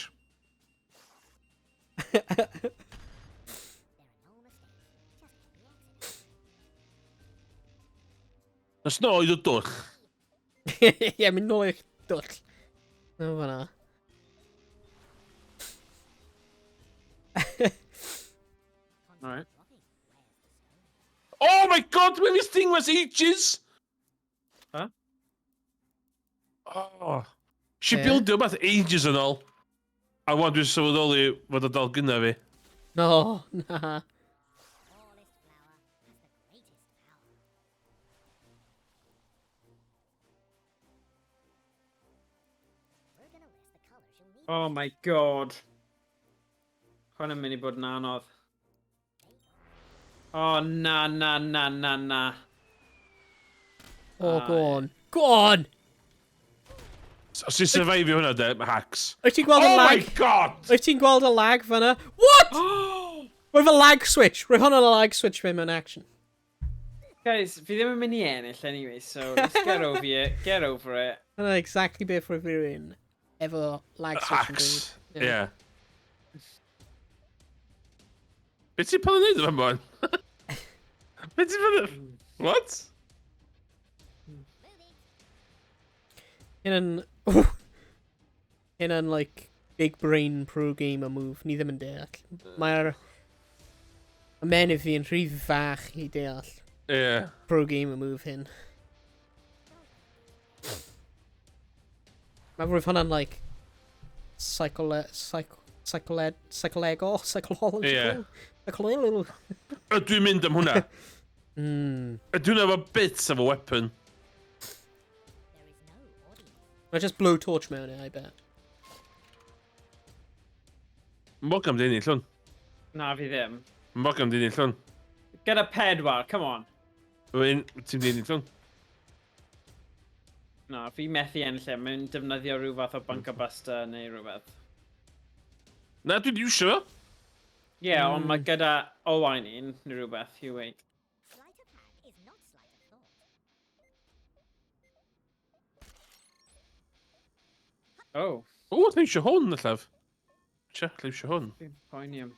There are no mistakes, just happy accidents. Os no, oedd o dwll. Ie, mynd nôl i'ch dwll. No, fan'na. Alright. Dropping. Where's the stone? Oh my god, when this thing was ages! Huh? Oh. She Be? buildio beth ages yn ôl. A wan dwi'n sylweddoli fod o dal gynna fi. No, na. Smallest flower has the greatest power. We're gonna list the colors you'll need. Oh my god. Hwn yn mynd i bod yn anodd. Oh, na, na, na, na, na. Oh, Ah, go on. Go on! Os ti'n survivio hwnna de, mae hacks. Wyt ti'n gweld y Oh my lag? god! Wyt ti'n gweld y lag fan'na? What? Roedd y lag switch. Roedd hwnna'n y lag switch fe mewn action. Guys, fi ddim yn mynd i ennill anyway, so let's get over it. Get over it. Hwnna exactly beth roedd rhywun efo lag switch yn Hacks. dweud. Ie. Be ti'n pan yn neud efo man? Be ti'n pan... What? Hyn yn... Hyn yn, like, big brain pro gamer move. Ni ddim yn deall. Mae'r... Ymenydd fi yn rhy fach i deall Ie. pro gamer move hyn. Mae rwyf hwnna'n, like, psychole... Psych, psychole... Psycholegol? Psychological? Psychological? Ydw i'n mynd am hwnna? Ydw i'n efo bits efo weapon? There is no audience. Mae just blowtorch mewn e, I bet. Morgan di ennill hwn. Na, fi ddim. Morgan di ennill hwn. Gyda pedwar, come on. Ti'n di ennill hwn. Na, fi methu ennill e. Mae'n defnyddio rhyw fath o bunker buster neu rhywbeth. Na, dwi di iwsio fo. Ie, yeah, ond mae gyda Owain un neu rhywbeth. You wait. Sleight of hand is not sleight of thought. Oh, O, allai iwsio hwn, allaf. Tia, allai iwsio hwn. fi'n poeni am.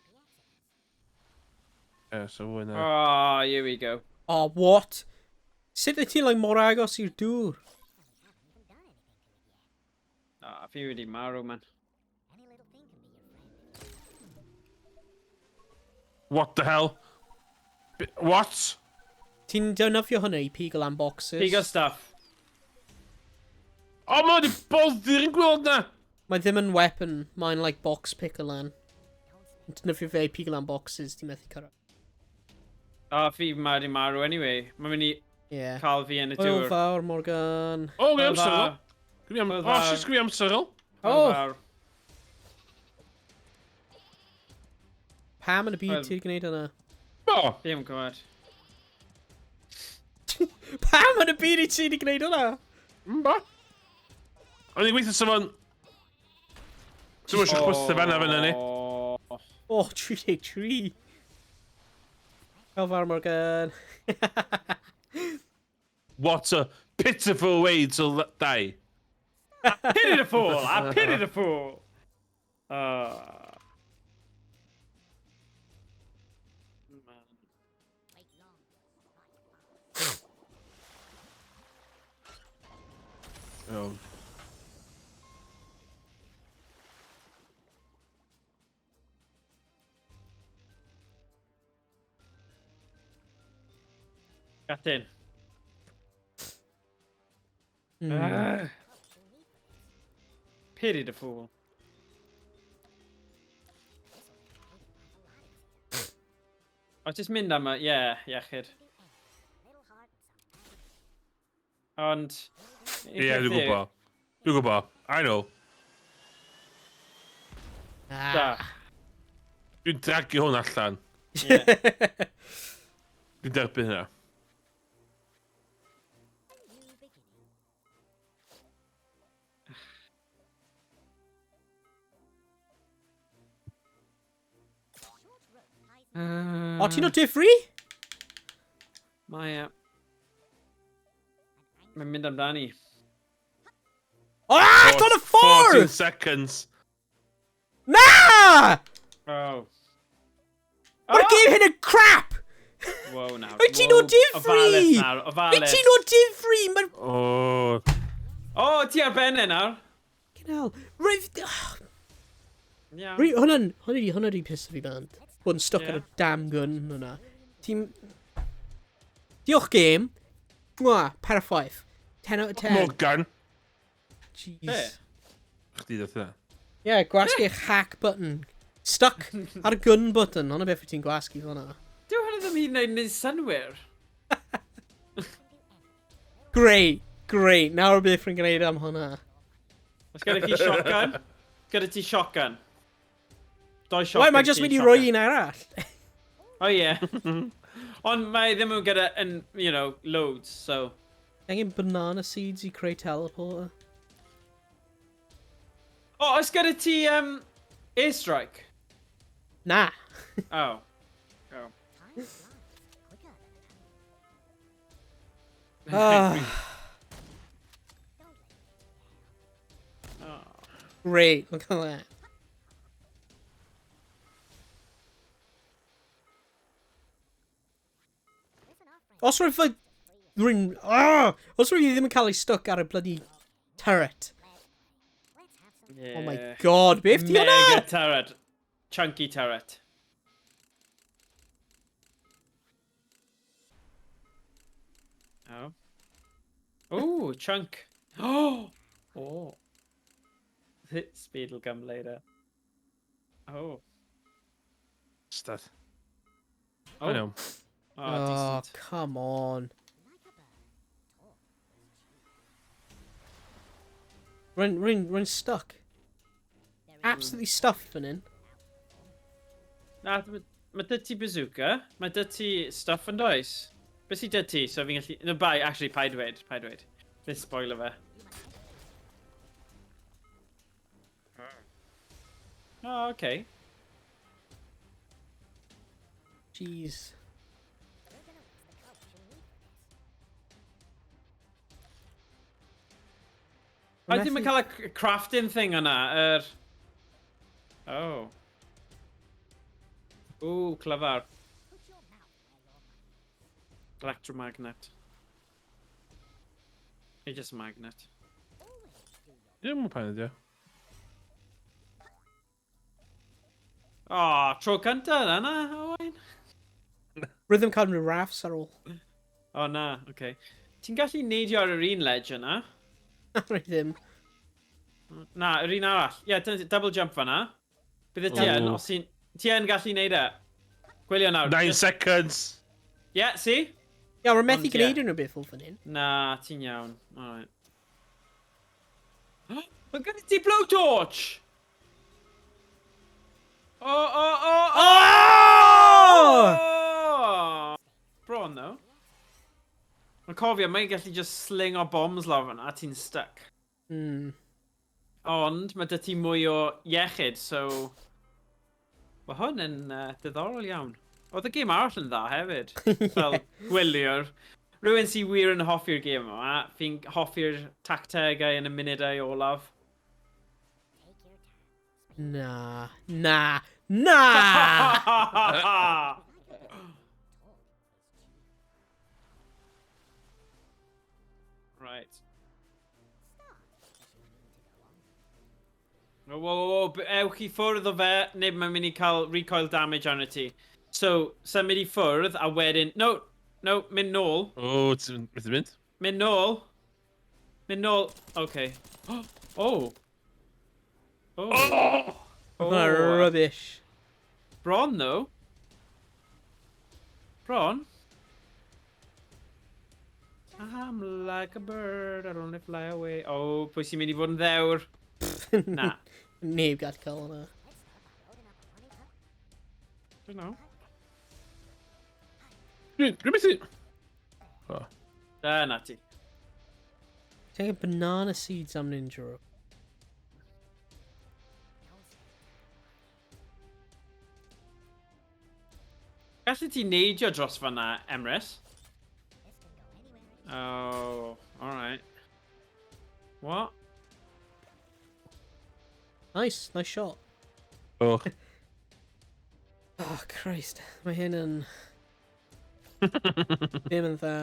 Ie, so fwy na. Oh, here we go. Oh, what? Sut wyt ti'n like, mor agos i'r dŵr? And we haven't even done anything to it yet. Ah, fi wedi marw, man. Any little thing can be your friend. What the hell? What? Ti'n defnyddio hwnna i pigo lan boxes? Pigo stuff. O, mae wedi boddi'r un gweld na! Mae ddim yn weapon, mae'n like box picker lan. Ti'n defnyddio fe i pigo lan boxes, ti'n methu cyrraedd. Ah, fi ma wedi marw anyway. Mae'n mynd i Yeah. cael fi yn y Hwyl dŵr. fawr, Morgan. O, gwi Hwyl amser fawr. ôl. Gwi am... Hwyl O, fawr. shit, gwi amser ôl. Hwyl Oh. fawr. Pam yn y byd Wel- ti wedi gwneud hwnna? O, Fi ddim yn gwybod. Pam yn y byd i ti wedi gwneud hwnna? mba. O'n i'n gweithio sef o'n... Dwi'n eisiau chwythu fanna fyna ni. Oh. Oh, 33. Hwyl fawr, Morgan. What a pitiful way to die. Pity the fool! I pity the fool! Man. Wait long. Right fast. Iawn. Gatyn. Ah. Pity the fool. O, jyst mynd am y... Ie, yeah, iechyd. Ond... Ie, yeah, dwi'n gwybod. Dwi'n gwybod. I know. Da. Dwi'n dragio hwn allan. Yeah. Dwi'n derbyn hynna. O, ti'n o difri? Mae e. Mae'n mynd amdani. Ah, it's on y 14 ffordd! seconds. Na! Oh. Mae'r game hyn yn crap! Wow, nawr. Wyt ti'n o difri? Ofalus nawr, Wyt ofalus. ti'n o difri? Mae'n... O, O, ti ar ben e nawr. Fucking hell. Rwyf... Iawn. Rwy... Hwnna'n... Hwnna di... Hwnna di piss fi bant. Bod yn stuck Ie. ar y damn gun hwnna. Ti'n... Diolch game. Mwah, perffaith. 10 out of 10. Morgan. Jeez. Be? Chdi ddath hynna. Yeah, gwasgu eich hack button. Stuck ar y gun button. Hwnna beth wyt ti'n gwasgu hwnna. Dyw hwnna ddim hyd yn oed yn neud synnwyr. Great, great. Nawr beth rwy'n gwneud am hwnna. Os gyda chi shotgun, gyda ti shotgun. Doi shotgun. Wai, mae jyst ti mynd i roi shotgun. un arall. O ie. Ond mae ddim yn gyda, yn, you know, loads, so... Angen banana seeds i creu teleporter. O, oes gyda ti, airstrike? Na. Oh. Oh. Ah, Oh. great, look at that. Os rwy'n fy... Rwy'n... Ah! Os rwy'n ddim yn cael ei stuck ar y bloody turret. Yeah. Oh my god, beth di Mega hwnna? turret. Chunky turret. Oh. Ooh, chunk. Oh! Oh. Speed will come later. Oh. Stad. Oh. I know. Oh, Oh, decent. come on. Rwy'n stuck. Absolutely stuffed fan hyn. Na, mae dy ti bazooka, mae dy ti stuff yn does. Be sy dy ti? So fi'n gallu... No, bai, actually, paid dweud, paid dweud. Ddim spoiler fe. Oh, okay. Jeez. A ddim yn cael y crafting thing yna, yr... Oh. Ooh, clyfar. Electromagnet. Neu just magnet. Ie, mae'n pan ydi o. Oh, tro cynta yna, na, Owain? Rhythm cael rhyw raffs ar ôl. O, na, oce. Okay. Ti'n gallu neidio ar yr un ledge yna? Rwy ddim. Na, yr un arall. Ie, yeah, double jump fanna. Bydd y ti yn, Ooh. os ti'n... Ti yn gallu neud e. Gwylio nawr. 9 Just- seconds. Yeah, see? Ia, rwy'n methu Ond, ie. gwneud unrhyw beth o fan hyn. Na, ti'n iawn. Alright. Mae gen ti blowtorch! O, o, o, o! Oh! Oh! Bron, though. Mae'n cofio, mae'n gallu just sling o bombs lawr fan'na, a ti'n stuck. Ond, mae dy ti mwy o iechyd, so... Mae hwn yn diddorol iawn. Oedd y gêm arall yn dda hefyd. Fel gwyliwr. Rhywun sy'n wir yn hoffi'r gêm yma, fi'n hoffi'r tactegau yn y munudau olaf. Na. Na. Na! Right. Whoa, whoa, whoa, ewch i ffwrdd o fe, neu mae'n mynd i cael recoil damage arno ti. So, symud i ffwrdd, a wedyn... No, no, mynd nôl. O, ti'n mynd? Mynd nôl. Mynd nôl. Okay. Oh. Oh. Oh! Oh. Rubbish. Bron, though. Bron. I'm like a bird, I only fly away. Oh, pwy sy'n mynd i fod yn ddewr? Na. Neb gallu cael hwnna. Don't know. Dwi'n methu... Oh. Dyna ti. Take a banana seeds am ninja. Gallu ti neidio dros fanna, Emrys? Oh, alright. What? Nice, nice shot. Oh. Oh, Christ. Mae hyn yn... Ddim yn dda.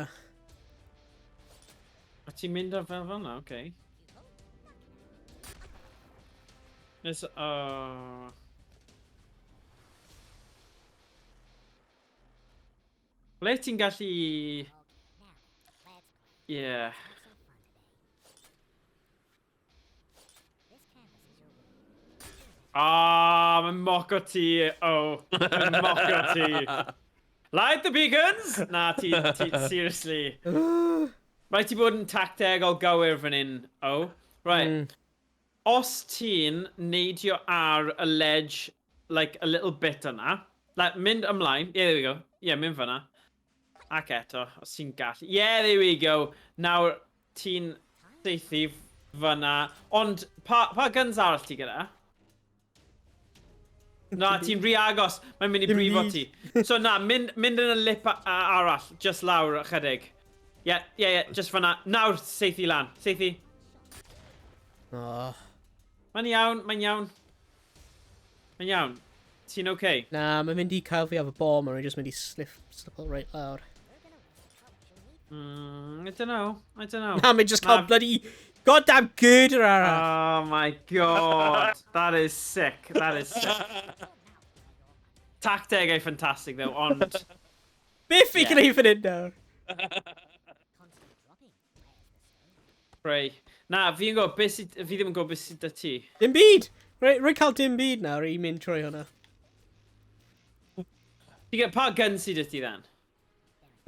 A ti'n mynd ar fel fanna, oce. Nes... Oh. Ble ti'n gallu... Yeah. Ah, mae'n moco ti. Oh, mae'n moco ti. Light the beacons! Na, ti, ti, seriously. Rhaid ti bod yn tactegol gywir fan hyn, oh. Right. Os ti'n neidio ar y ledge, like, a little bit yna, like, mynd ymlaen, yeah, there we go, yeah, mynd fyna, ac eto, os ti'n gallu, yeah, there we go, nawr, ti'n saethu fyna, ond pa, pa guns arall ti gyda? Na, ti'n rhy agos, mae'n mynd i Dim brifo byd. ti. So na, mynd, mynd yn y lip arall, just lawr ychydig. Yeah, just fyna. Nawr, saethu lan, saethu. Oh. Mae'n iawn, mae'n iawn. Mae'n iawn. Ti'n okay? Na, mae'n mynd i cael fi efo bomb, a rwy'n just mynd i slip, slip right lawr. I don't know, I don't know. Na, mae'n just cael Na. bloody goddamn girder arall. Oh my God, that is sick, that is sick. Tactegau ffantastig though, ond... Beth fi yeah. gwneud fan hyn nawr? Pray. Na, fi'n gwybod, beth sy... Fi ddim yn gwybod beth sydd 'da ti. Dim byd! Rwy'n cael dim byd nawr i mynd trwy hwnna. Ti gyda, pa gun sydd 'da ti then?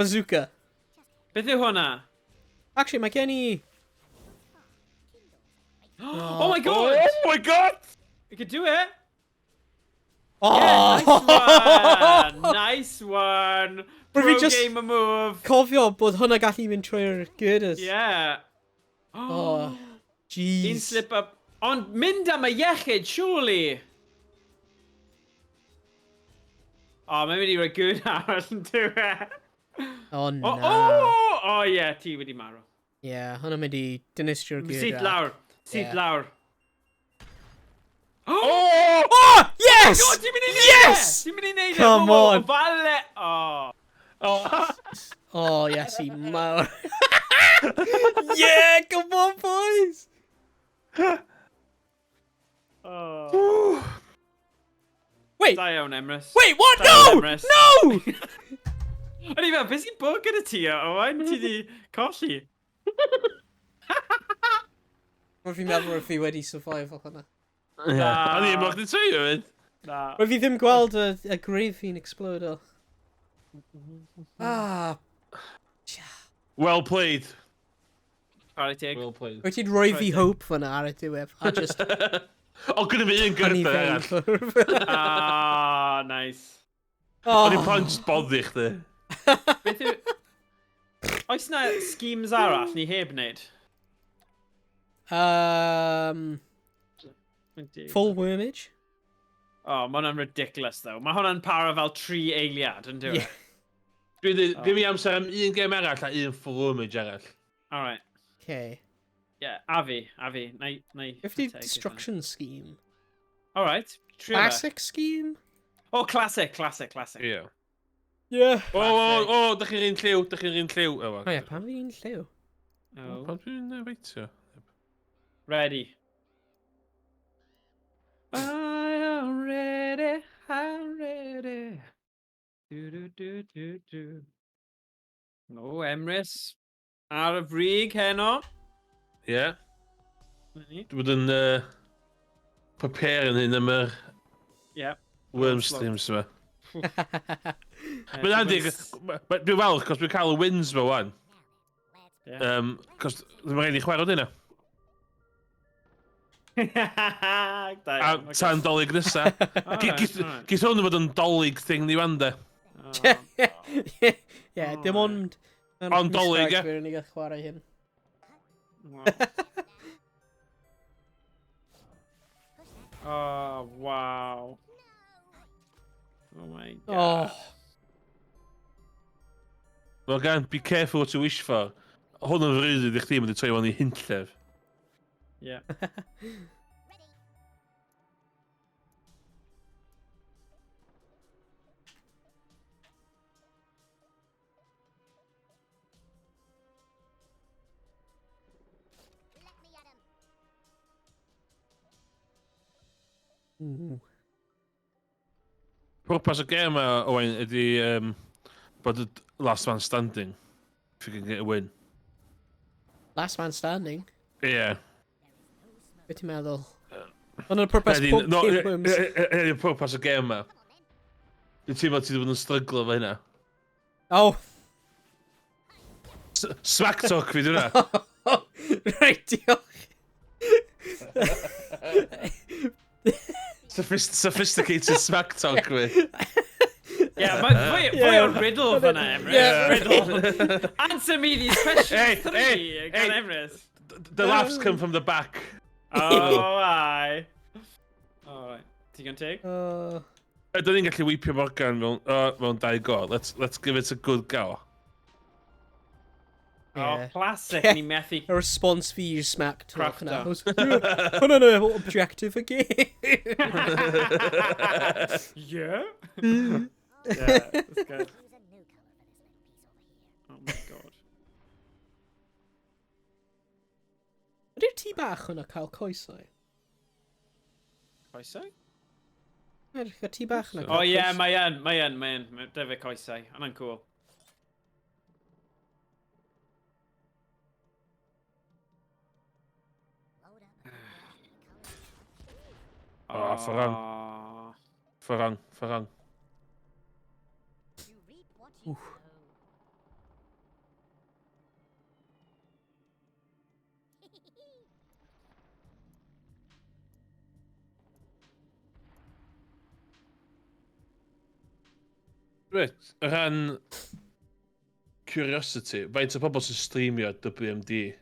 Bazooka. Beth yw hwnna? Actually, mae gen i... Oh my God! Oh my God! You could do it! Oh! Yeah, nice one! Nice one! Rwy'n Pro fi just- gamer move! Cofio bod hwnna gallu mynd trwy'r girders. Yeah. Oh, Un jeez. slip up. Ond mynd am y iechyd, surely! Oh, mae'n mynd i roi good arall yn dweud. Oh, Oh, na. oh, oh, yeah, ti wedi marw. Yeah, hwnna'n mynd i dinistrio'r girder. Syth lawr. Syth lawr. Oh! Oh! Yes! God, ti'n mynd i neud e! Yes! Ti'n mynd i neud e! Come Whoa, whoa, on. Falle! Oh. Oh. Oh, yes, i mawr. Yeah, come on, boys! Oh. Wait, Da iawn, Emrys. wait, what? Da iawn, No! Emrys. No! O'n i fel, beth sy'n bod gyda ti, Owain? Ti di colli. Roedd fi'n meddwl roedd fi wedi survive o hwnna. Yeah. O'n i'n moch di trio fyd. Na. Roedd fi ddim gweld y grave fi'n explodo. Ah, Well played. Chwarae teg. Well played. Wyt ti'n rhoi fi Right. hope fyna ar y diwedd, a just O, gyda fi un honey girder fewn arall. ffwrdd. Ah, nice. O'n i'n Oh, plan just boddi chdi. Beth yw... Oes na schemes arall ni heb wneud? Full wormage? Oh, mae hwnna'n ridiculous though. Mae hwnna'n para fel 3 eiliad, yn dweud? Yeah. Dwi'n dweud, gyda fi amser am un gêm arall a un full wormage arall. Alright. Okay. Yeah, a fi, a fi. Na i... Na i 50 ategu hwnna. destruction scheme. Alright. Trio fe. Classic scheme? Oh, classic, classic, classic. Ie. Yeah. O, o, dych chi'n un lliw, dych chi'n un lliw. O, Oh yeah, pam fi'n lliw? Oh. Pam dwi'n weitio? Ready. I am ready, I'm ready. Do, do, do, do, do. O, Emrys. Ar y brig heno. Ie. Na ni. Dwi'n bod yn preparing hyn am yr Yep. worm streams yma. Mae'n handi, dwi'n falch, cos dwi'n cael y wins fo wan. Yeah. Cos ddim yn rhaid i chwarae hynna. A A tan dolyg nesa. Geith hwn fod yn dolyg thing ni wan de. Ie, dim ond... Ond dolyg, ie. Dwi'n gael chwarae hyn. Oh, wow. Oh my god. Oh. Morgan, be careful what you wish for. Hwn yn freuddwyd i chdi, mae'n troi fewn i hunllef. Yeah. Ooh. Pwrpas y gêm yma, Owain, ydy bod y last man standing. If you can get a win. Last man standing? Ie. Yeah. Be ti'n meddwl? Hwn yw'r pwrpas pob no, game Worms. Ydy'r pwrpas y gêm yma. Dwi'n teimlo ti wedi bod yn stryglo fo hynna. Oh. Smack talk fi, dwi'n Right, diolch. Sophisticated smack talk fi. Yeah, mae fwy, fwy o riddle fyna, Emrys. Yeah. Riddle. Answer me these questions Hey, three, hey, gan hey. Emrys. The laughs come from the back. Oh, aye. Alright. Ti'n gwneud teg? Ydyn ni'n gallu weipio Morgan mewn dau go. Let's give it a good go. Oh, classic, ni methu... A response fi i'r smack talk Crafter. na. Hwna'n objective y game. Yeah? Yeah, that's good. Use a new color for this little piece over here. Oh my god. Ydy'r tŷ bach hwnna cael coesau? Coesau? Edrych, y tŷ bach hwnna cael Oh yeah, coesau. mae yn, mae yn, mae yn. Mae dyfe coesau. Hwnna'n cool. Load up a brush and color. Oh, ffarang. Oh. Ffarang, ffarang. You reap what you sow. Reit, o ran curiosity, faint o pobl sy'n streamio WMD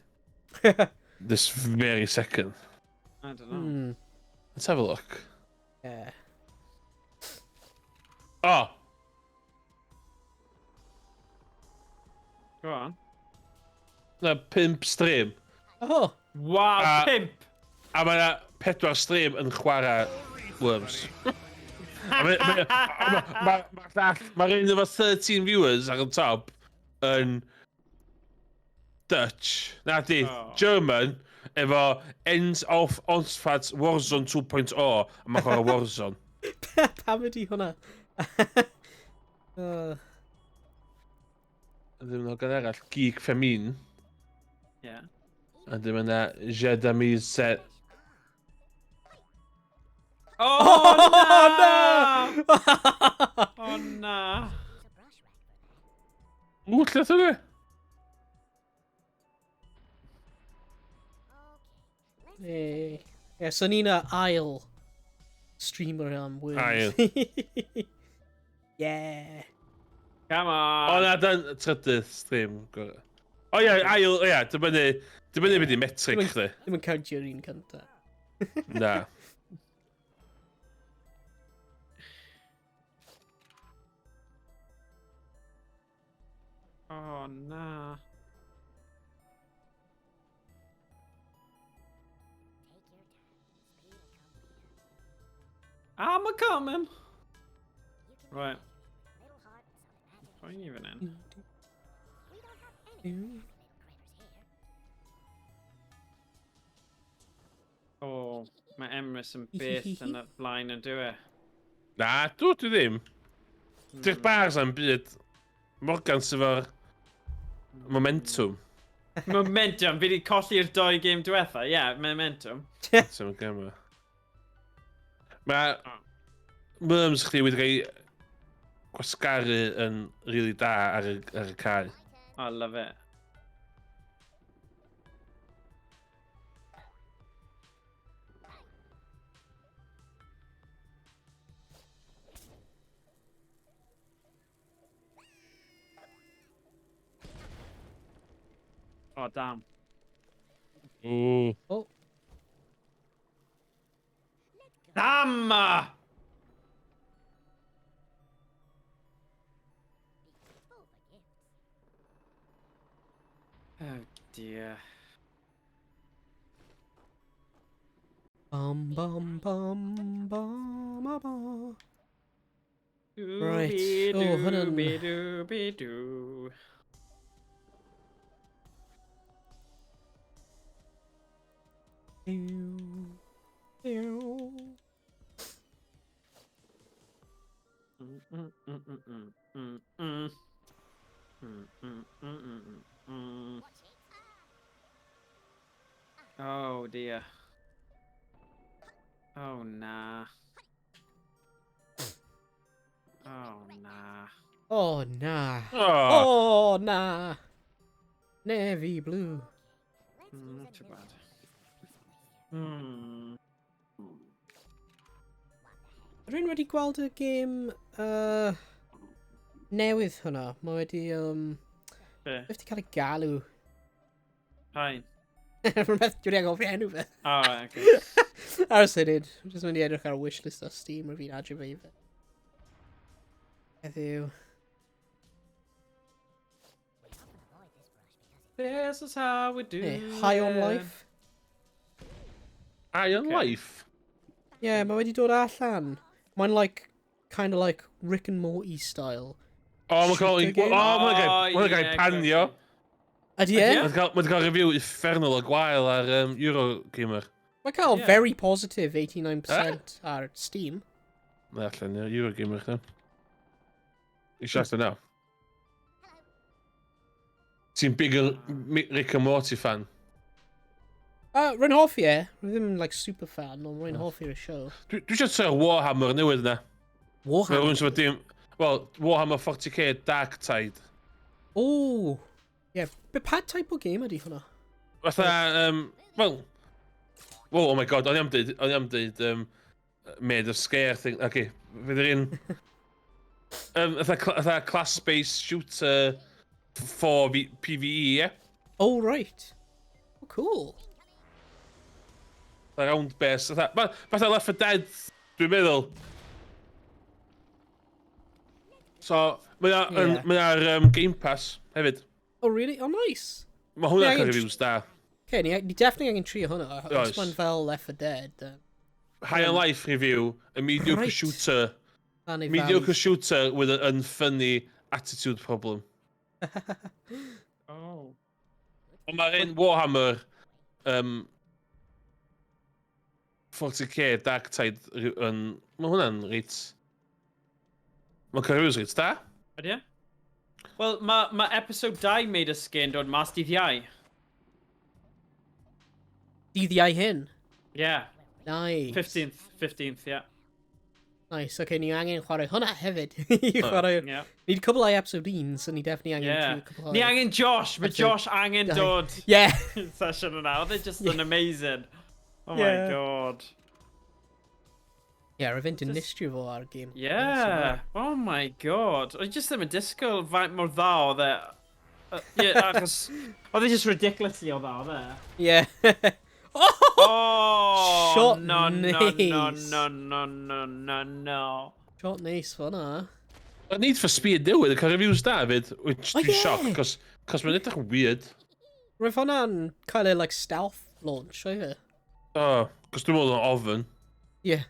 this very second? I don't know. Let's have a look. Yeah. Oh! Go on. Na, 5 stream. Oh! Wow, 5! A mae yna 4 stream yn chwarae Worms. A Mae'r un efo 13 viewers ar y top yn Dutch. Na di, Oh. German, efo Ends of Onsfat Warzone 2.0, a mae'n chwarae Warzone. Pam ydi hwnna? Ddim yn hogan arall, Geek Femin. Yeah. A ddim yna Jedami Set. Oh, Oh, na! Oh na! Use a brush rack for that. Ww, lle oedd e? Okay, let's Eh, Ie, so ni'n ail streamer am Worms. Ail. Yeah. Come O on! na, dan trydydd stream. O ie, ail, ie, dibynnu beth i metric chdi. Ddim yn countio'r un cynta. Na. Oh na. take your time. Speed will come later. I'm a coming! You can Right. make a little heart and some imagination. Pwy ni fan hyn? We don't have any happy little critters here. Oh, mae Emrys yn beth yn y blaen yn dyw e. Na, dwi ddim. Di'r bars am byd. Morgan sydd efo'r momentum. Momentum, fi wedi colli'r doi game diwetha, ie, yeah, momentum. Momentum y gem yma. Mae Worms chdi wedi cael gwasgaru yn really da ar y, ar y cae. I love it. Oh, damn. Ooh. Oh. Damn! Oh dear. Bum bum bum bum ba ba. Right. Oh, hwnna'n... Doo-be-doo-be-doo. Ew. Ew. Mm, mm, mm, mm, mm, mm. Mm, mm, mm, mm, mm, mm. Oh dear. Oh nah. Oh nah. Oh na. Oh, Oh na. Navy blue. Not too bad. Hmm. Rwy'n wedi gweld y gêm uh, newydd hwnna. Mae wedi... Be? Beth wedi cael ei galw? Pain. Rhywbeth dwi wedi anghofio enw fe. Oh, right, okay. Ar y syniad. Jyst mynd i edrych ar wishlist o Steam rwy'n fi'n adio fe i fe. Heddiw. This is how we do Hey, High on it. Life. High on Okay. Life. Yeah, mae wedi dod allan. Mae'n like, kind of like Rick and Morty style. O, mae'n cael... Shooter game? O, mae'n cael... Mae'n cael yeah, panio. Ydy e? Ydy e? Mae'n cael, mae'n cael review uffernol o gwael ar Eurogamer. Mae'n cael Yeah. very positive 89% ar Steam. Mae allan, ie, Eurogamer chdi. I siarad yna. Ti'n big Rick and Morty fan? Rwy'n hoffi e. Rwy'n ddim like super fan, ond rwy'n hoffi'r show. Dwi eisiau trio Warhammer newydd na. Mae Warhammer. rhywun sy'n dim... Wel, Warhammer 40k Dark Tide. Oh! Yeah, but pa type o game ydy hwnna? Fatha, well... Well, oh my god, o'n i am dweud, o'n i am dweud, made of scare thing. Okay, fydd yr un... Fatha, fatha class-based shooter 4 PvE, ie? Oh, right. Oh, cool. Fatha round base, fatha, fatha Left 4 Dead, dwi'n meddwl. So, mae ar, Ie. mae ar Game Pass hefyd. Oh, really? Oh, nice. Mae hwnna'n Ie, cael reviews da. Okay, ni, ni definitely angen trio hwnna. Os Oes. mae'n fel Left 4 Dead. Then High on Life review, a mediocre Right. shooter, na neu mediocre fel... shooter with an unfunny attitude problem. Oh. Ond mae'r un Warhammer 40k Dark Tide yn... Mae hwnna'n reit... Mae'n cael reviews reit da. Ydy e? Wel, mae ma episode 2 Made of Skin dod mas dydd Iau. Dydd Iau hyn. Yeah. Nice. 15th, 15th, yeah. Nice, okay, ni angen chwarae hwnna hefyd. I chwarae... Yeah. Ni wedi cwblhau episode 1, so ni definitely angen Yeah. trio cwblhau. Ni angen Josh, mae Episode Josh angen dau. dod Yeah. session yna. Oedd e just yn amazing. Oh my Yeah. god. Yeah, roedd fe'n dinistrio fo ar game. Yeah. Oh my god. Oedd just ddim yn disgwyl faint mor dda oedd e. Yeah, achos... Oedd e just ridiculously o dda, oedd e? Yeah. Oh! Oh! Shot no, no, no, nice. no, no, no, no, no. Shot nice fyna. Mae Need for Speed newydd yn cael reviews da hefyd, which Oh, dwi'n yeah. shock, cos, cos mae'n edrych yn weird. Roedd hwnna'n cael ei, like, stealth launch, oedd e? Oh, cos dwi'n meddwl yn ofyn. Yeah.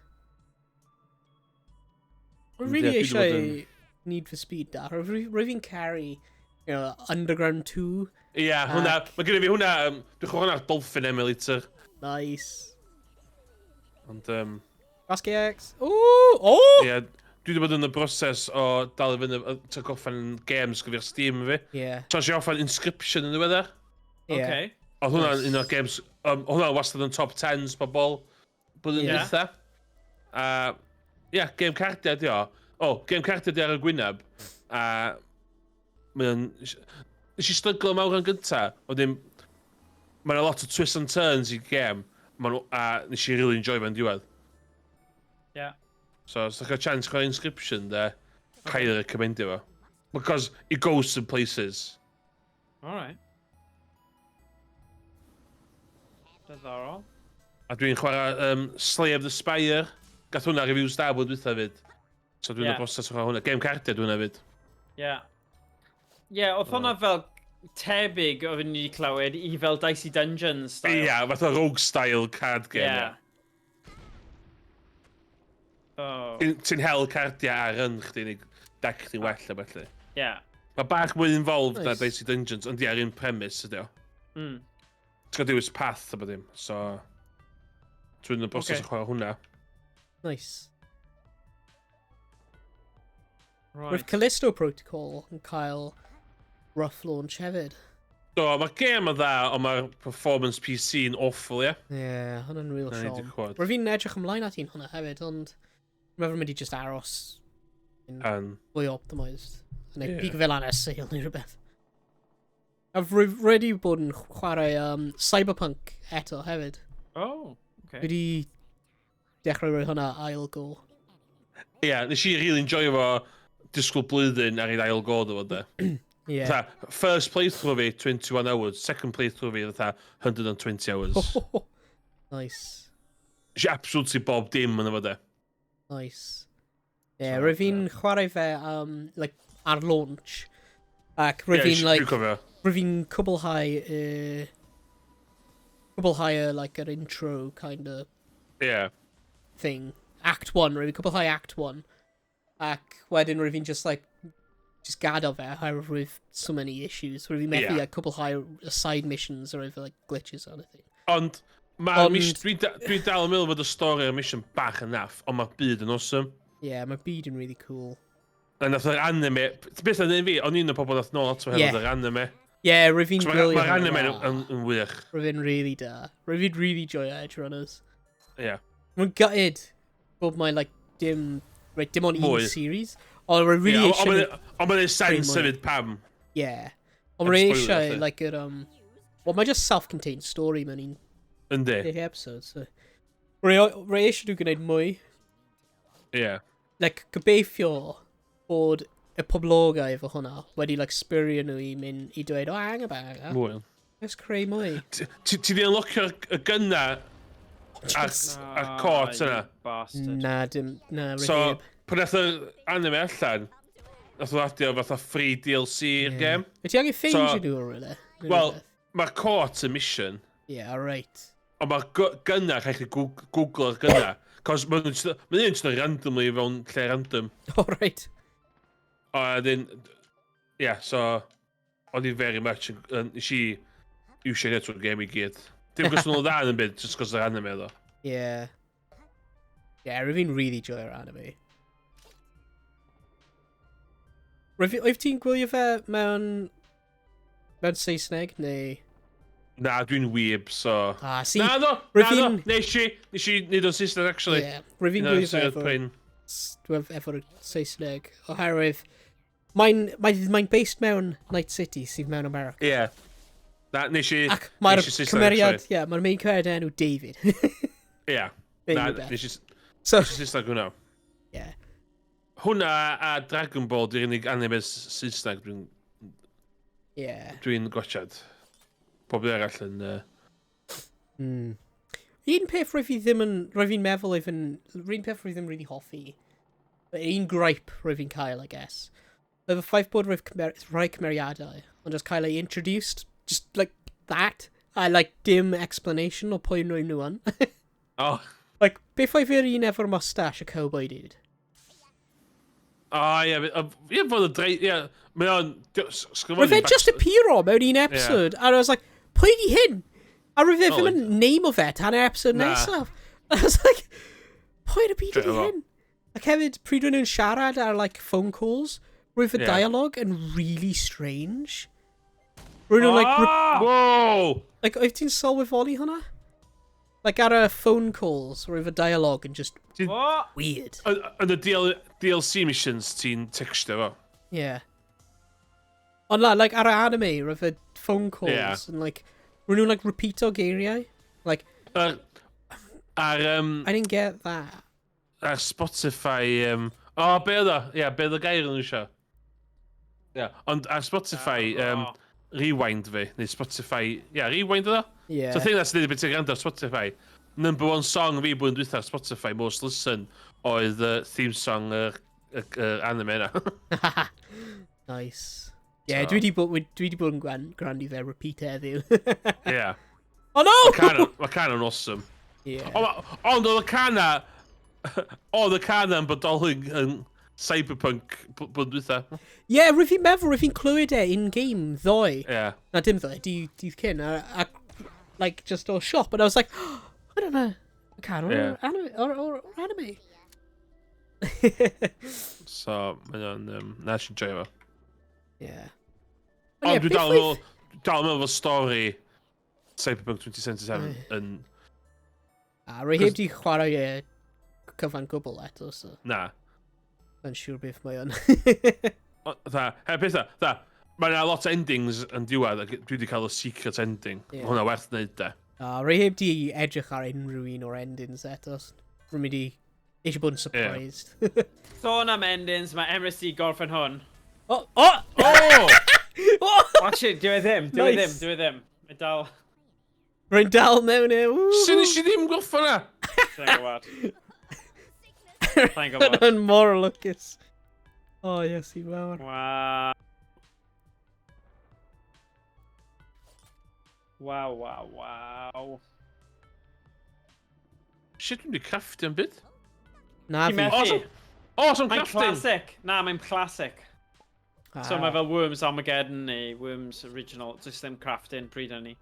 Rwy'n Ond really ie, dwi 'di bod eisiau Need for Speed da. Rwy'n fi'n caru, you know, Underground 2. Ie, yeah, hwnna, Ac- mae gen i fi hwnna, dwi'n chwarae hwnna ar Dolphin Emulator. Nice. Ond, Basket X. Ooh! Oh! ie, yeah, dwi wedi bod yn y broses o dal i fyny, ta gorffen games gyda'r Steam fi. Yeah. So, nes i orffen Inscription yn ddiweddar. Yeah. Okay. Oedd hwnna'n Nice. un o'r games, hwnna wastad yn top 10s pobol blwyddyn Ie. yeah. dwytha. A, ie, yeah, game cardiau di o. O, oh, game cardiau di ar y gwyneb, a mae o'n... Nes i stryglo mawr yn gynta, wedyn mae'n a lot o twists and turns i gêm, ma nhw, a nes i really enjoy fe'n diwedd. Yeah. So, os ydych chi'n chance chwarae Inscryption, de, highly recommendio fo. Because it goes some places. Alright. Diddorol. A dwi'n chwarae Slay of the Spire. Gath hwnna reviews da bod dwytha fyd. So dwi'n yeah. y broses o chwarae hwnna. Game cardiau dwi'n hwnna fyd. Yeah. Yeah, oedd hwnna fel tebyg oedd ni wedi clywed i fel Dicey Dungeons style. Ia, yeah, fath o rogue style card game. Yeah. Oh. Ti'n hel cardiau ar yn chdi neu deck chdi'n well a felly. Yeah. Mae bach mwy involved na Nice. Dicey Dungeons, ond ie, yr un premise ydi o. Ti'n cael dewis path a bod dim, so... Dwi'n y broses Ocê. o chwarae hwnna. Nice. Right. Roedd Callisto Protocol yn cael rough launch hefyd. Do, mae'r gêm yn dda, ond mae'r performance PC yn awful, ie. Ie, yeah, hwnna'n real Na, ni 'di siom. clywed. Roedd fi'n edrych ymlaen at un hwnna hefyd, ond dwi'n meddwl mynd i just aros yn fwy optimised. Neu Ie. pigo fel lan ar sale neu rhywbeth. A rwy wedi bod yn chwarae Cyberpunk eto hefyd. Oh, okay. Dwi wedi dechrau rhoi hwnna ail go. Ie, yeah, nes i really enjoy fo disgwyl blwyddyn ar ei ail go ddo fo, de. Ie. Fatha, first playthrough fi, 21 hours. Second playthrough fi, fatha, 120 hours. Nice. Nes i absolutely bob dim yn efo, de. Nice. Ie, yeah, So, rwy fi'n chwarae fe like, ar launch. Ac rwy Ie, fi'n, like, Dwi'n cofio. rwy fi'n cwblhau y, like, yr intro kind of Ie. thing. Act 1, rwy fi'n cwblhau Act 1. Ac wedyn rwy fi'n just, like, just gadael fe, oherwydd rwyf so many issues. Rwy fi'n methu like, cwblhau y side missions or efo, like, glitches or anything. Ond, mae'r mission... Dwi dal yn meddwl bod y stori o'r mission bach yn naff, ond mae'r byd yn awesome. Yeah, mae'r byd yn really cool. A nath yr anime... Beth oedd un fi, o'n un o'r pobl nath nôl ato hefyd yr anime. Yeah, rwy fi'n Mae'r gwylio ma hwnna. anime yn wych. Rwy fi'n really da. Rwy fi'n really joio Edge Runners. Ie. Rwy'n gutted bod mae, like, dim... Right, dim ond un Mwy. series. Ond rwy really Ie, eisiau... Ond mae'n sense mwy. hefyd pam. Yeah. Ond Heb rwy spoiler, eisiau, felly. like, yr, Well, mae just self-contained story mewn un Yndi. deg episode, so... Rwy eisiau nhw gwneud mwy. Ie. Like, gobeithio bod y poblogau efo hwnna wedi, like, spirio nhw i mynd i dweud, "Oh, hang about, Mwy. let's creu mwy." Ti di unlockio'r y gynna a'r court yna? You bastard. Na, dim, na, rwy So, heb. pan nath yr anime allan, nath o adio fatha free DLC i'r Ie. game. Wyt ti angen ffeindio So- nhw o rhywle? Neu Wel, rhywbeth? mae'r court yn mission, Yeah, alright. ond mae'r gynna, rhaid chi googlo'r gynna. Cos maen nhw'n just randomly fewn lle random. Alright. A then, yeah, so, o'n i very much, nes i iwsio hynny trwy'r game i gyd. Dim cos nhw'n dda yn y byd, just cos yr anime ddo. Yeah. Yeah, rwy fi'n really joio'r anime. Oedd ti'n gwylio fe mewn Saesneg, neu? Na, dwi'n weeb, so... Ah, see, Na, no, rwy na, no, nes i neud o'n Saesneg, actually. Yeah, rwy fi'n Un o'r gwylio fe syniad efo, prin. efo'r Saesneg, oherwydd mae'n based mewn Night City sydd mewn America. Ie. Na, nes i... Ac mae'r nes i Saesneg, cymeriad, actually. yeah, mae'r main cymeriad enw David. Ie. Neu Na, rhywbeth. nes i So, nes i Saesneg hwnna. yeah. Hwnna a Dragon Ball di'r unig anime Saesneg dwi'n dwi'n gwachad. Pob arall yn... Un peth rwy fi ddim yn... Rwy fi'n meddwl oedd yn... Un peth rwy ddim really hoffi. Un gripe rwy fi'n cael, I guess. Oedd y ffaith bod rhai cymeriadau ond just cael ei introduced, just like that. A like dim explanation o pwy nhw nhw yn. Oh, Like, beth oedd yr un efo'r mustache, y cowboy dude? O, ie, ie, fod y drei... Ie, mae o'n... Roedd fe just appearo mewn un episode, and I was like, "Pwy di hyn?" A roedd fe Oh, ddim yn name o fe tan yr episode Na. nesaf. I was like, "Pwy yn y byd ydi Dwi efo. hyn?" Ac hefyd, pryd roedd nhw'n siarad ar like phone calls, roedd y dialogue yn really strange. Roedd nhw'n like, Ah! Wow! like, oedd ti'n sylweddoli hwnna? Like ar y phone calls, roedd y dialogue yn just What? weird. Yn y DL, DLC missions, ti'n textio fo. Yeah. Ond la, like, ar y anime, roedd y phone calls yeah. and like, roedd nhw'n like repeato geiriau. Like, ar, I didn't get that. Ar Spotify, o, oh, be oedd o? Ie, yeah, be oedd y gair yn eisiau? Ie, yeah, ond ar Spotify, Rewind fi, neu Spotify, ie, yeah, Rewind oedd o? Yeah. So thing that's dweud beth ti'n gwrando ar Spotify, number one song fi blwyddyn dwytha ar Spotify, most listen, oedd theme song yr anime yna. Nice. Yeah, So- dwi di bod, dwi di bod yn gwrando i fe repeat heddiw. Yeah. Oh no! Mae can yn awesome. Yeah. O, ond oedd y cana... Oedd y cana yn bodoli yn Cyberpunk blwyddyn dwytha. Yeah, rwyf fi'n meddwl, rwyf fi'n clywed e in-game ddoe. Yeah. Na, dim ddoe, dydd cyn, a, like, just o'r siop, and I was like, oh, I don't know, can o'r Yeah. anime, or anime. So, mae o'n... Na, eisiau joio fo. Yeah. Ond yeah, dwi beth dal yn oedd- meddwl... Dal yn meddwl fod stori Cyberpunk 2077 yn... A rwy heb di chwarae e cyfan gwbl eto, so Na. yn siŵr beth mae o'n. Tha, he, peth tha, mae yna lot o endings yn diwedd, ac dwi wedi cael y secret ending. Ie. Yeah. Mae hwnna werth wneud, de. A rwy heb di edrych ar unrhyw un o'r endings eto. So rwy'n mynd i eisiau bod yn surprised. Sôn am endings, mae Emrys di gorffen hwn. Oh, oh! Oh! Oh! Actually, dyw e ddim, dyw e ddim, Nice. dyw e ddim. Mae dal... Rwy'n dal mewn e. Sut nes i ddim gorffen na? Sa'n gwybod. Sa'n gwybod. Yn mor lwcus. Oh, yes, i mawr. Waw. Waw. Shit, dwi'n di craftio yn byd. Na Ti'n fi. methu? Oh, so I'm Mae'n crafting! classic. Na, mae'n classic. So Ah. mae fel Worms Armageddon neu Worms Original, just ddim crafting pryd hynny.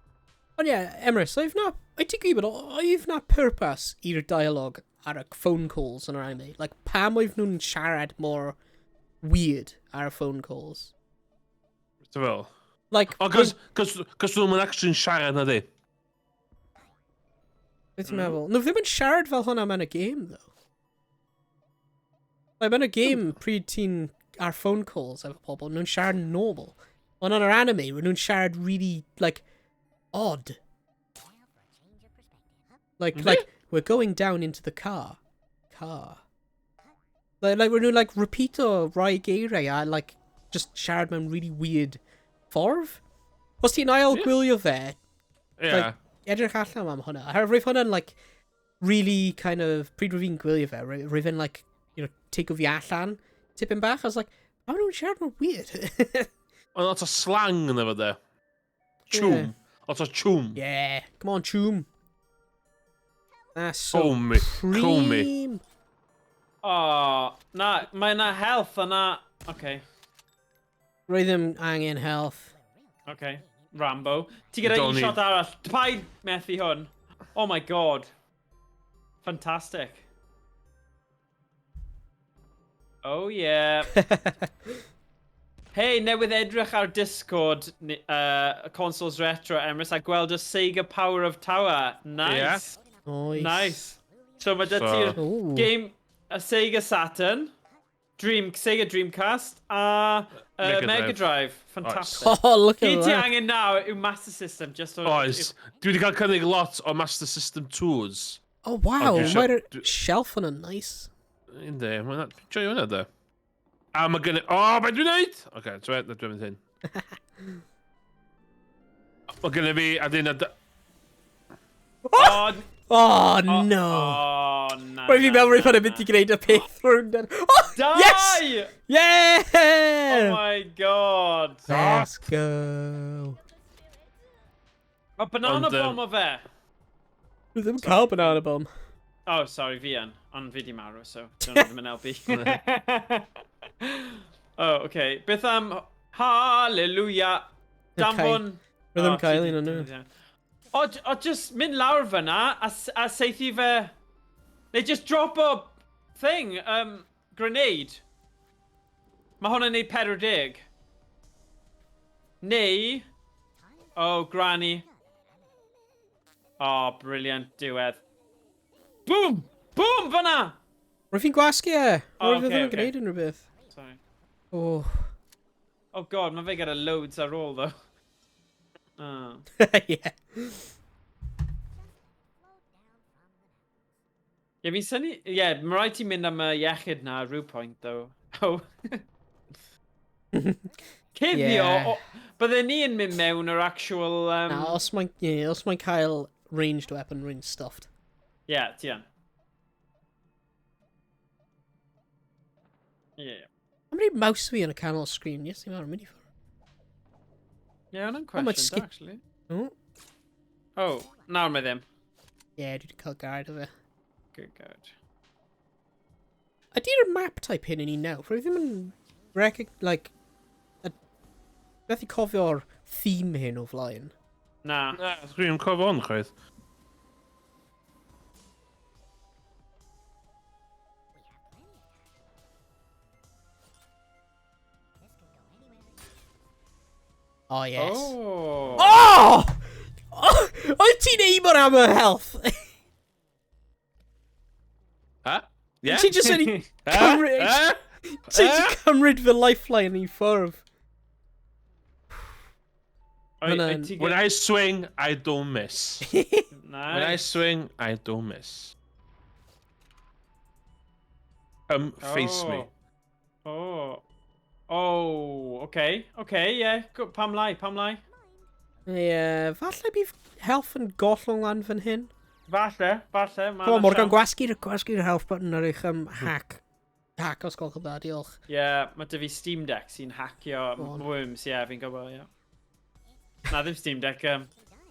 Ond ie, Emrys, oedd na... Wyt ti'n gwybod, oedd na purpose i'r dialogue ar y phone calls yn yr anime? Like, pam oedd nhw'n siarad mor weird ar y phone calls? Ti'n fel? Like, O, cos, cos, cos nhw'n actually'n siarad na di. Beth ti'n meddwl? Nhw ddim yn siarad fel hwnna mewn y game, though. Like, mewn y game, pryd ti'n ar phone calls efo pobl, nhw'n siarad yn normal. Ond yn yr anime, nhw'n siarad really, like, odd. Like, like, we're going down into the car. Car. Like, nhw'n, like, repeato rai geiriau a, like, just siarad mewn really weird ffordd. Os ti'n ail gwylio fe, Ie. Like, edrych allan am hwnna. Oherwydd roedd hwnna'n, like, really kind of, pryd rwyf fi'n gwylio fe, roedd fe'n, like, take fi allan tipyn bach. I was like, pam nhw'n siarad mor weird? Ond lot o slang yna fo de. Chwm. Ie. Lot o chwm. Yeah, come on, chwm. That's so Call me. Call me. cream. Oh, na, mae na health yna. Okay, Roedd ddim angen health. Okay. Rambo. Ti gyda Don't un need- shot arall. Paid methu hwn. Oh my God. Fantastic. Oh yeah. Hey, newydd edrych ar Discord Consoles Retro, Emrys, a gweld y Sega Power of Tower. Nice. Nice. Nice. So mae dy So- ti'r Ooh. game, y Sega Saturn, Sega Dreamcast a Mega Mega Drive. Drive. Fantastic. Oh, look at Gyd ti that. angen nawr yw Master System, just o... Oes. Dwi wedi cael cynnig lot o Master System 2s. Oh, wow. Dwi isio- Mae'r shelf yna'n nice. Yndi, mae'n joio hwnna de. A mae gynnu... O, be dwi'n neud? Oce, ti'n meddwl, dwi'n mynd hyn. Mae gynnu fi, a dyn... Oh, Oh, no. Oh, na. Roedd fi'n na, meddwl roedd na, hwnna'n mynd na. i gwneud y peth rhwng. Oh, Die! yes! Yeah! Oh my God. Let's go. O, banana Ond, bomb o fe. Roedd ddim cael banana bomb. Oh, sorry, fi yn. Ond fi di marw, so dyna ddim yn helpu. Oh, okay. Beth am Hallelujah? Danfon... Roedd ddim Oh, cael ti un o'n di- nhw. O, just mynd lawr fyna a saethu fe. Neu just drop o thing, grenade. Mae hwnna'n neud 40. Neu... Oh, granny. Oh, brilliant, diwedd. Boom! Boom, fyna! Rwy'n fi'n gwasgu e! Oh, Rwy'n fi okay, ddim yn okay. gwneud unrhyw beth. Sorry. Oh. Oh god, mae fe gyda loads ar ôl, though. Oh. Yeah. Ie, fi'n synnu... Ie, yeah, mae rhaid ti mynd am y iechyd na ar rhyw pwynt, though. Oh. Cuddio, Yeah. o, bydden ni yn mynd mewn yr actual... Na, os mae'n yeah, os mae'n cael ranged weapon, rwy'n stuffed. Ie, yeah, ti yn. Ie. Yeah. Am rhaid mouse fi yn y canol screen, yes, i'n mynd i ffwrdd. Ie, yeah, hwnna'n Oh, mae question, skip- da, actually. Oh. Oh, nawr mae ddim. Ie, yeah, dwi wedi cael gair o fe. Good god. Ydy'r map type hyn yn un nawr? Rwy ddim yn recog... like... Methu cofio'r theme hyn o flaen. Na. Na, dwi'n cofio hwn, chwaith. Oh, yes. Oh! Oh! Oh! Oedd ti'n aim o'r am y health? Ha? Yeah? Ti jyst wedi cymryd... Ti wedi cymryd fy lifeline i ffwrdd. When I swing, I don't miss. When I swing, I don't miss. Face me. Oh. Oh, okay, okay, yeah. Pam lai, pam lai? Ie, yeah, falle bydd health yn gollwng lan fan hyn. Falle, falle. Come on, Morgan, gwasgu'r gwasgu health button ar eich hack. Hack os gwelwch yn dda, diolch. Ie, yeah, mae dy fi Steam Deck sy'n hacio worms, ie, yeah, fi'n gwybod, ie. Yeah. Na, ddim Steam Deck,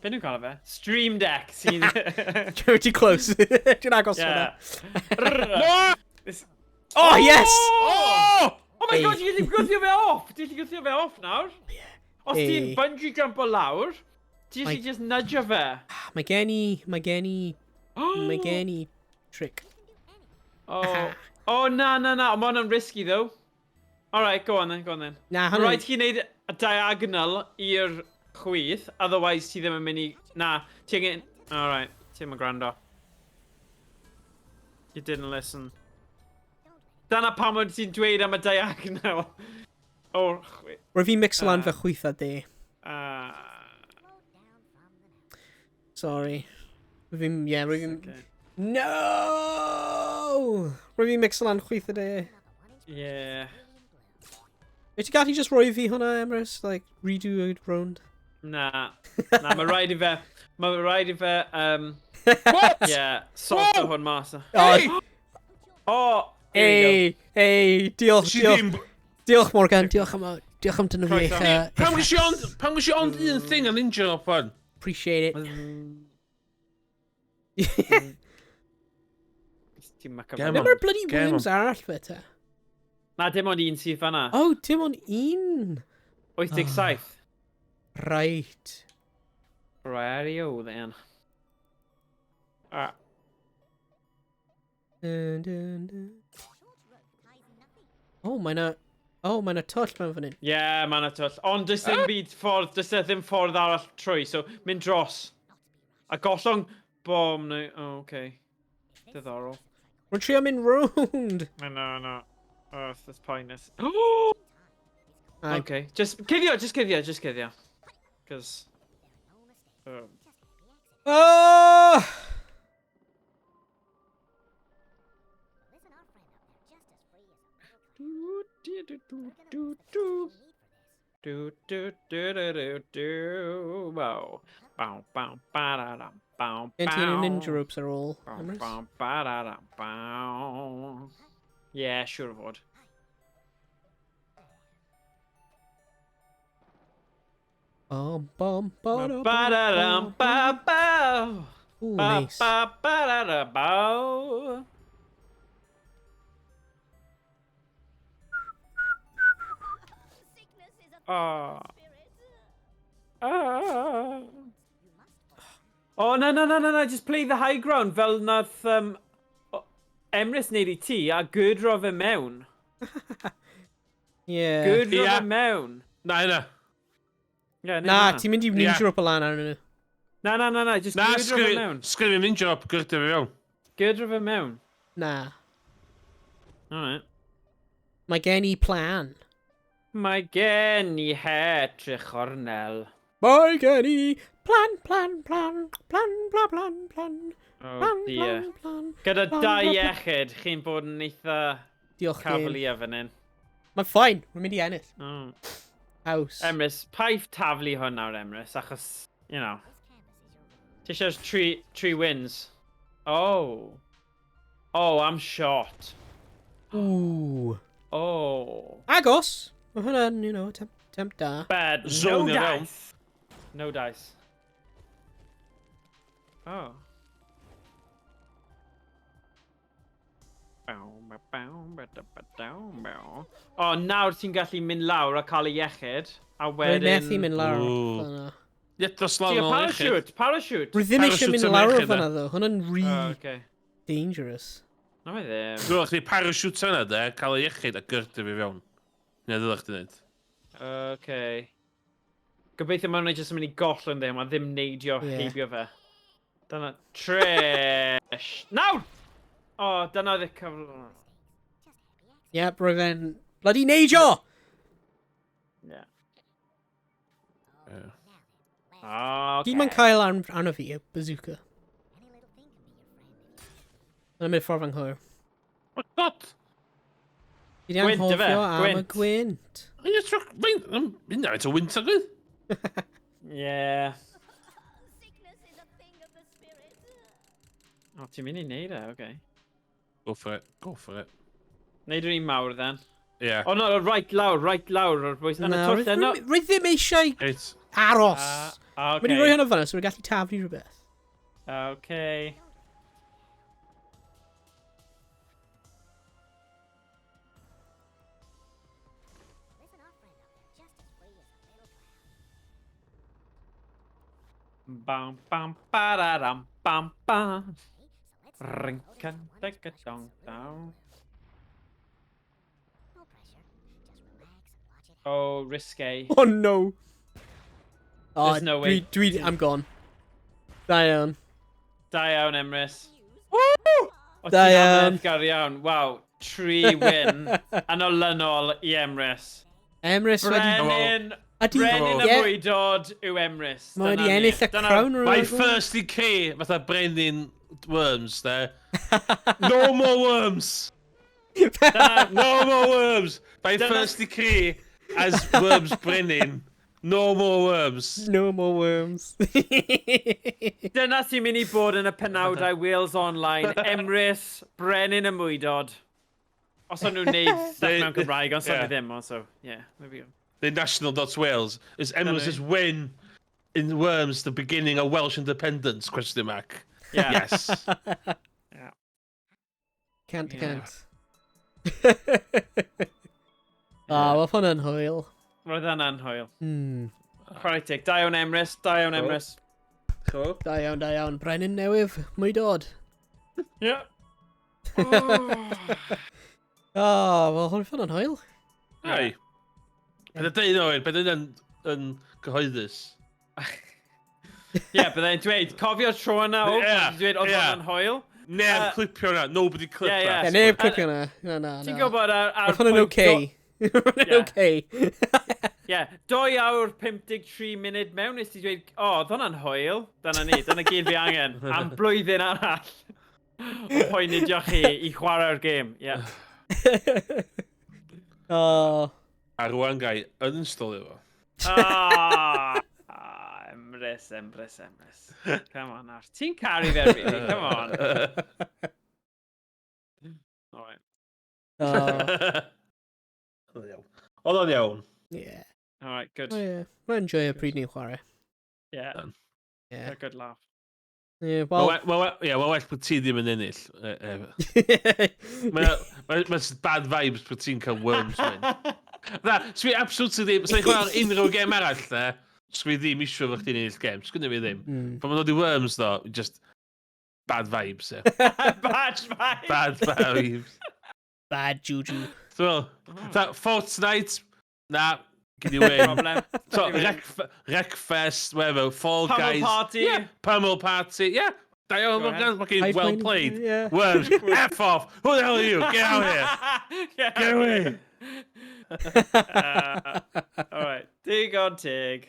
be nhw'n cael fe? Stream Deck sy'n... Too close. Dwi'n agos yeah. hwnna. Oh, yes! Oh! Oh my Hey. god, ti'n gallu gwthio fe off! Ti'n gallu gwthio fe off nawr? Os ti'n Hey. bungee jump o lawr, ti'n gallu Mae- just nudge fe. Mae gen i, mae gen i, mae gen i trick. Oh, oh na, na, na, mae hwnna'n risky though. Alright, go on then, go on then. Na, Mae hwnna'n... rhaid chi wneud y diagonal i'r chwith, otherwise ti ddim yn mynd i... Na, ti angen... Alright, ti ddim yn gwrando. You didn't listen. Dyna pam oedd ti'n dweud am y diagonal. O'r chwith. Rwy'n fi'n mix lan Ah. fy chwith a de. Sorry. Rwy'n fi'n, yeah, rwy'n fi'n... Okay. No! Rwy'n fi'n mix lan chwith a de. Yeah. Wyt ti gallu just rhoi fi hwnna, Emrys? Like, redo y round? Na. Na, mae rhaid i fe... Mae rhaid i fe... What? Yeah, sorto Whoa! hwn mas. Hey! Oh! Here we go. Hey, hey, diolch, Si diolch, ddim... diolch Morgan, diolch am, diolch am dynnu fi eich, Croeso. Pam gwys i ond... Pam gwys i ond un thing am ninja o pan? Appreciate it. Ti'n myco Come Be on. mae'r bloody Come worms arall fe te? Na, dim ond un sydd fanna. Oh, dim ond un. 87. Right. Radio then. Ah. Dun, dun, dun. Oh, mae na... Oh, mae na twll mewn fan hyn. Yeah, mae na twll. Ond does ddim byd ffordd, does e ddim ffordd arall trwy, so mynd dros. A gollwng bom neu... Oh, okay. Diddorol. Rwy'n trio mynd round. No, no, no. Oh, that's pointless. Aye. Okay, just cuddio, just cuddio, just cuddio. Cos... Oh! Do, do, do, do, do, do. Do, do, do, do, do, do. Bow. Bow, bow, ba, da, da, bow, Gen ti unrhyw ninja bow. ropes ar ôl, Bow, Emrys? bow, ba, da, da, bow. Yeah, siŵr o fod. Bum, bum, ba, da, Ba, da, dam, bum, ba, bow. Ooh, Ba, nice. ba, ba, da, da, bow. Oh. Ah. Oh, na, na, na, na, na, just play the high ground fel nath Emrys neud i ti a girdro fe mewn. Yeah. Girdro Ie. fe mewn. Na, hynna. Yeah, Na, ti'n mynd i ninja Ie. rope lan arnyn nhw. Na, na, na, na, just Na, girdro fe mewn. sgrin fi'n mynd job, gyrdio fi fewn. Girdro fe mewn. Na. Alright. Mae gen i plan. Mae gen i het tri chornel. Mae gen i plan, plan, plan, plan, plan, plan, plan, Oh plan, dear. plan, plan. Gyda plan, dau plan, plan. iechyd, chi'n bod yn eitha Diolch, game. cavalier fan hyn. Mae'n fine, rwy'n mynd i ennill. Oh. Haws. Emrys, paif taflu hwn nawr, Emrys, achos, you know. Ti eisiau tri wins. Oh. Oh, I'm shot. Ooh. Oh. Agos! Mae hwnna'n, you know, temp da. Bad. No Zonio fewn. dice. No dice. Oh. Bow, ba, bow, ba, da, ba, dow, bow. O, nawr ti'n gallu mynd lawr a cael ei iechyd, a Rwy'n wedyn... methu mynd lawr Ooh. fan'na. Ie, dros lawr Ti'n nôl iechyd. parachute, parachute! Rwy ddim eisiau Parachute mynd am lawr iechyd, fan'na, ddo. Hwnna'n Oh, rhy okay. dangerous. Na mae ddim. Dwi'n chdi parachute yna, de, cael ei iechyd a gyrdio fi fewn. Neu ddylech chdi wneud. Okay. Gobeithio mae hwnna jyst yn mynd i gollwng ddim, a ddim neidio Ie. heibio fe. Dyna... Trish! Nawr! O, oh, dyna oedd y cyfle. Yep, roedd e'n bloody neidio! Yeah. Ie. Okay. Gyd mae'n cael arno fi yw bazooka. Mae'n mynd ffordd anghywir. Oh God! Fi di Gwynt, ife? anghofio am y Gwynt. gwynt. Hynna tro... Hynna faint o wynt ag oedd? Yeah. Sickness is a thing of the spirit. O, ti'n mynd i neud e, okay. Go for it, go for it. Neud yr un mawr, then. Ie. O, no, right lawr, right lawr. O'r bwys. Yn y Na, twll yno. rwy ddim eisiau Reit. aros. Ah, Mae'n i roi hwnna fan'na, so rwy'n gallu taflu rhywbeth. Okay. Listen, our friend up there, just as free as a little cloud. Bam, bam, pararam, bam, bam. Okay, so let's start Ring, loading can, some take a wondrous brush with dong, cerulean down. blue. No pressure. Just relax and watch it happen. Oh, risque. Oh no. Oh, There's no way. I'm gone. Da iawn. Da iawn, Emrys. Use O, Da ti'n iawn. amyneddgar iawn. Waw, 3 win yn olynol i Emrys. Emrys wedi... Brenin, Ydi- Brenin y Ie. Mwydod yw Emrys. Mae wedi Dyna ni. ennill y crown rwy'n My meddwl. first i C, fatha brenin worms, de. No more worms! Dyna, No more worms! My Dyna- first decree as worms brenin. No more worms. No more worms. dyna sy'n mynd i bod yn y penawdau Wales Online. Emrys, Brenin y Mwydod. Os o'n nhw'n neud stuff mewn Cymraeg, ond yeah. Ddim, ond so, yeah, there we go. The national.wales is Emrys's win in worms the beginning of Welsh independence? Question mark. Yeah. Yes. Can't, Yeah. can't. Ah, wel, hwnna'n hwyl. Roedd hwnna'n hwyl. Chwarae teg. Da iawn Emrys, da iawn Cool. Emrys. Cool. Da iawn, da iawn. Brenin newydd, mwy dod. Yeah. Ah, wel, hwnna'n hwyl. Ai. Beth ydy oed, beth ydy yn gyhoeddus. Ie, byddai'n dweud, cofio'r tro yna o, Ie, dweud oedd ie. hwnna'n hwyl. Neb clipio na, nobody clip ie, ie. that. Ie, neb clipio na. Na, na, Ti'n na. gwybod ar Mae hwnna'n pwynt okay. Hwnna'n Ie. okay. Ie, 2 awr 53 munud mewn, nes ti dweud, o, oedd hwnna'n hwyl. Dyna ni, dyna gyd fi angen. Am blwyddyn arall. O poenidio chi i chwarae'r gêm. Ie. Oh. A rwan gai uninstallio fo. Ah, Emrys, Emrys, Emrys. Come on, nawr. Ti'n caru fe, really? Come on. Alright. Oh. Oedd o'n iawn. Oedd o'n iawn. Yeah. Alright, good. Oh, yeah. Mae'n enjoyo pryd ni'n chwarae. Yeah, Yeah. a good laugh. Yeah, Wel, well... well, ie, well, well bod ti ddim yn ennill. Mae'n bad vibes bod ti'n cael worms win. Na, swi absolutely ddim, swn i'n chwarae unrhyw gêm arall, de, swi ddim isio fo chdi'n ennill gêm, sgwynnu fi ddim. Pan ma'n dod i worms, though, just bad vibes, ie. Bad vibes. Bad vibes. Bad juju. So, that Fortnite, na, Gyd i win. Problem. So, Wreckfest, whatever, Fall Pummel Guys. Party. Yeah, Pummel Party, yeah. Da iawn, Go ahead. fucking Pipeline, well played. Yeah. Worms, F off! Who the hell are you? Get out of here! Yeah. Get away! Alright, digon teg.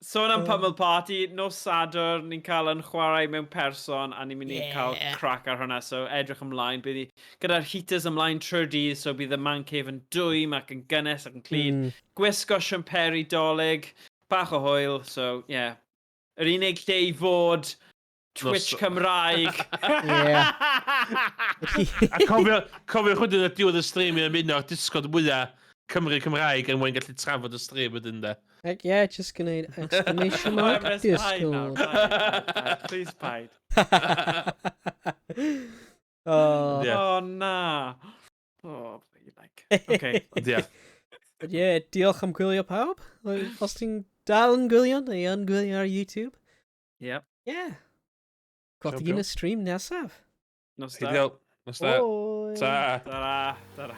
Sôn am Pummel Party, nos Sadwrn, ni'n cael yn chwarae mewn person a ni'n mynd i cael crack ar hwnna, so edrych ymlaen. Bydd ni gyda'r heaters ymlaen trwy'r dydd, so bydd y man cave yn dwym ac yn gynnes ac yn clean. Gwisgo siwmperi Dolig, bach o hwyl, so yeah. Yr unig lle i fod Twitch Cymraeg. A cofio wedyn ar diwedd y stream i ymuno ar Discord mwyaf Cymru Cymraeg er mwyn gallu trafod y stream wedyn de. Heck yeah, just gwneud exclamation mark Emrys, paid nawr, Discord. paid, paid, paid. Please paid. Oh. Yeah. Oh na. Oh, like. Okay. Ond ie. But yeah, diolch am gwylio pawb. Like, os ti'n dal yn gwylio neu yn gwylio ar YouTube. Yeah. Gweld ti Ciao, yn y stream nesaf. Nos da. Diolch. Nos da. Bye. Ta. Ta-ra. Ta-ra.